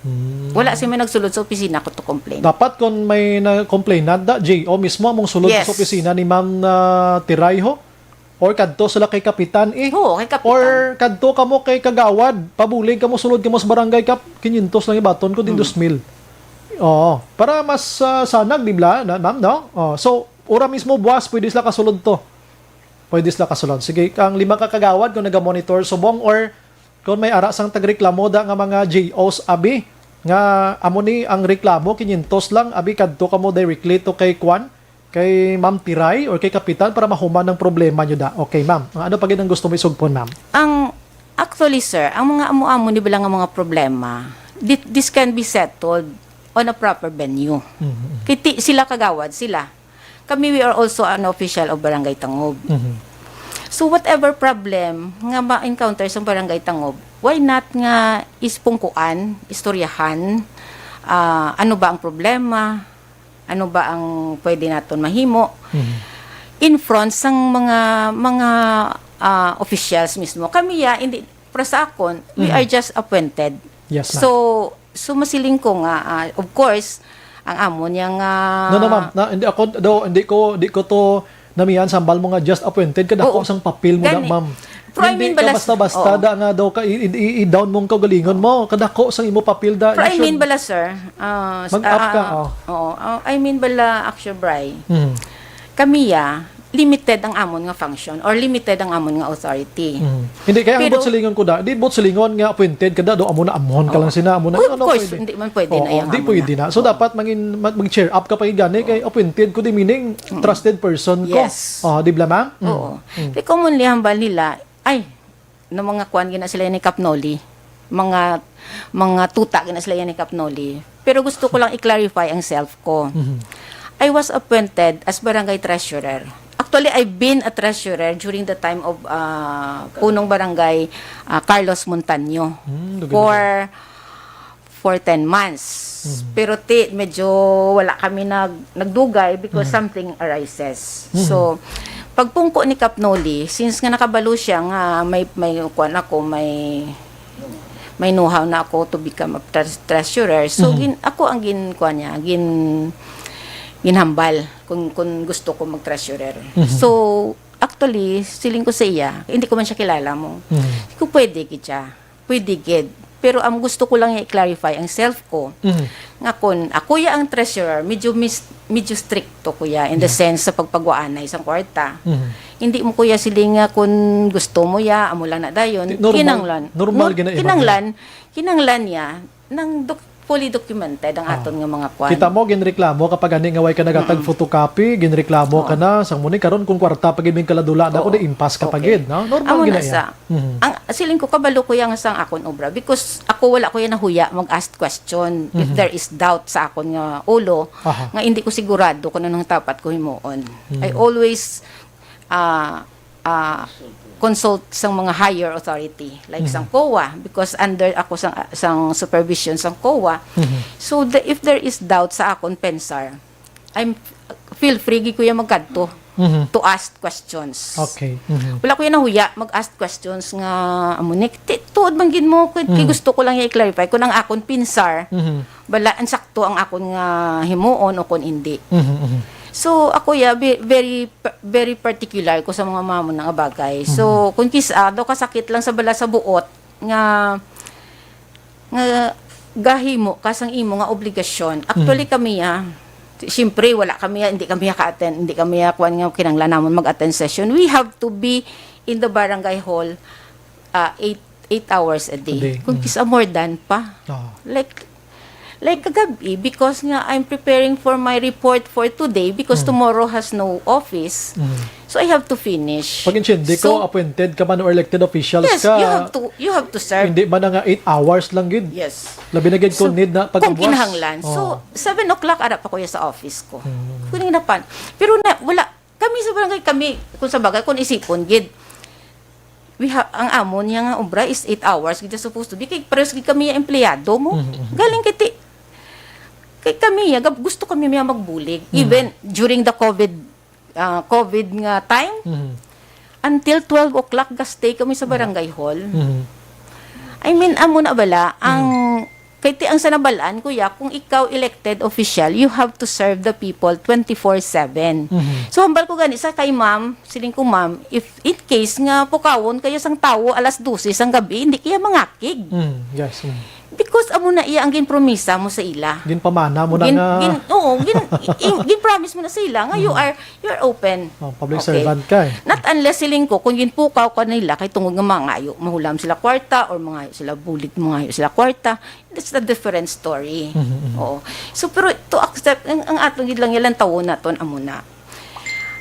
Hmm. Wala siya may nagsulod sa opisina ko to complain. Dapat kung may na-complain na, da, J O mismo among sulod Yes. sa opisina ni Ma'am, ah, Tiray, ho? Or kadto sila kay Kapitan, eh? Oo, kay Kapitan. Or kadto kamo kay Kagawad, pabulig kamo, sulod kamo sa barangay kap, quinientos lang ibaton ko, din Hmm. dos mil. Oo. Para mas, ah, sanag, di ba, na, ma'am, no? Oh, so, ura mismo, buwas, pwede sila kasulod to. Pwede sila kasulod. Sige, ang lima ka kagawad kung naga-monitor subong or kung may ara sang tagreklamo da nga mga J Os, abi, nga amo ni ang reklamo, quinientos lang, abi, kadto kamo directly to kay kwan, kay Ma'am Tiray or kay Kapitan para mahuman ang problema nyo da. Okay, ma'am. Ang ano pa gid ang gusto mo isugpon, ma'am? Ang, actually, sir, ang mga amo-amo ni bala nga mga problema, thi-, this can be settled on a proper venue. Mhm. Kay ti-, sila kagawad, sila. Kami, we are also an official of Barangay Tangob. Mhm. So, whatever problem nga ma-encounter sa Barangay Tangob, why not nga ispungkuan, istoryahan, ah, ano ba ang problema, ano ba ang pwede naton mahimo Mhm. in front sang mga, mga, ah, officials mismo. Kami ya, hindi, para sa akon, we Mhm. are just appointed. Yes, ma'am. So, so masiling ko nga, ah, of course, ang amo niya nga No, no, ma'am. Na, hindi ako, do, hindi ko, hindi ko to namian sambal mo nga just appointed. Kadako Oo. sang papel mo na, Gani. ma'am. Pero I Hindi mean ka bala, basta-basta oo. da nga daw ka, i-, i-, i-, i-down mong kaugalingon mo. Kadako sang imo papel da. Pero You I mean should bala, sir, ah, s-, Mag-up ka, ah, oh. oo. Ah, I mean bala, Action Bry. Mhm. Kami ya, limited ang amon nga function or limited ang amon nga authority. Mhm. Hindi, kaya ang Pero buot silingon ko da, di buot silingon nga appointed ka da, do amo na amon ka Oo. lang sina, amo na, Of ano, course, pwede? hindi man pwede Oo, na yang di amo pwede na. na. So, Oo. dapat mangin-, mag-, mag-cheer up ka pa gani kay Mm. appointed ko, di meaning Mm. trusted person ko. Yes. Oh, di ba, ma'am? Mm. Oo. Mm. Kay commonly hambal nila, ay, no, mga kuan gina sila ni Kap Noli. Mga, mga tuta gina sila ni Kap Noli. Pero gusto ko lang i-clarify ang self ko. Mhm. I was appointed as barangay treasurer. Actually, I've been a treasurer during the time of, ah, punong barangay, ah, Carlos Montaño Hmm, lugi-lugi. for, for ten months. Mhm. Pero ti, medyo wala kami nag-, nagdugay because Mhm. something arises. Mhm. So, pagpungko ni Kap Noli, since nga nakabalo siya nga may, may kuan ako, may, may know-how na ako to become a tre-, treasurer. So, Mhm. gin-, ako ang gin-, kuan niya, gin-, ginhambal kung, kung gusto ko mag-treasurer. Mhm. So, actually, siling ko sa iya, hindi ko man siya kilala mo. Mhm. Kung pwede gid siya, pwede gid. Pero ang gusto ko lang i-clarify ang self ko, Mhm. nga kun ako ya ang treasurer, medyo mis-, medyo stricto ko ya in the Mhm. sense sa pagpagwaanay sang kwarta. Mhm. Hindi mo ko ya siling nga kun gusto mo ya, amo lang na dayon. Di, normal, Kinanglan. Nor-, kinanglan, kinanglan ya nang doc-, fully documented ang Ah. aton nga mga kwan. Kita mo, ginreklamo ka pa gani nga way ka nagatag Mm. photocopy, ginreklamo ka Oo. na, sang muni karon kung kwarta pa gid ming kaladula na, Oo. kundi impas ka pa Okay. gid, no? Normal Amo gid na na siya. sa, Mhm. ang siling ko, kabalo ko yang sang akon obra because ako wala ko yan nahuya mag-ask question if Mhm. there is doubt sa akon nga ulo Aha. nga hindi ko sigurado kung anong dapat ko himuon. I Mhm. always, ah, ah, consult sang mga higher authority, like sang Mhm. COA, because under ako sang, sang supervision sang COA. Mhm. So, the, if there is doubt sa akon pensar, I'm, feel free gid ko ya magkadto Mhm. to ask questions. Okay. Mhm. Wala ko ya nahuya mag-ask questions nga, amo ni, ti-, tuod man gid mo, kay, kay Mhm. gusto ko lang ya i-clarify kung ang akon pinsar, Mhm. bala, ang sakto ang akon nga himuon o kung hindi. Mhm, mhm. So, ako ya, ve-, very, very particular ko sa mga, mga amo na nga bagay. So, Mhm. kung kis-, ah, daw kasakit lang sa bala sa buot nga, nga gahimo ka sang imo nga obligasyon. Actually, Mhm. kami, ah, siyempre, wala kami, ah, hindi kami ka-attend, hindi kami, ah, kuwan nga kinahanglan namon mag-attend session. We have to be in the barangay hall, ah, eight, eight hours a day. A day. Kung Mhm. kis-, ah, more than pa. Oo. Like, like kagabi, because nga I'm preparing for my report for today because Mhm. tomorrow has no office. Mhm. So I have to finish. Pag-intindi ko, So, appointed ka man or elected officials yes, ka, you have to, you have to serve. Hindi man na nga eight hours lang gid. Yes. Labi na gid kung So, need na kung pagbuwas. kinahanglan. So, Oh. seven o'clock, ara pa ko ya sa office ko. Hmm. Kuning na pan. Pero na, wala. Kami sa barangay, kami, kung sa bagay, kung isipon gid, we ha-, ang amon niya nga obra is eight hours, gid supposed to be. Kay pares gid kami ya empleyado mo. Mhm, mhm. Galing kay ti-, kay kami ya, gab-, gusto kami ya magbulig. Mhm. Even during the COVID, ah, COVID nga time, Mhm. until twelve o'clock, ga-stay kami sa barangay hall. Mhm. I mean, amo na bala, ang, Mhm. kay ti-, ang sa nabal-an, kuya, kung ikaw elected official, you have to serve the people twenty-four seven. Mhm. So, hambal ko gani sa kay ma'am, siling ko, "Ma'am, if in case nga pukawon kayo sang tawo alas dose sang gabi, hindi kaya mangakig." Mm, yes, mm. Because amo na iya ang ginpromisa mo sa ila. Ginpamana mo na Gin-, nga. gin-, oo, gin-, in-, gin-promise mo na sa ila nga you Mm. are, you are open. Oh, public Okay. servant ka eh. Not unless siling ko, kung ginpukaw ka nila, kay tungod nga mangayo, mahulam sila kwarta, or mangayo sila bulig, mangayo sila kwarta, that's a different story. Mhm, mhm. Oo. So, pero to accept, ang, ang aton gid lang ilang tawo naton, amo na.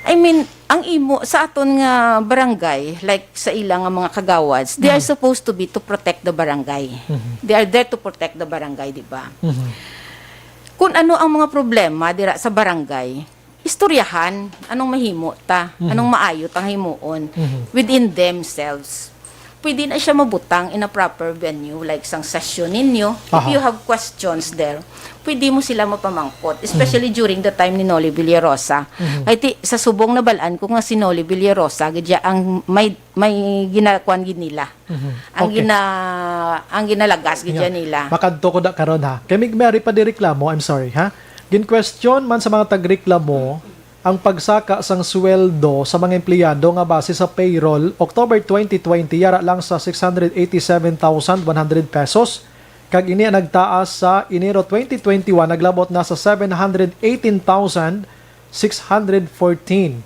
I mean, ang imo, sa aton nga barangay, like sa ila nga mga kagawads, they are Mhm. supposed to be to protect the barangay. Mhm. They are there to protect the barangay, di ba? Mhm. Kung ano ang mga problema dira sa barangay, istoryahan anong mahimo ta, Mhm. anong maayo tang himuon Mhm. within themselves. Pwede na siya mabutang in a proper venue, like sang session ninyo. If Aha. you have questions there, pwede mo sila mapamangkot, especially Mhm. during the time ni Noli Villarosa. Mhm. Kay ti-, sa subong nabal-an ko nga si Noli Villarosa, gid siya ang may, may ginakuan gid nila. Mhm. Ang Okay. gina-, ang ginalagas gid Yeah. siya nila. Makadto ko da karon, ha. Kay mig-, may ari pa di reklamo, I'm sorry, ha. Gin-question man sa mga tagreklamo ang pagsaka sang sweldo sa mga empleyado nga base sa payroll, October twenty twenty, yara lang sa six hundred eighty-seven thousand one hundred pesos, kag ini ang nagtaas sa Enero twenty twenty-one, naglabot na sa seven hundred eighteen thousand six hundred fourteen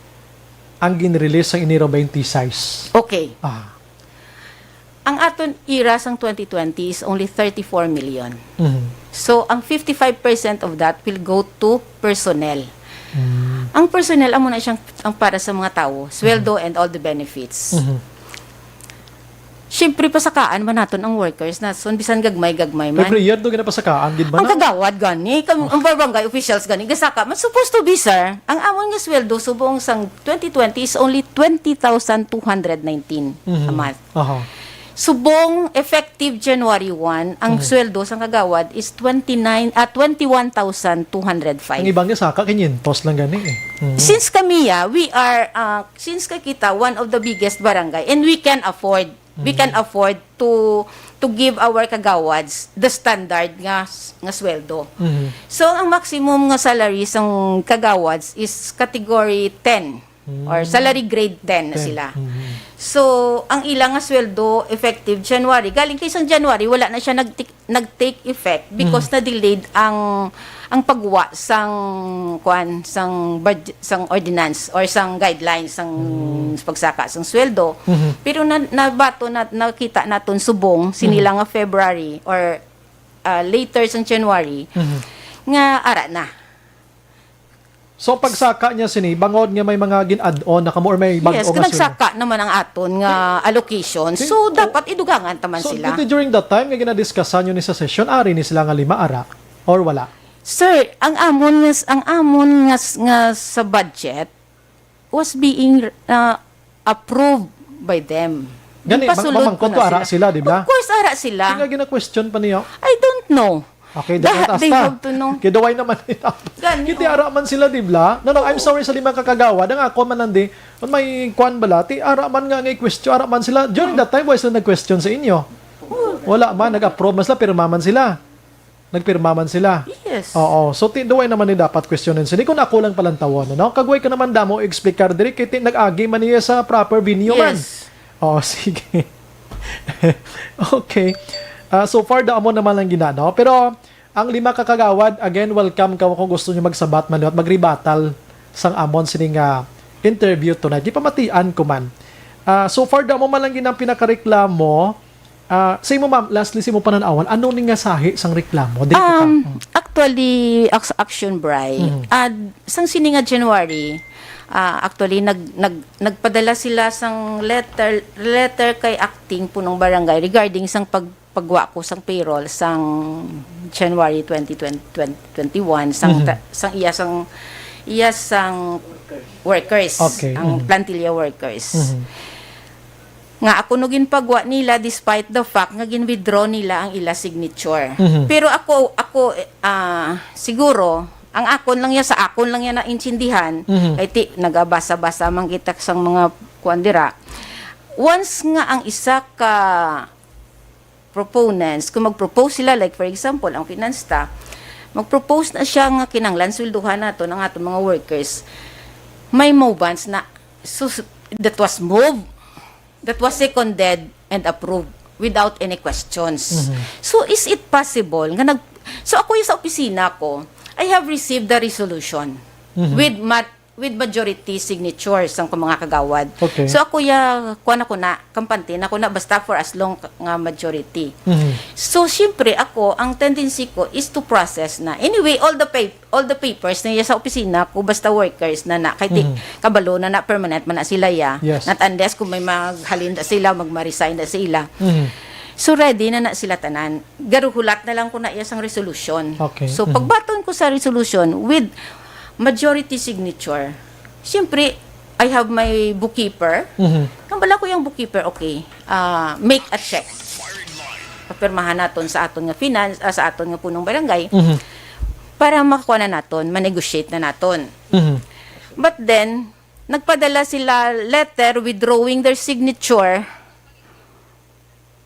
ang gin-release sa Enero twenty-six. Okay. Ah. Ang aton ira sang twenty twenty is only thirty-four million. Mhm. So, ang fifty-five percent of that will go to personnel. Mm. Ang personnel, amo na siyang, ang para sa mga tawo, sweldo Mhm. and all the benefits. Mhm. Siyempre, pasakaan man naton ang workers na, so, bisan gagmay-gagmay man. Every year, do ginapasakaan, gid ba Ang na? kagawad gani, kam-, Oh. ang barangay officials gani, gasaka man, supposed to be, sir. Ang amon nga sweldo, subong sang twenty twenty is only twenty thousand two hundred nineteen a Mhm. month. Aha. Subong effective January one, ang Mhm. sweldo sang kagawad is twenty-nine, ah, twenty-one thousand two hundred five. Ang ibang nga saka, kinyentos lang gani eh. Mhm. Since kami, ah, we are, ah, since kay kita, one of the biggest barangay, and we can afford, we can Mhm. afford to, to give our kagawads the standard nga s-, nga sweldo. Mhm. So, ang maximum nga salary sang kagawads is category ten. or salary grade ten na Ten. sila. Mhm. So, ang ila nga sweldo effective January, galing kay sang January, wala na siya nag-take, nag-take effect because na-delayed ang ang pagwa sang, kwan, sang budget, sang ordinance or sang guidelines sang pagsaka sang sweldo. Mhm. Pero na, nabato na, nakita naton subong sini Mhm. lang nga February or ah, later sang January Mhm. nga ara na. So pagsaka niya sini, bangod nga may mga gin-add-on na kamo or may bag-o Yes, nga kung nagsaka naman ang aton nga allocation, Okay. so dapat idugangan taman So sila. dito, during that time nga ginadiscuss nyo ni sa session, ari ni sila nga lima ara or wala? Sir, ang amon nga s- ang amon nga s- nga sa budget was being uh, approved by them. Gani, Gipasulod mamangkot ko na ara sila, di ba? Of course, ara sila. Kaya gina-question pa niya. I don't know. Okay, That dapat they asta. Have to know. Kidaway naman nila. Gani, Kiti oh. Ara man sila, di ba? No, no, I'm sorry sa lima ka kagawad. Ang ako man nandi, kung may kwan bala, ti ara man nga nga question, ara man sila. During that time, wala sila nag-question sa inyo. Wala man, nag-approve man sila, pirma man sila. Nagpirma man sila. Yes. Oo. So, ti, duway naman ni dapat questionin sila. Kung ako lang palantawon, no? Kagway ka naman damo explicar diri, kay ti, nag-agi man niya sa proper venue man. Yes. Oo, sige. Okay. Ah, so far, da amo naman lang gina, no? Pero ang lima ka kagawad, again, welcome ka kung gusto niyo magsabat man at magribatal sang amon sini nga interview tonight. Gipamatian ko man. Ah, so far, da mo man lang gina ang pinakareklamo. Ah, sa imo, ma'am, lastly, sa imo panan-awan, ano ni nga sahi sang reklamo? Dito ka. Um, Mm. Actually, Ax- Action Bry, Mhm. ah, sang sini nga January, ah, actually, nag, nag, nagpadala sila sang letter letter kay acting punong barangay regarding sang pag, pagwa ko sang payroll sang January twenty twenty, twenty twenty-one, sang, Mhm. ta- sang iya sang iya sang workers, Okay, ang mhm. plantilla workers. Mhm. Nga ako no ginpagwa nila despite the fact nga gin-withdraw nila ang ila signature. Mhm. Pero ako, ako, ah, siguro, ang akon lang yan, sa akon lang yan naintindihan, Mhm. kay ti, nagabasa-basa man kita sang mga kuwan dira. Once nga ang isa ka proponents, kung mag-propose sila, like for example, ang finance ta, mag-propose na siya nga kinanglan swelduhan nato ng ato mga workers, may movance na, so, that was moved, that was seconded and approved without any questions. Mhm. So, is it possible nga nag, so, ako yung sa opisina ko, I have received the resolution Mhm. with ma- with majority signatures ang mga kagawad. Okay. So, ako ya, kuan ako na, kampante na ako na basta for as long ka- nga majority. Mhm. So, siyempre ako, ang tendency ko is to process na. Anyway, all the pa- all the papers na iya sa opisina ko, basta workers na na, kay ti, Mhm. kabalo na na, permanent man na sila ya. Yes. Not unless kung may maghalin na sila, magma-resign na sila. Mhm. So, ready na na sila tanan. Garuhulat na lang ko na iya sang resolution. Okay. So, Mhm. pagbaton ko sa resolution with majority signature, siyempre, I have my bookkeeper. Mhm. Ang bala ko yung bookkeeper, okay, ah, make a check. Papirmahan naton sa aton nga finance, ah, sa aton nga punong barangay Mhm. para makakuha na naton, ma-negotiate na naton. Mhm. But then, nagpadala sila letter withdrawing their signature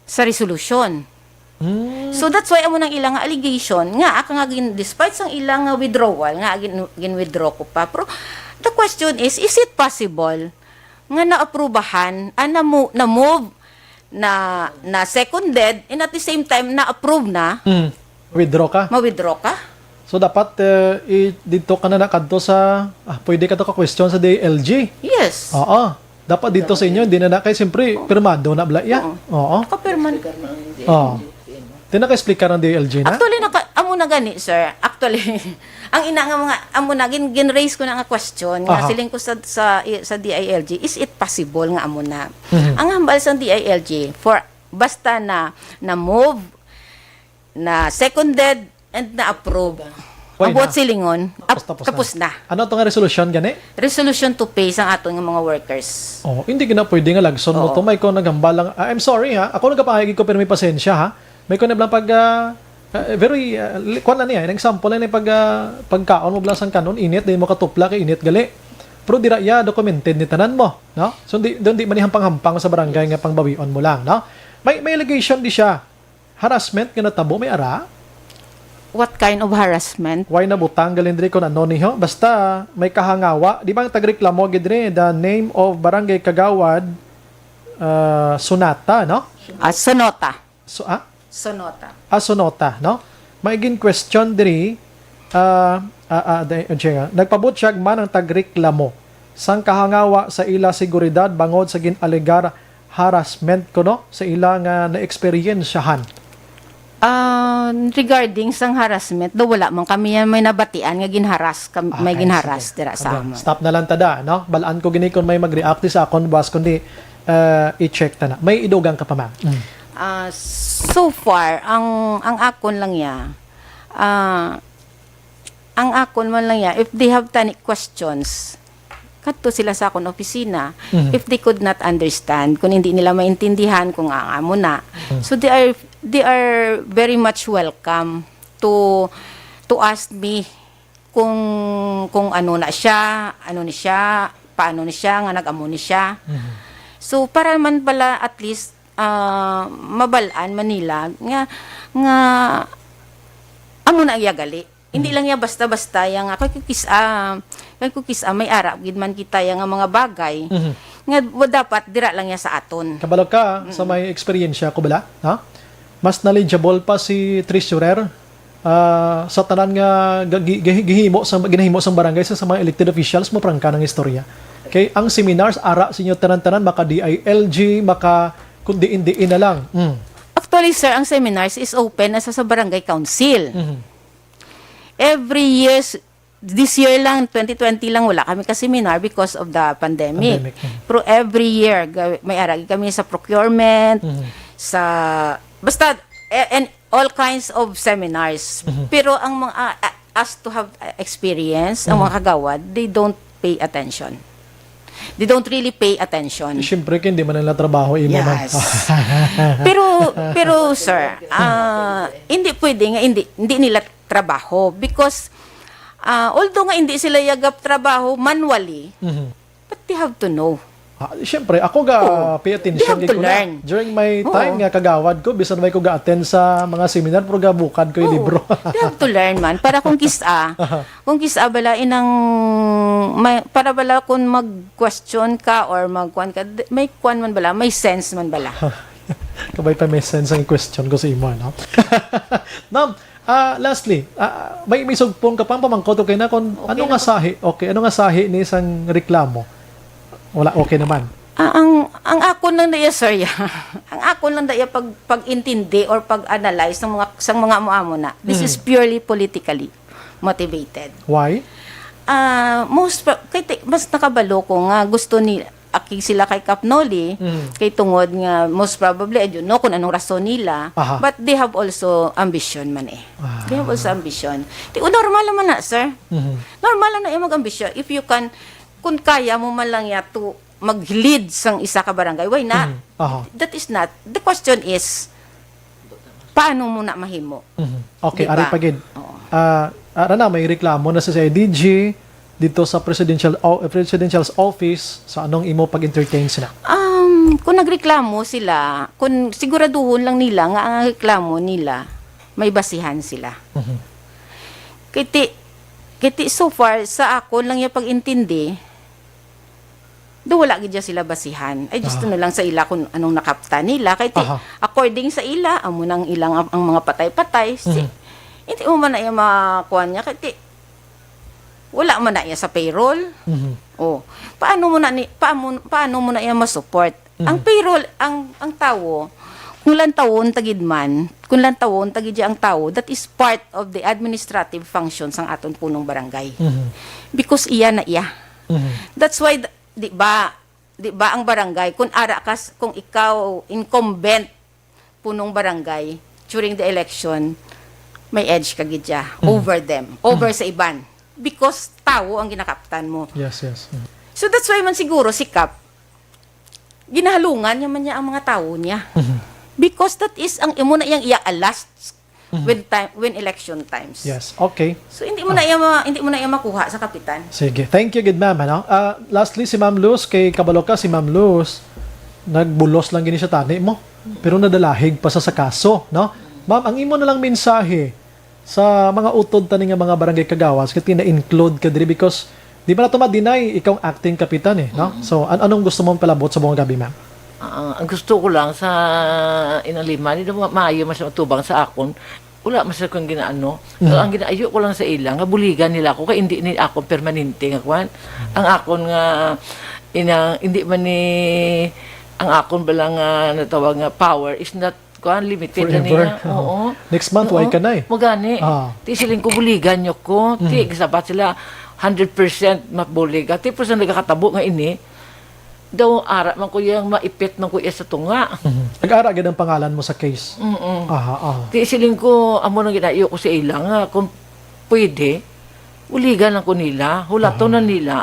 sa resolution. Mm. So that's why amo nang ilang allegation nga aka nga gin, despite sang ilang nga withdrawal nga gin, gin-withdraw ko pa. Pero the question is, is it possible nga naaprubahan, ah, na, na-move, na, na seconded, and at the same time na-approve na, Mm. Withdraw ka? ma-withdraw ka? So dapat eh, i- dito ka na nakadto sa ah, pwede ka to ka-question sa D I L G. Yes. Oo. Dapat dito sa inyo, hindi na na kay siyempre pirmado na bala iya. Oo. Kapirman. Oo. Di naka-explicar ang D I L G na? Actually, naka, amo na gani, sir. Actually, ang ina nga mga, amo na, gin, gin-raise ko na nga question, nga Aha. siling ko sa, sa, sa D I L G, is it possible nga amo na? Mhm. Ang hambal sa D I L G, for, basta na, na-move, na seconded, and na-approve. Why Ang buot na? silingon, Tapos, ap- tapos, tapos na. Ano to nga resolution gani? Resolution to pay sa aton nga mga workers. Oh, hindi gina pwede nga lagson mo Oo. to. May ko naghambal lang. Ah, I'm sorry ha. Ako nagapahayag ko pero may pasensya ha. May ko na lang pag ah, ah, very uh, kuan lang niya, an example lang ni pag ah, pagkaon mo lang sang kanon, init, di mo katupla kay init gali. Pero dira iya documented ni tanan mo, no? So di, di man ni hampang-hampang sa barangay nga pangbawion mo lang, no? May may allegation di siya. Harassment nga natabo may ara? What kind of harassment? Why nabutang gali diri kung ano niho? Basta may kahangawa. Di ba ang tagreklamo gid diri, the name of Barangay Kagawad, ah, Sunata, no? Ah, Sonota. So, ah? Sonota. Ah, Sonota, no? May gin-question diri, ah, ah, ah, di- ah, siya nga. Nagpabutsyag man ang tagreklamo sang kahangawa sa ila seguridad bangod sa gin-alegar harassment kuno sa ila nga naeksperyensyahan. Ah, regarding sang harassment, do wala man kami yan may nabatian nga ginharas kam- may Okay, ginharas sige. dira sa Ano, amon. Stop na lang tada, no? Balaan ko gini kung may mag-react sa akon, boss, kundi uh, i-check ta na. May idugang ka pa, ma'am. Mm. Ah, so far ang ang akon lang ya. Ah, ang akon man lang ya, if they have tani questions, kadto sila sa akon opisina. Mhm. If they could not understand, kung hindi nila maintindihan kung ang amo na. So they are they are very much welcome to to ask me kung kung ano na siya, ano ni siya, paano ni siya nga nag-amo ni siya. Mhm. So para man pala at least ah, mabal-an man nila nga nga amo na iya gali. Hindi lang iya basta-basta iya nga kay kukis ah, kay kukis ah, may ara gid man kita iya nga mga bagay Mhm. nga wa- dapat dira lang iya sa aton. Kabalo ka sa may eksperyensya ko bala, ha? Mas knowledgeable pa si treasurer ah, sa tanan nga gagi- gahi- gihimo sa ginahimo sang barangay sa, sa mga elected officials, maprangka ng istorya. Kay ang seminars ara sa inyo tanan-tanan maka D I L G, maka kung diin-diin na lang. Mm. Actually, sir, ang seminars is open na sa, sa barangay council. Mhm. Every year, this year lang, twenty twenty lang, wala kami ka-seminar because of the pandemic. Pandemic, mhm. Pero every year, ga- may aragi kami sa procurement, Mhm. sa, basta, eh, and all kinds of seminars. Mhm. Pero ang mga, ah, ah, as to have uh, experience, ang mga kagawad, they don't pay attention. They don't really pay attention. Siyempre, kay hindi man nila trabaho imo man. Yes. Pero pero sir, ah, hindi pwede nga hindi hindi nila trabaho because ah, although nga hindi sila yagap trabaho manually, Mhm. but they have to know. Ah, siyempre, ako ga Oo. pay attention They have gid to ko na. learn. During my Oo. time nga kagawad ko, bisan may ko ga-attend sa mga seminar, pero gabukad ko yung Oo. libro. They have to learn man para kung kisa, kung kisa bala inang may, para bala kung mag-question ka or magkuan ka, d- may kuan man bala, may sense man bala. Kabay pa may sense ang question ko sa imo, no? Ma'am, ah, lastly, ah, may may sugpong ka pang pamangkot, okay na kung ano nga sahi, okay, ano nga sahi ni sang reklamo? Wala, okay naman. Ah, ang ang akon lang daya, sir, ya. Ang akon lang daya pag pag-intindi or pag-analyze ng mga sang mga amo-amo na. This is purely politically motivated. Why? Ah, most pro- kay ti- mas nakabalo ko nga gusto ni aki sila kay Kap Noli, Mm. kay tungod nga most probably I don't know kung anong rason nila, Aha. But they have also ambition man eh. Ah. They have also ambition. Ti normal naman na, sir. Mhm. Normal na yung mag-ambisyon if you can kung kaya mo man lang ya to mag-lead sang isa ka barangay, why not? Mhm. Aha. That is not. The question is, paano mo na mahimo? Mhm. Okay, Di ba? Ari pa gid. Oo. Ah, ara na, may reklamo na sa C I D G dito sa presidential o- presidential's office sa anong imo pag-entertain sila. Um, kung nagreklamo sila, kung siguraduhon lang nila nga ang reklamo nila may basihan sila. Mhm. Kiti kiti so far sa akon lang yung pag-intindi, do wala gid sila basihan. Ay, just Ah. na lang sa ila kung anong nakapta nila. Kay ti, Aha. According sa ila, amo nang ilang ang mga patay-patay. Si, Mhm. Hindi mo man na iya makuha niya. Kay ti, wala man na iya sa payroll. Mhm. Oh, paano mo na ni paano, paano mo na iya ma-support? Ang Mhm. Payroll, ang ang tawo, kung lantawon tagid man, kung lantawon tagid ang tawo, that is part of the administrative functions sang aton punong barangay. Mhm. Because iya na iya. Mhm. That's why, di ba, di ba ang barangay, kung ara ka, s- kung ikaw incumbent punong barangay during the election, may edge ka gid siya over them, over sa iban. Because tawo ang ginakaptan mo. Yes, yes. Mhm. So that's why man siguro si Kap, ginahalungan niya man niya ang mga tawo niya. Mhm. Because that is ang imo na iyang iya-alas when time when election times. Yes, okay. So hindi mo na iya ma, hindi mo na iya makuha sa kapitan. Sige. Thank you, good ma'am. Ano? Ah, lastly, si Ma'am Luz, kay kabalo ka, si Ma'am Luz, nagbulos lang gini siya tani mo. Pero nadalahig pa sa, sa kaso, no? Ma'am, ang imo na lang mensahe sa mga utod tani nga mga barangay kagawas, kay na-include ka diri because di ba nato ma-deny ikaw ang acting kapitan eh, no? Mm. So, an-, anong gusto mo palabot sa buong gabi, ma'am? Ah, ang gusto ko lang sa inang lima, di naman maayo mas matubang sa akon. Wala man sa kong ginaano. Mm. Ang ginaayo ko lang sa ila, nga buligan nila ako, kay hindi ni akon permanente nga kwan. Ang akon nga, inang, hindi man ni, ang akon bala nga natawag nga power is not, kwan, limited na Forever. Niya. Oo. Next month, why Oo. Ka na eh? Magani. Ah. Ti siling ko, buligan niyo ko. Ti, Mm. Sabat sila, hundred percent mabulig. Ati po sa nagakatabo nga ini, daw ara man ko yang maipit man ko iya sa tunga. Mhm. Nag-ara gid ang pangalan mo sa case? Mm-mm. Aha, aha. Ti siling ko, amo nang ginayo ko sa ila nga kung pwede, uligan lang ko nila, hulaton Aha. Na nila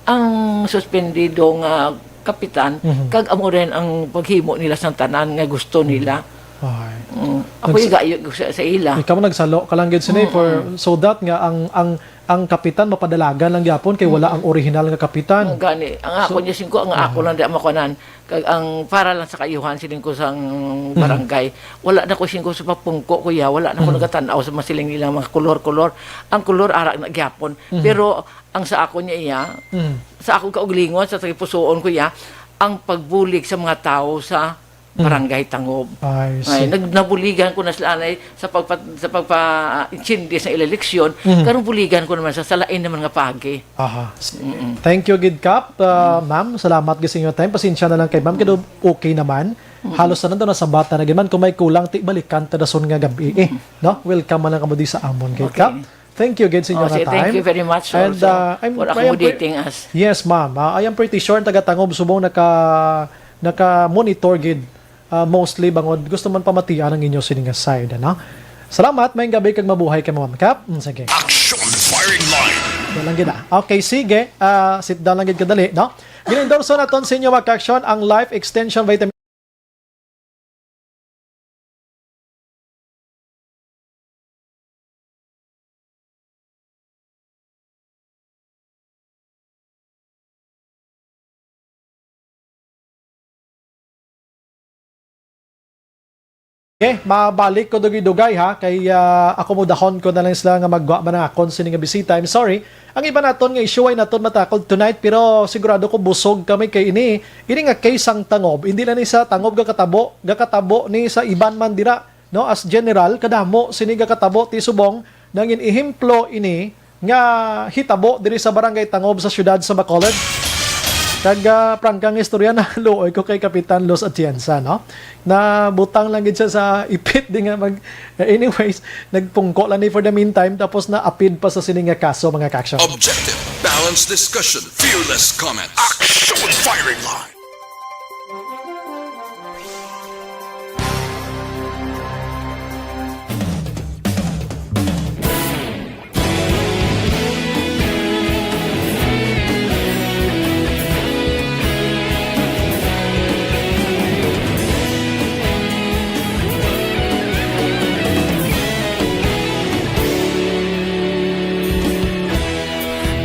ang suspendido nga kapitan, Mhm. Kag amo rin ang paghimo nila sa tanan nga gusto Mhm. Nila. Ay. Mm. Ako Nags- igayo ko sa, sa ila. Ikaw nagsalo ka lang gid sini Mm-mm. For so that nga ang ang ang kapitan mapadalagan lang gyapon kay wala Mm. Ang orihinal nga kapitan. Ang gani, ang ako So, niya singko, ang ako aha. Lang di ang makuanan. Kag ang para lang sa kayuhan, siling ko sang Mm. Barangay, wala na ko singko sa papungko, kuya, wala na ko Mm. Nagatan-aw sa masiling nilang mga kolor-kolor. Ang kolor, ara na gyapon. Mm. Pero ang sa ako niya, iya, Mm. Sa akong kaugalingon, sa tagipusoon, kuya, ang pagbulig sa mga tao sa Mm. Barangay Tangob. I Ay, see. Nag-, nabuligan ko na sila, anay, sa pagpa-, sa pagpa-, ah, intindi sa ila eleksyon, Mm. Karon buligan ko naman sa, sa lain naman nga paagi. Aha. Mm-mm. Thank you gid, Kap. Ah, Mm. Ma'am, salamat gid sa inyo time. Pasensya na lang kay Ma'am, kay daw okay naman. Mm. Halos na nandun, nasabatan na gid man. Kung may kulang, ti, balikan ta dason nga gabi, eh. Mm. No? Welcome man lang kamo di sa amon, kay Okay. Kap. Thank you again sa inyo Oh, nga sige, thank time. You very much And, also uh, I'm, for I am pre-, accommodating us. Yes, ma'am. Ah, I am pretty sure ang taga Tangob subong naka, naka-monitor gid, ah, mostly bangod gusto man pamatian ang inyo sini nga side, ano? Salamat, maayong gabi kag mabuhay kay Ma'am Kap. Mm, sige. Action Firing Line. Yan lang gid, ah. Okay, sige. Ah, sit down lang gid kadali, no? Gin-endorso naton sa inyo, mga ka-action, ang Life Extension Vitamin Okay, mabalik ko dugay-dugay, ha, kay, ah, akomodahon ko na lang sila nga magwa man ang akon sini nga bisita. I'm sorry. Ang iba naton nga issue ay naton matakod tonight, pero sigurado ko busog kami kay ini, ini nga case sang Tangob. Hindi na ni sa Tangob gakatabo, gakatabo ni sa iban man dira, no? As general, kadamo sini gakatabo ti subong nangin ehemplo ini nga hitabo diri sa Barangay Tangob sa siyudad sa Bacolod. Kag, ah, prangkang istorya na luoy ko kay Kapitan Los Atienza, no? Nabutang lang gid siya sa ipit di nga mag-, anyways, nagpungko lang ni for the meantime, tapos na-appeal pa sa sini nga kaso, mga ka-action. Objective, balanced discussion, fearless comments. Action Firing Line.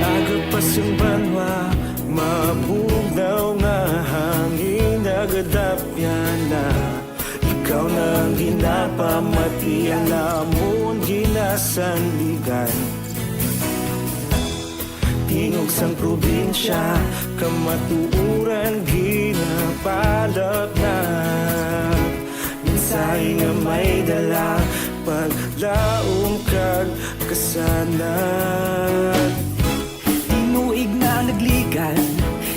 Agod pa sing banwa, mabugnaw nga hangin, nagadapyan na. Ikaw na ang ginapamatian, amon ginasandigan. Tingog sang probinsya, kamatuoran ginapalapnap. Mensahe nga may dala, paglaom kag kasanag. Tinuig na nagligan,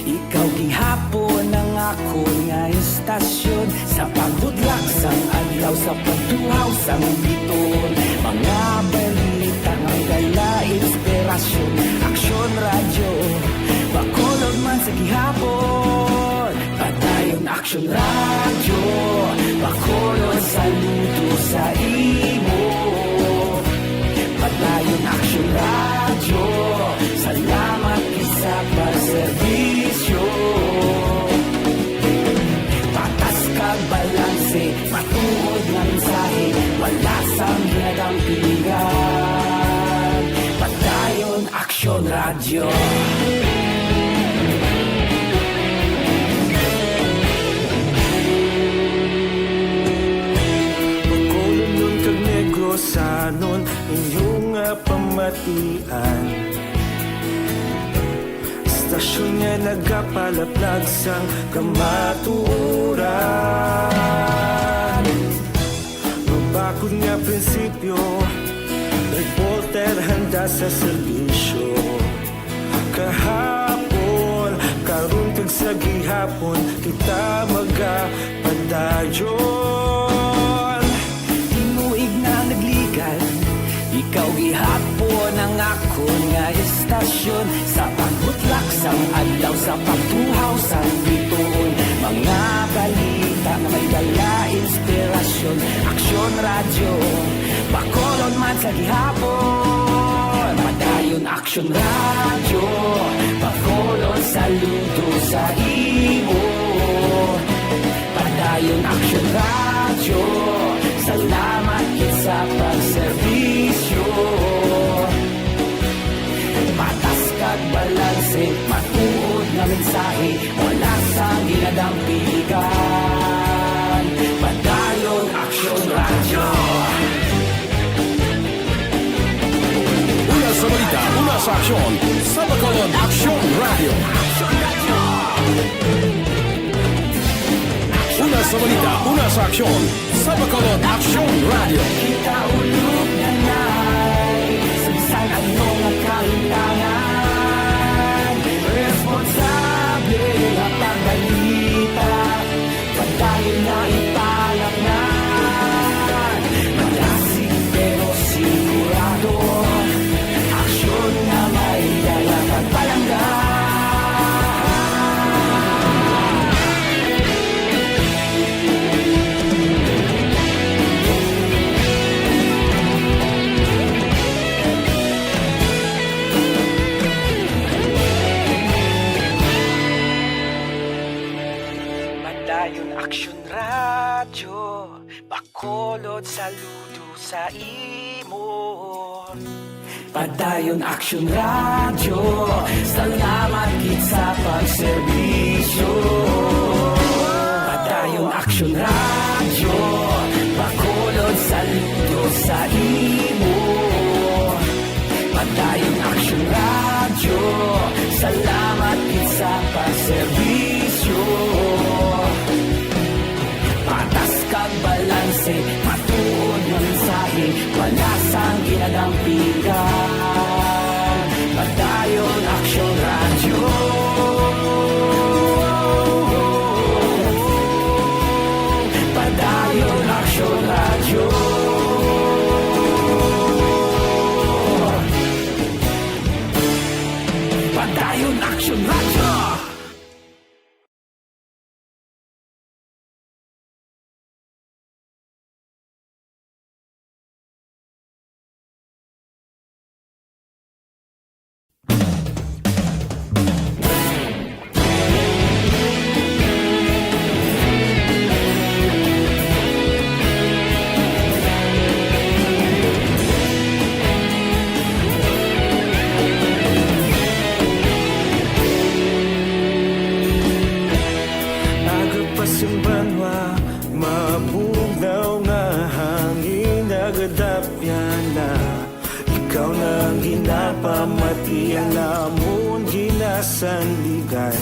ikaw gihapon ang akon nga estasyon. Sa pagbudlak sang adlaw, sa pagtuhaw sang biton, mga balita nga dala inspirasyon. Aksyon Radyo, Bacolod man sa gihapon. Padayon Aksyon Radyo, Bacolod, saludo sa imo. Padayon Aksyon Radyo, salamat gid sa pagserbisyo. Patas kag balanse, matuod nga mensahe, wala sang ginadampingan. Padayon Aksyon Radyo. Bacolod nun kag Negros, Atian. Istasyon nga nagapalaplag sang kamatuoran. Mabakod nga prinsipyo, reporter handa sa serbisyo. Kahapon, karon, kag sa gihapon, kita magapadayon. Tinuig na nagligan, ikaw gihapon ang akon nga istasyon. Sa pagbutlak sang adlaw, sa pagtuhaw sang bituon, mga balita nga may dala inspirasyon. Aksyon Radyo, Bacolod man sa gihapon. Padayon Aksyon Radyo, Bacolod, saludo sa imo. Padayon Aksyon Radyo, salamat gid sa pagserbisyo. Patas kag balanse, matuod nga mensahe, wala sang ginadampigan. Padayon Aksyon Radyo. Una sa balita, una sa aksyon, sa Bacolod Aksyon Radyo. Una sa balita, una sa aksyon, sa Bacolod Aksyon Radyo. Kita ulog na nay, sa bisan ano nga kahintangan, responsable nga pagbalita. Padayon na ipalaknag. Malasig pero sigurado. Aksyon nga may dala kag palangga. Padayon Aksyon Radyo, Bacolod, saludo sa imo. Padayon Aksyon Radyo, salamat gid sa pagserbisyo. Padayon Aksyon Radyo, Bacolod, saludo sa imo. Padayon Aksyon Radyo, salamat gid sa pagserbisyo. Patas kag balanse, matuod nga mensahe, wala sang ginadampigan. Padayon Aksyon Radyo. Padayon Aksyon Radyo. Padayon Aksyon Radyo. Aga pa sing banwa, mabugnaw nga hangin nagadapyan na. Ikaw na ang ginapamatian namon ginasandigan.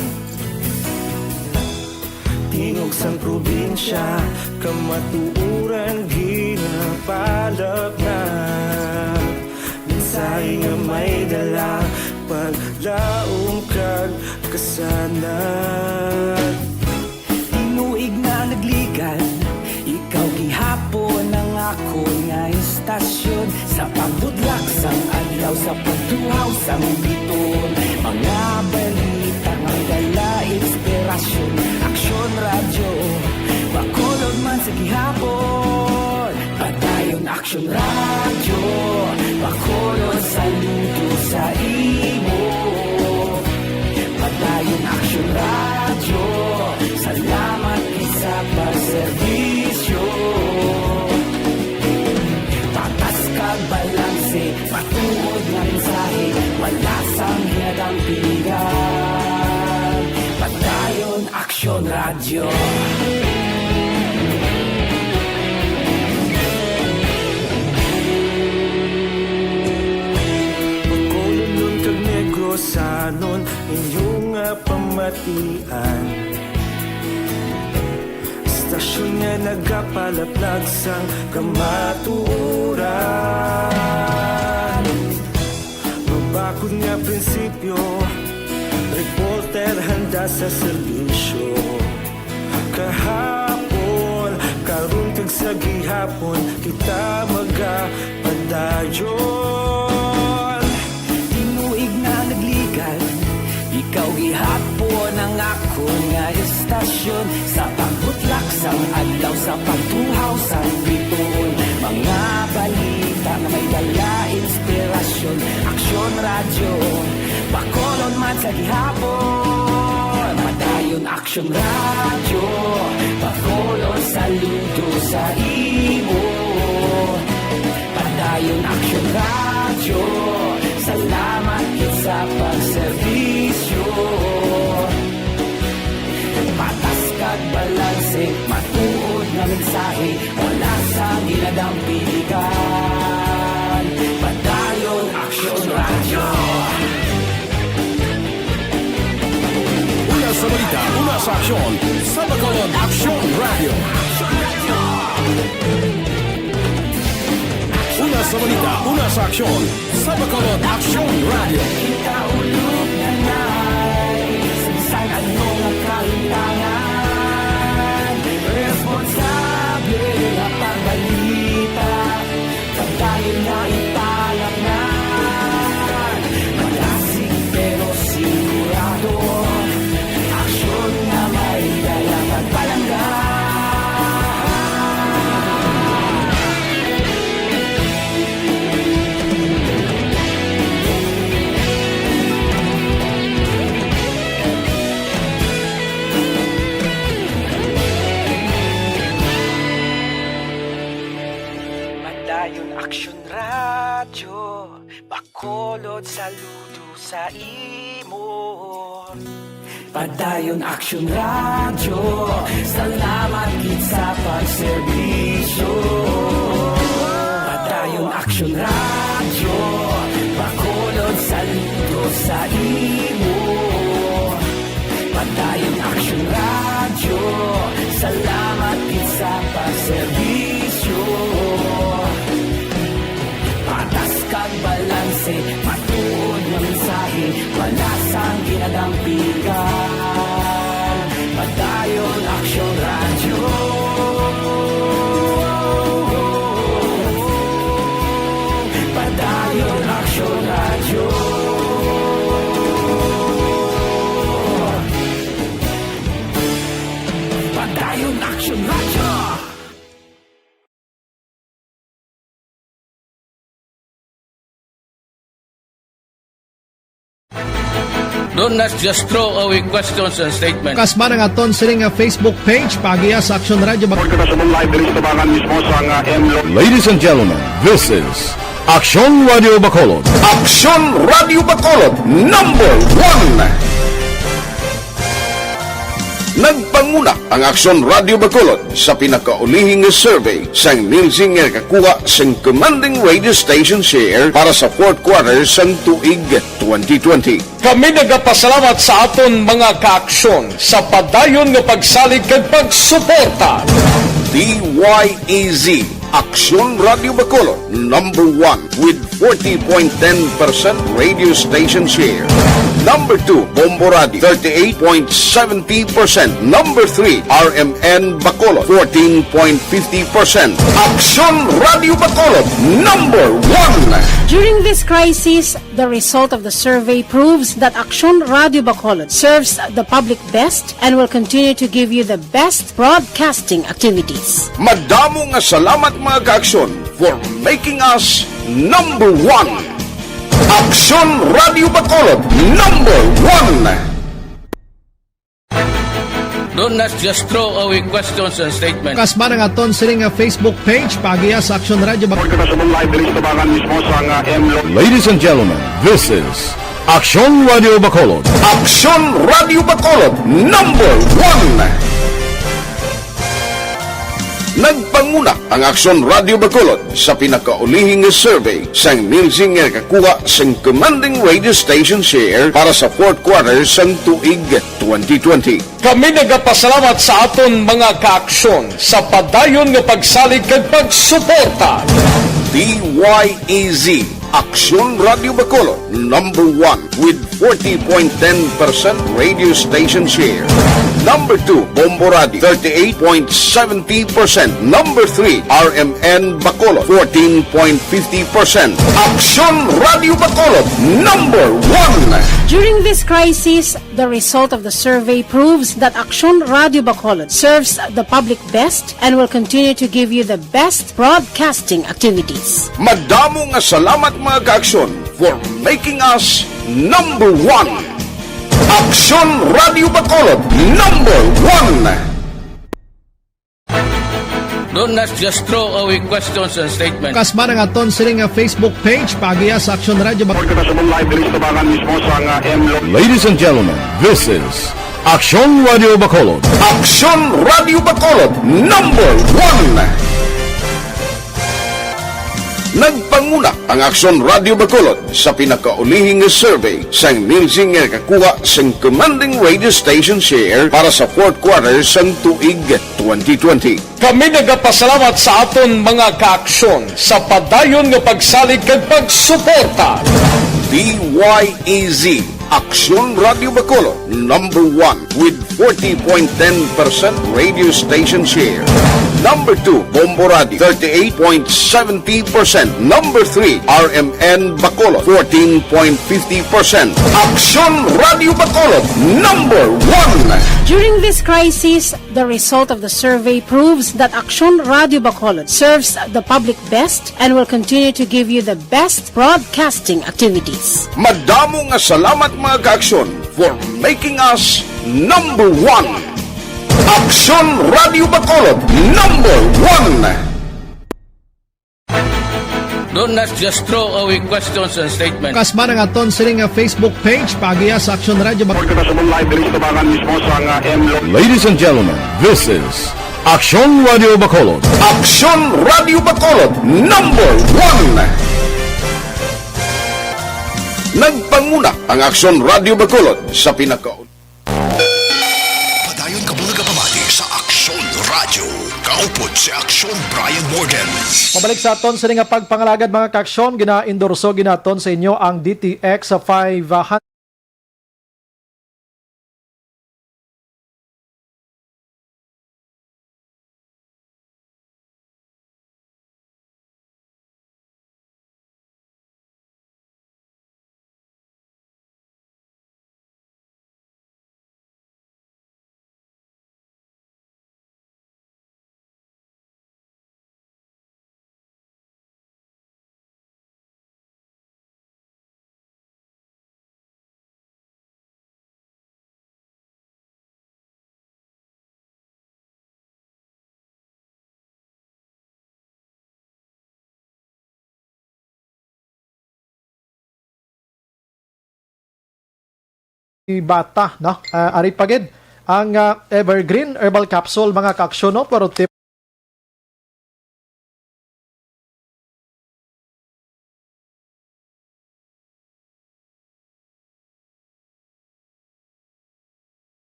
Tingog sang probinsya, kamatuoran ginapalaknag. Mensahe nga may dala, paglaom kag kasanag. Tinuig na nagligan, ikaw gihapon ang akon nga istasyon. Sa pagbudlak sang adlaw, sa pagtuhaw sang bituon, mga balita nga dala inspirasyon. Aksyon Radyo, Bacolod man sa gihapon. Padayon Aksyon Radyo, Bacolod, saludo sa imo. Padayon Aksyon Radyo, salamat gid sa pagserbisyo. Patas kag balanse, matuod nga mensahe, wala sang ginadampigan. Padayon Aksyon Radyo. Sanon inyo nga pamatian, estasyon nga nagapalaplag sang kamatuoran. Mabakod nga prinsipyo, reporter handa sa serbisyo. Kahapon, karon, kag sa gihapon, kita magapadayon. Tinuig na nagligan, ikaw gihapon ang akon nga estasyon. Sa pagbutlak sang adlaw, sa pagtuhaw sang bituon, mga balita nga may dala inspirasyon. Aksyon Radyo, Bacolod man sa gihapon. Padayon Aksyon Radyo, Bacolod, saludo sa imo. Padayon Aksyon Radyo, salamat gid sa pagserbisyo. Patas kag balanse, matuod nga mensahe, wala sang ginadampigan. Padayon Aksyon Radyo. Una sa balita, una sa aksyon, sa Bacolod Aksyon Radyo. Una sa balita, una sa aksyon, sa Bacolod Aksyon Radyo. Kita ulog na nay, sa bisan ano nga kahimtangan, responsable nga pagbalita. Padayon nga ipalapnan, malasig pero sigurado. Aksyon nga may dala pagpalangga. Padayon Aksyon Radyo, Bacolod, saludo sa imo. Padayon Aksyon Radyo, salamat gid sa pagserbisyo. Padayon Aksyon Radyo, Bacolod, saludo sa imo. Padayon Aksyon Radyo, salamat gid sa pagserbisyo. Patas kag balanse, matuod nga mensahe, wala sang ginadampigan. Padayon Aksyon Radyo. Padayon Aksyon Radyo. Padayon Aksyon Radyo. Don't just throw away questions and statements. Kasmaran nga aton sini nga Facebook page, paagiha sa Aksyon Radyo Bacolod. Report kita sa live diri sa tubangan mismo sa nga M Lo- Ladies and gentlemen, this is Aksyon Radyo Bacolod. Aksyon Radyo Bacolod, number one. Nagpanguna ang Aksyon Radyo Bacolod sa pinakaulihi nga survey sang Nielsen nga nakakuha sang commanding radio station share para sa fourth quarter sang tuig twenty twenty. Kami nagapasalamat sa aton mga kaaksyon sa padayon nga pagsalig kag pagsuporta. D Y E Z, Aksyon Radyo Bacolod, number one with forty point ten percent radio station share. Number two, Bombo Radio, thirty-eight point seventy percent. Number three, R M N Bacolod, fourteen point fifty percent. Aksyon Radyo Bacolod, number one. During this crisis, the result of the survey proves that Aksyon Radyo Bacolod serves the public best and will continue to give you the best broadcasting activities. Madamo nga salamat, mga kaaksyon, for making us number one. Aksyon Radyo Bacolod, number one. Don't just throw away questions and statements. Kasmaran nga aton sini nga Facebook page, paagiha sa Aksyon Radyo Bacolod. Report kita sa live diri sa tubangan mismo sa nga M Lo- Ladies and gentlemen, this is Aksyon Radyo Bacolod. Aksyon Radyo Bacolod, number one. Nagpanguna ang Aksyon Radio Bacolod sa pinakaulihing nga survey sang Nielsen nga nakakuha sang commanding radio station share para sa fourth quarter sang tuig twenty twenty. Kami nagapasalamat sa aton mga kaaksyon sa padayon nga pagsalig kag pagsuporta. D Y E Z, Aksyon Radio Bacolod, number one with forty point ten percent radio station share. Number two, Bombo Radio, thirty-eight point seventy percent. Number three, R M N Bacolod, fourteen point fifty percent. Aksyon Radio Bacolod, number one. During this crisis, the result of the survey proves that Aksyon Radio Bacolod serves the public best and will continue to give you the best broadcasting activities. Madamo nga salamat, mga kaaksyon, for making us number one. Aksyon Radio Bacolod, number one. Don't not just throw away questions and statements. Kasman ang aton sini nga Facebook page, paagiha sa Aksyon Radio Bak- Report kita sa live diri sa tubangan mismo sa nga M Lo- Ladies and gentlemen, this is Aksyon Radio Bacolod. Aksyon Radio Bacolod, number one. Nagpanguna ang Aksyon Radio Bacolod sa pinakaulihing nga survey sang Nielsen nga nakakuha sang commanding radio station share para sa fourth quarter sang tuig twenty twenty. Kami nagapasalamat sa aton mga kaaksyon sa padayon nga pagsalig kag pagsuporta. D Y E Z, Aksyon Radio Bacolod, number one with forty point ten percent radio station share. Number two, Bombo Radio, thirty-eight point seventy percent. Number three, R M N Bacolod, fourteen point fifty percent. Aksyon Radio Bacolod, number one. During this crisis, the result of the survey proves that Aksyon Radio Bacolod serves the public best and will continue to give you the best broadcasting activities. Madamo nga salamat, mga kaaksyon, for making us number one. Aksyon Radio Bacolod, number one. Don't not just throw away questions and statements. Kasman ang aton sini nga Facebook page, paagiha sa Aksyon Radio Bak- Report kita sa live diri sa tubangan mismo sa nga M Lo- Ladies and gentlemen, this is Aksyon Radio Bacolod. Aksyon Radio Bacolod, number one. Nagpanguna ang Aksyon Radio Bacolod sa pinaka- Padayon kamo nagapamati sa Aksyon Radio. Kaupod si Aksyon Brian Morgan. Pabalik sa aton sini nga pagpangalagad, mga kaaksyon, ginaendorso ginaton sa inyo ang D T X five hundred. Bata, no? Ah, ari pa gid ang, ah, Evergreen Herbal Capsule, mga kaaksyon, no? Pero tip-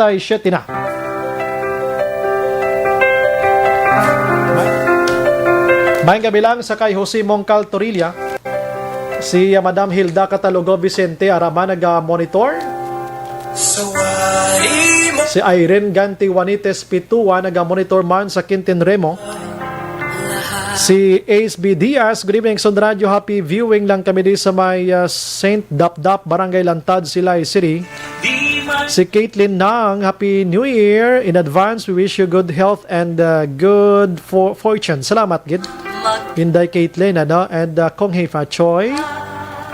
Tay siyete na. Maayong gabi lang sa kay Jose Mongcal Torilla, si, ah, Madam Hilda Catalogo Vicente, ara man naga-monitor. Si Irene Ganti Juanites Pitua, naga-monitor man sa Quintin Remo. Si Ace B Diaz, "Good evening, Aksyon Radyo. Happy viewing lang kami di sa may, ah, Saint Dapdap, Barangay Lantad, Silay City." Si Caitlin Nang, "Happy New Year. In advance, we wish you good health and, ah, good for fortune." Salamat gid, Inday Caitlin, ano? And, ah, Kong Hei Fa Choi,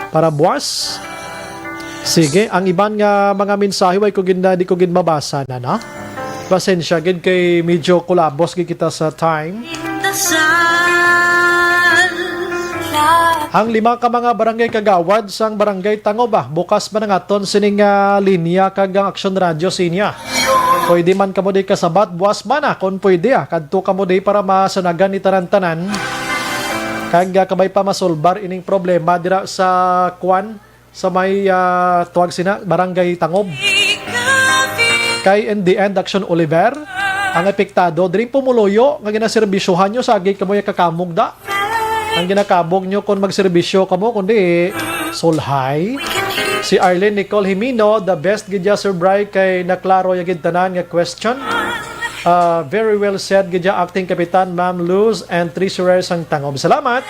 para buwas. Sige, ang iban nga mga mensahe, way ko gid na, di ko gid mabasa na, no? Pasensya gid kay medyo kulabos gid kita sa time. Ang lima ka mga barangay kagawad sang Barangay Tangob, ah, bukas man ang aton sining, ah, linya kag ang Aksyon Radyo sa inyo. Pwede man kamo di kasabat, buwas man, ah, kung pwede, ah, kadto kamo di para masanagan ni tanan-tanan. Kag, ah, kabay pa masolbar ining problema dira sa kwan, sa may, ah, tuwag sina, Barangay Tangob. Kay in the end, Aksyon Oliver, ang epektado, diri pumuluyo nga ginaserbisyohan nyo, sa agi kamo ya kakamog da. Ang ginakabog nyo kung magserbisyo kamo, kundi sulhay. Si Arlene Nicole Jimeno, "The best gid ya, Sir Bry, kay naklaro ya gid tanan nga question." Ah, very well said gid ya, Acting Kapitan, Ma'am Luz, and Treasurer sang Tangob. Salamat.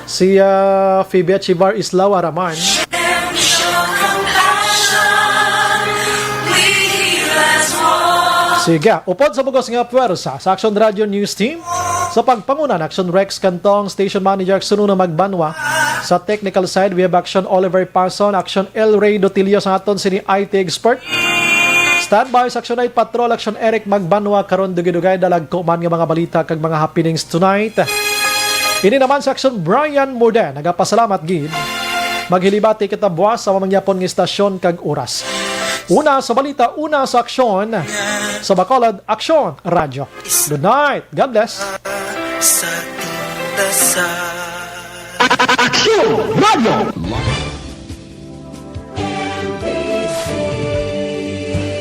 Si, ah, Phoebe Chivar Islaw Araman. Sige, upod sa bugos nga puwersa sa Aksyon Radyo News Team, sa pagpanguna ni Aksyon Rex Cantong, Station Manager Aksyon Uno Magbanwa. Sa technical side, we have Aksyon Oliver Pason, Aksyon El Rey Dotilio sa aton sini I T expert. Standby sa Aksyon Night Patrol, Aksyon Eric Magbanwa, karon dugay-dugay, dalagko man nga mga balita kag mga happenings tonight. Ini naman sa Aksyon Brian Morden, nagapasalamat gid. Maghilibati kita buwas sa mamangyapon nga istasyon kag oras. Una sa balita, una sa aksyon, sa Bacolod, Aksyon Radyo. Good night. God bless. Sa tindasan. Aksyon Radyo.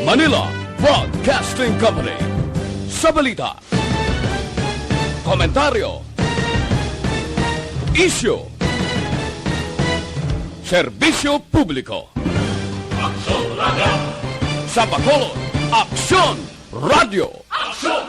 Manila Broadcasting Company. Sa balita, komentaryo, isyu, serbisyo publiko. Aksyon Radyo. Sa Bacolod, Aksyon Radyo. Aksyon!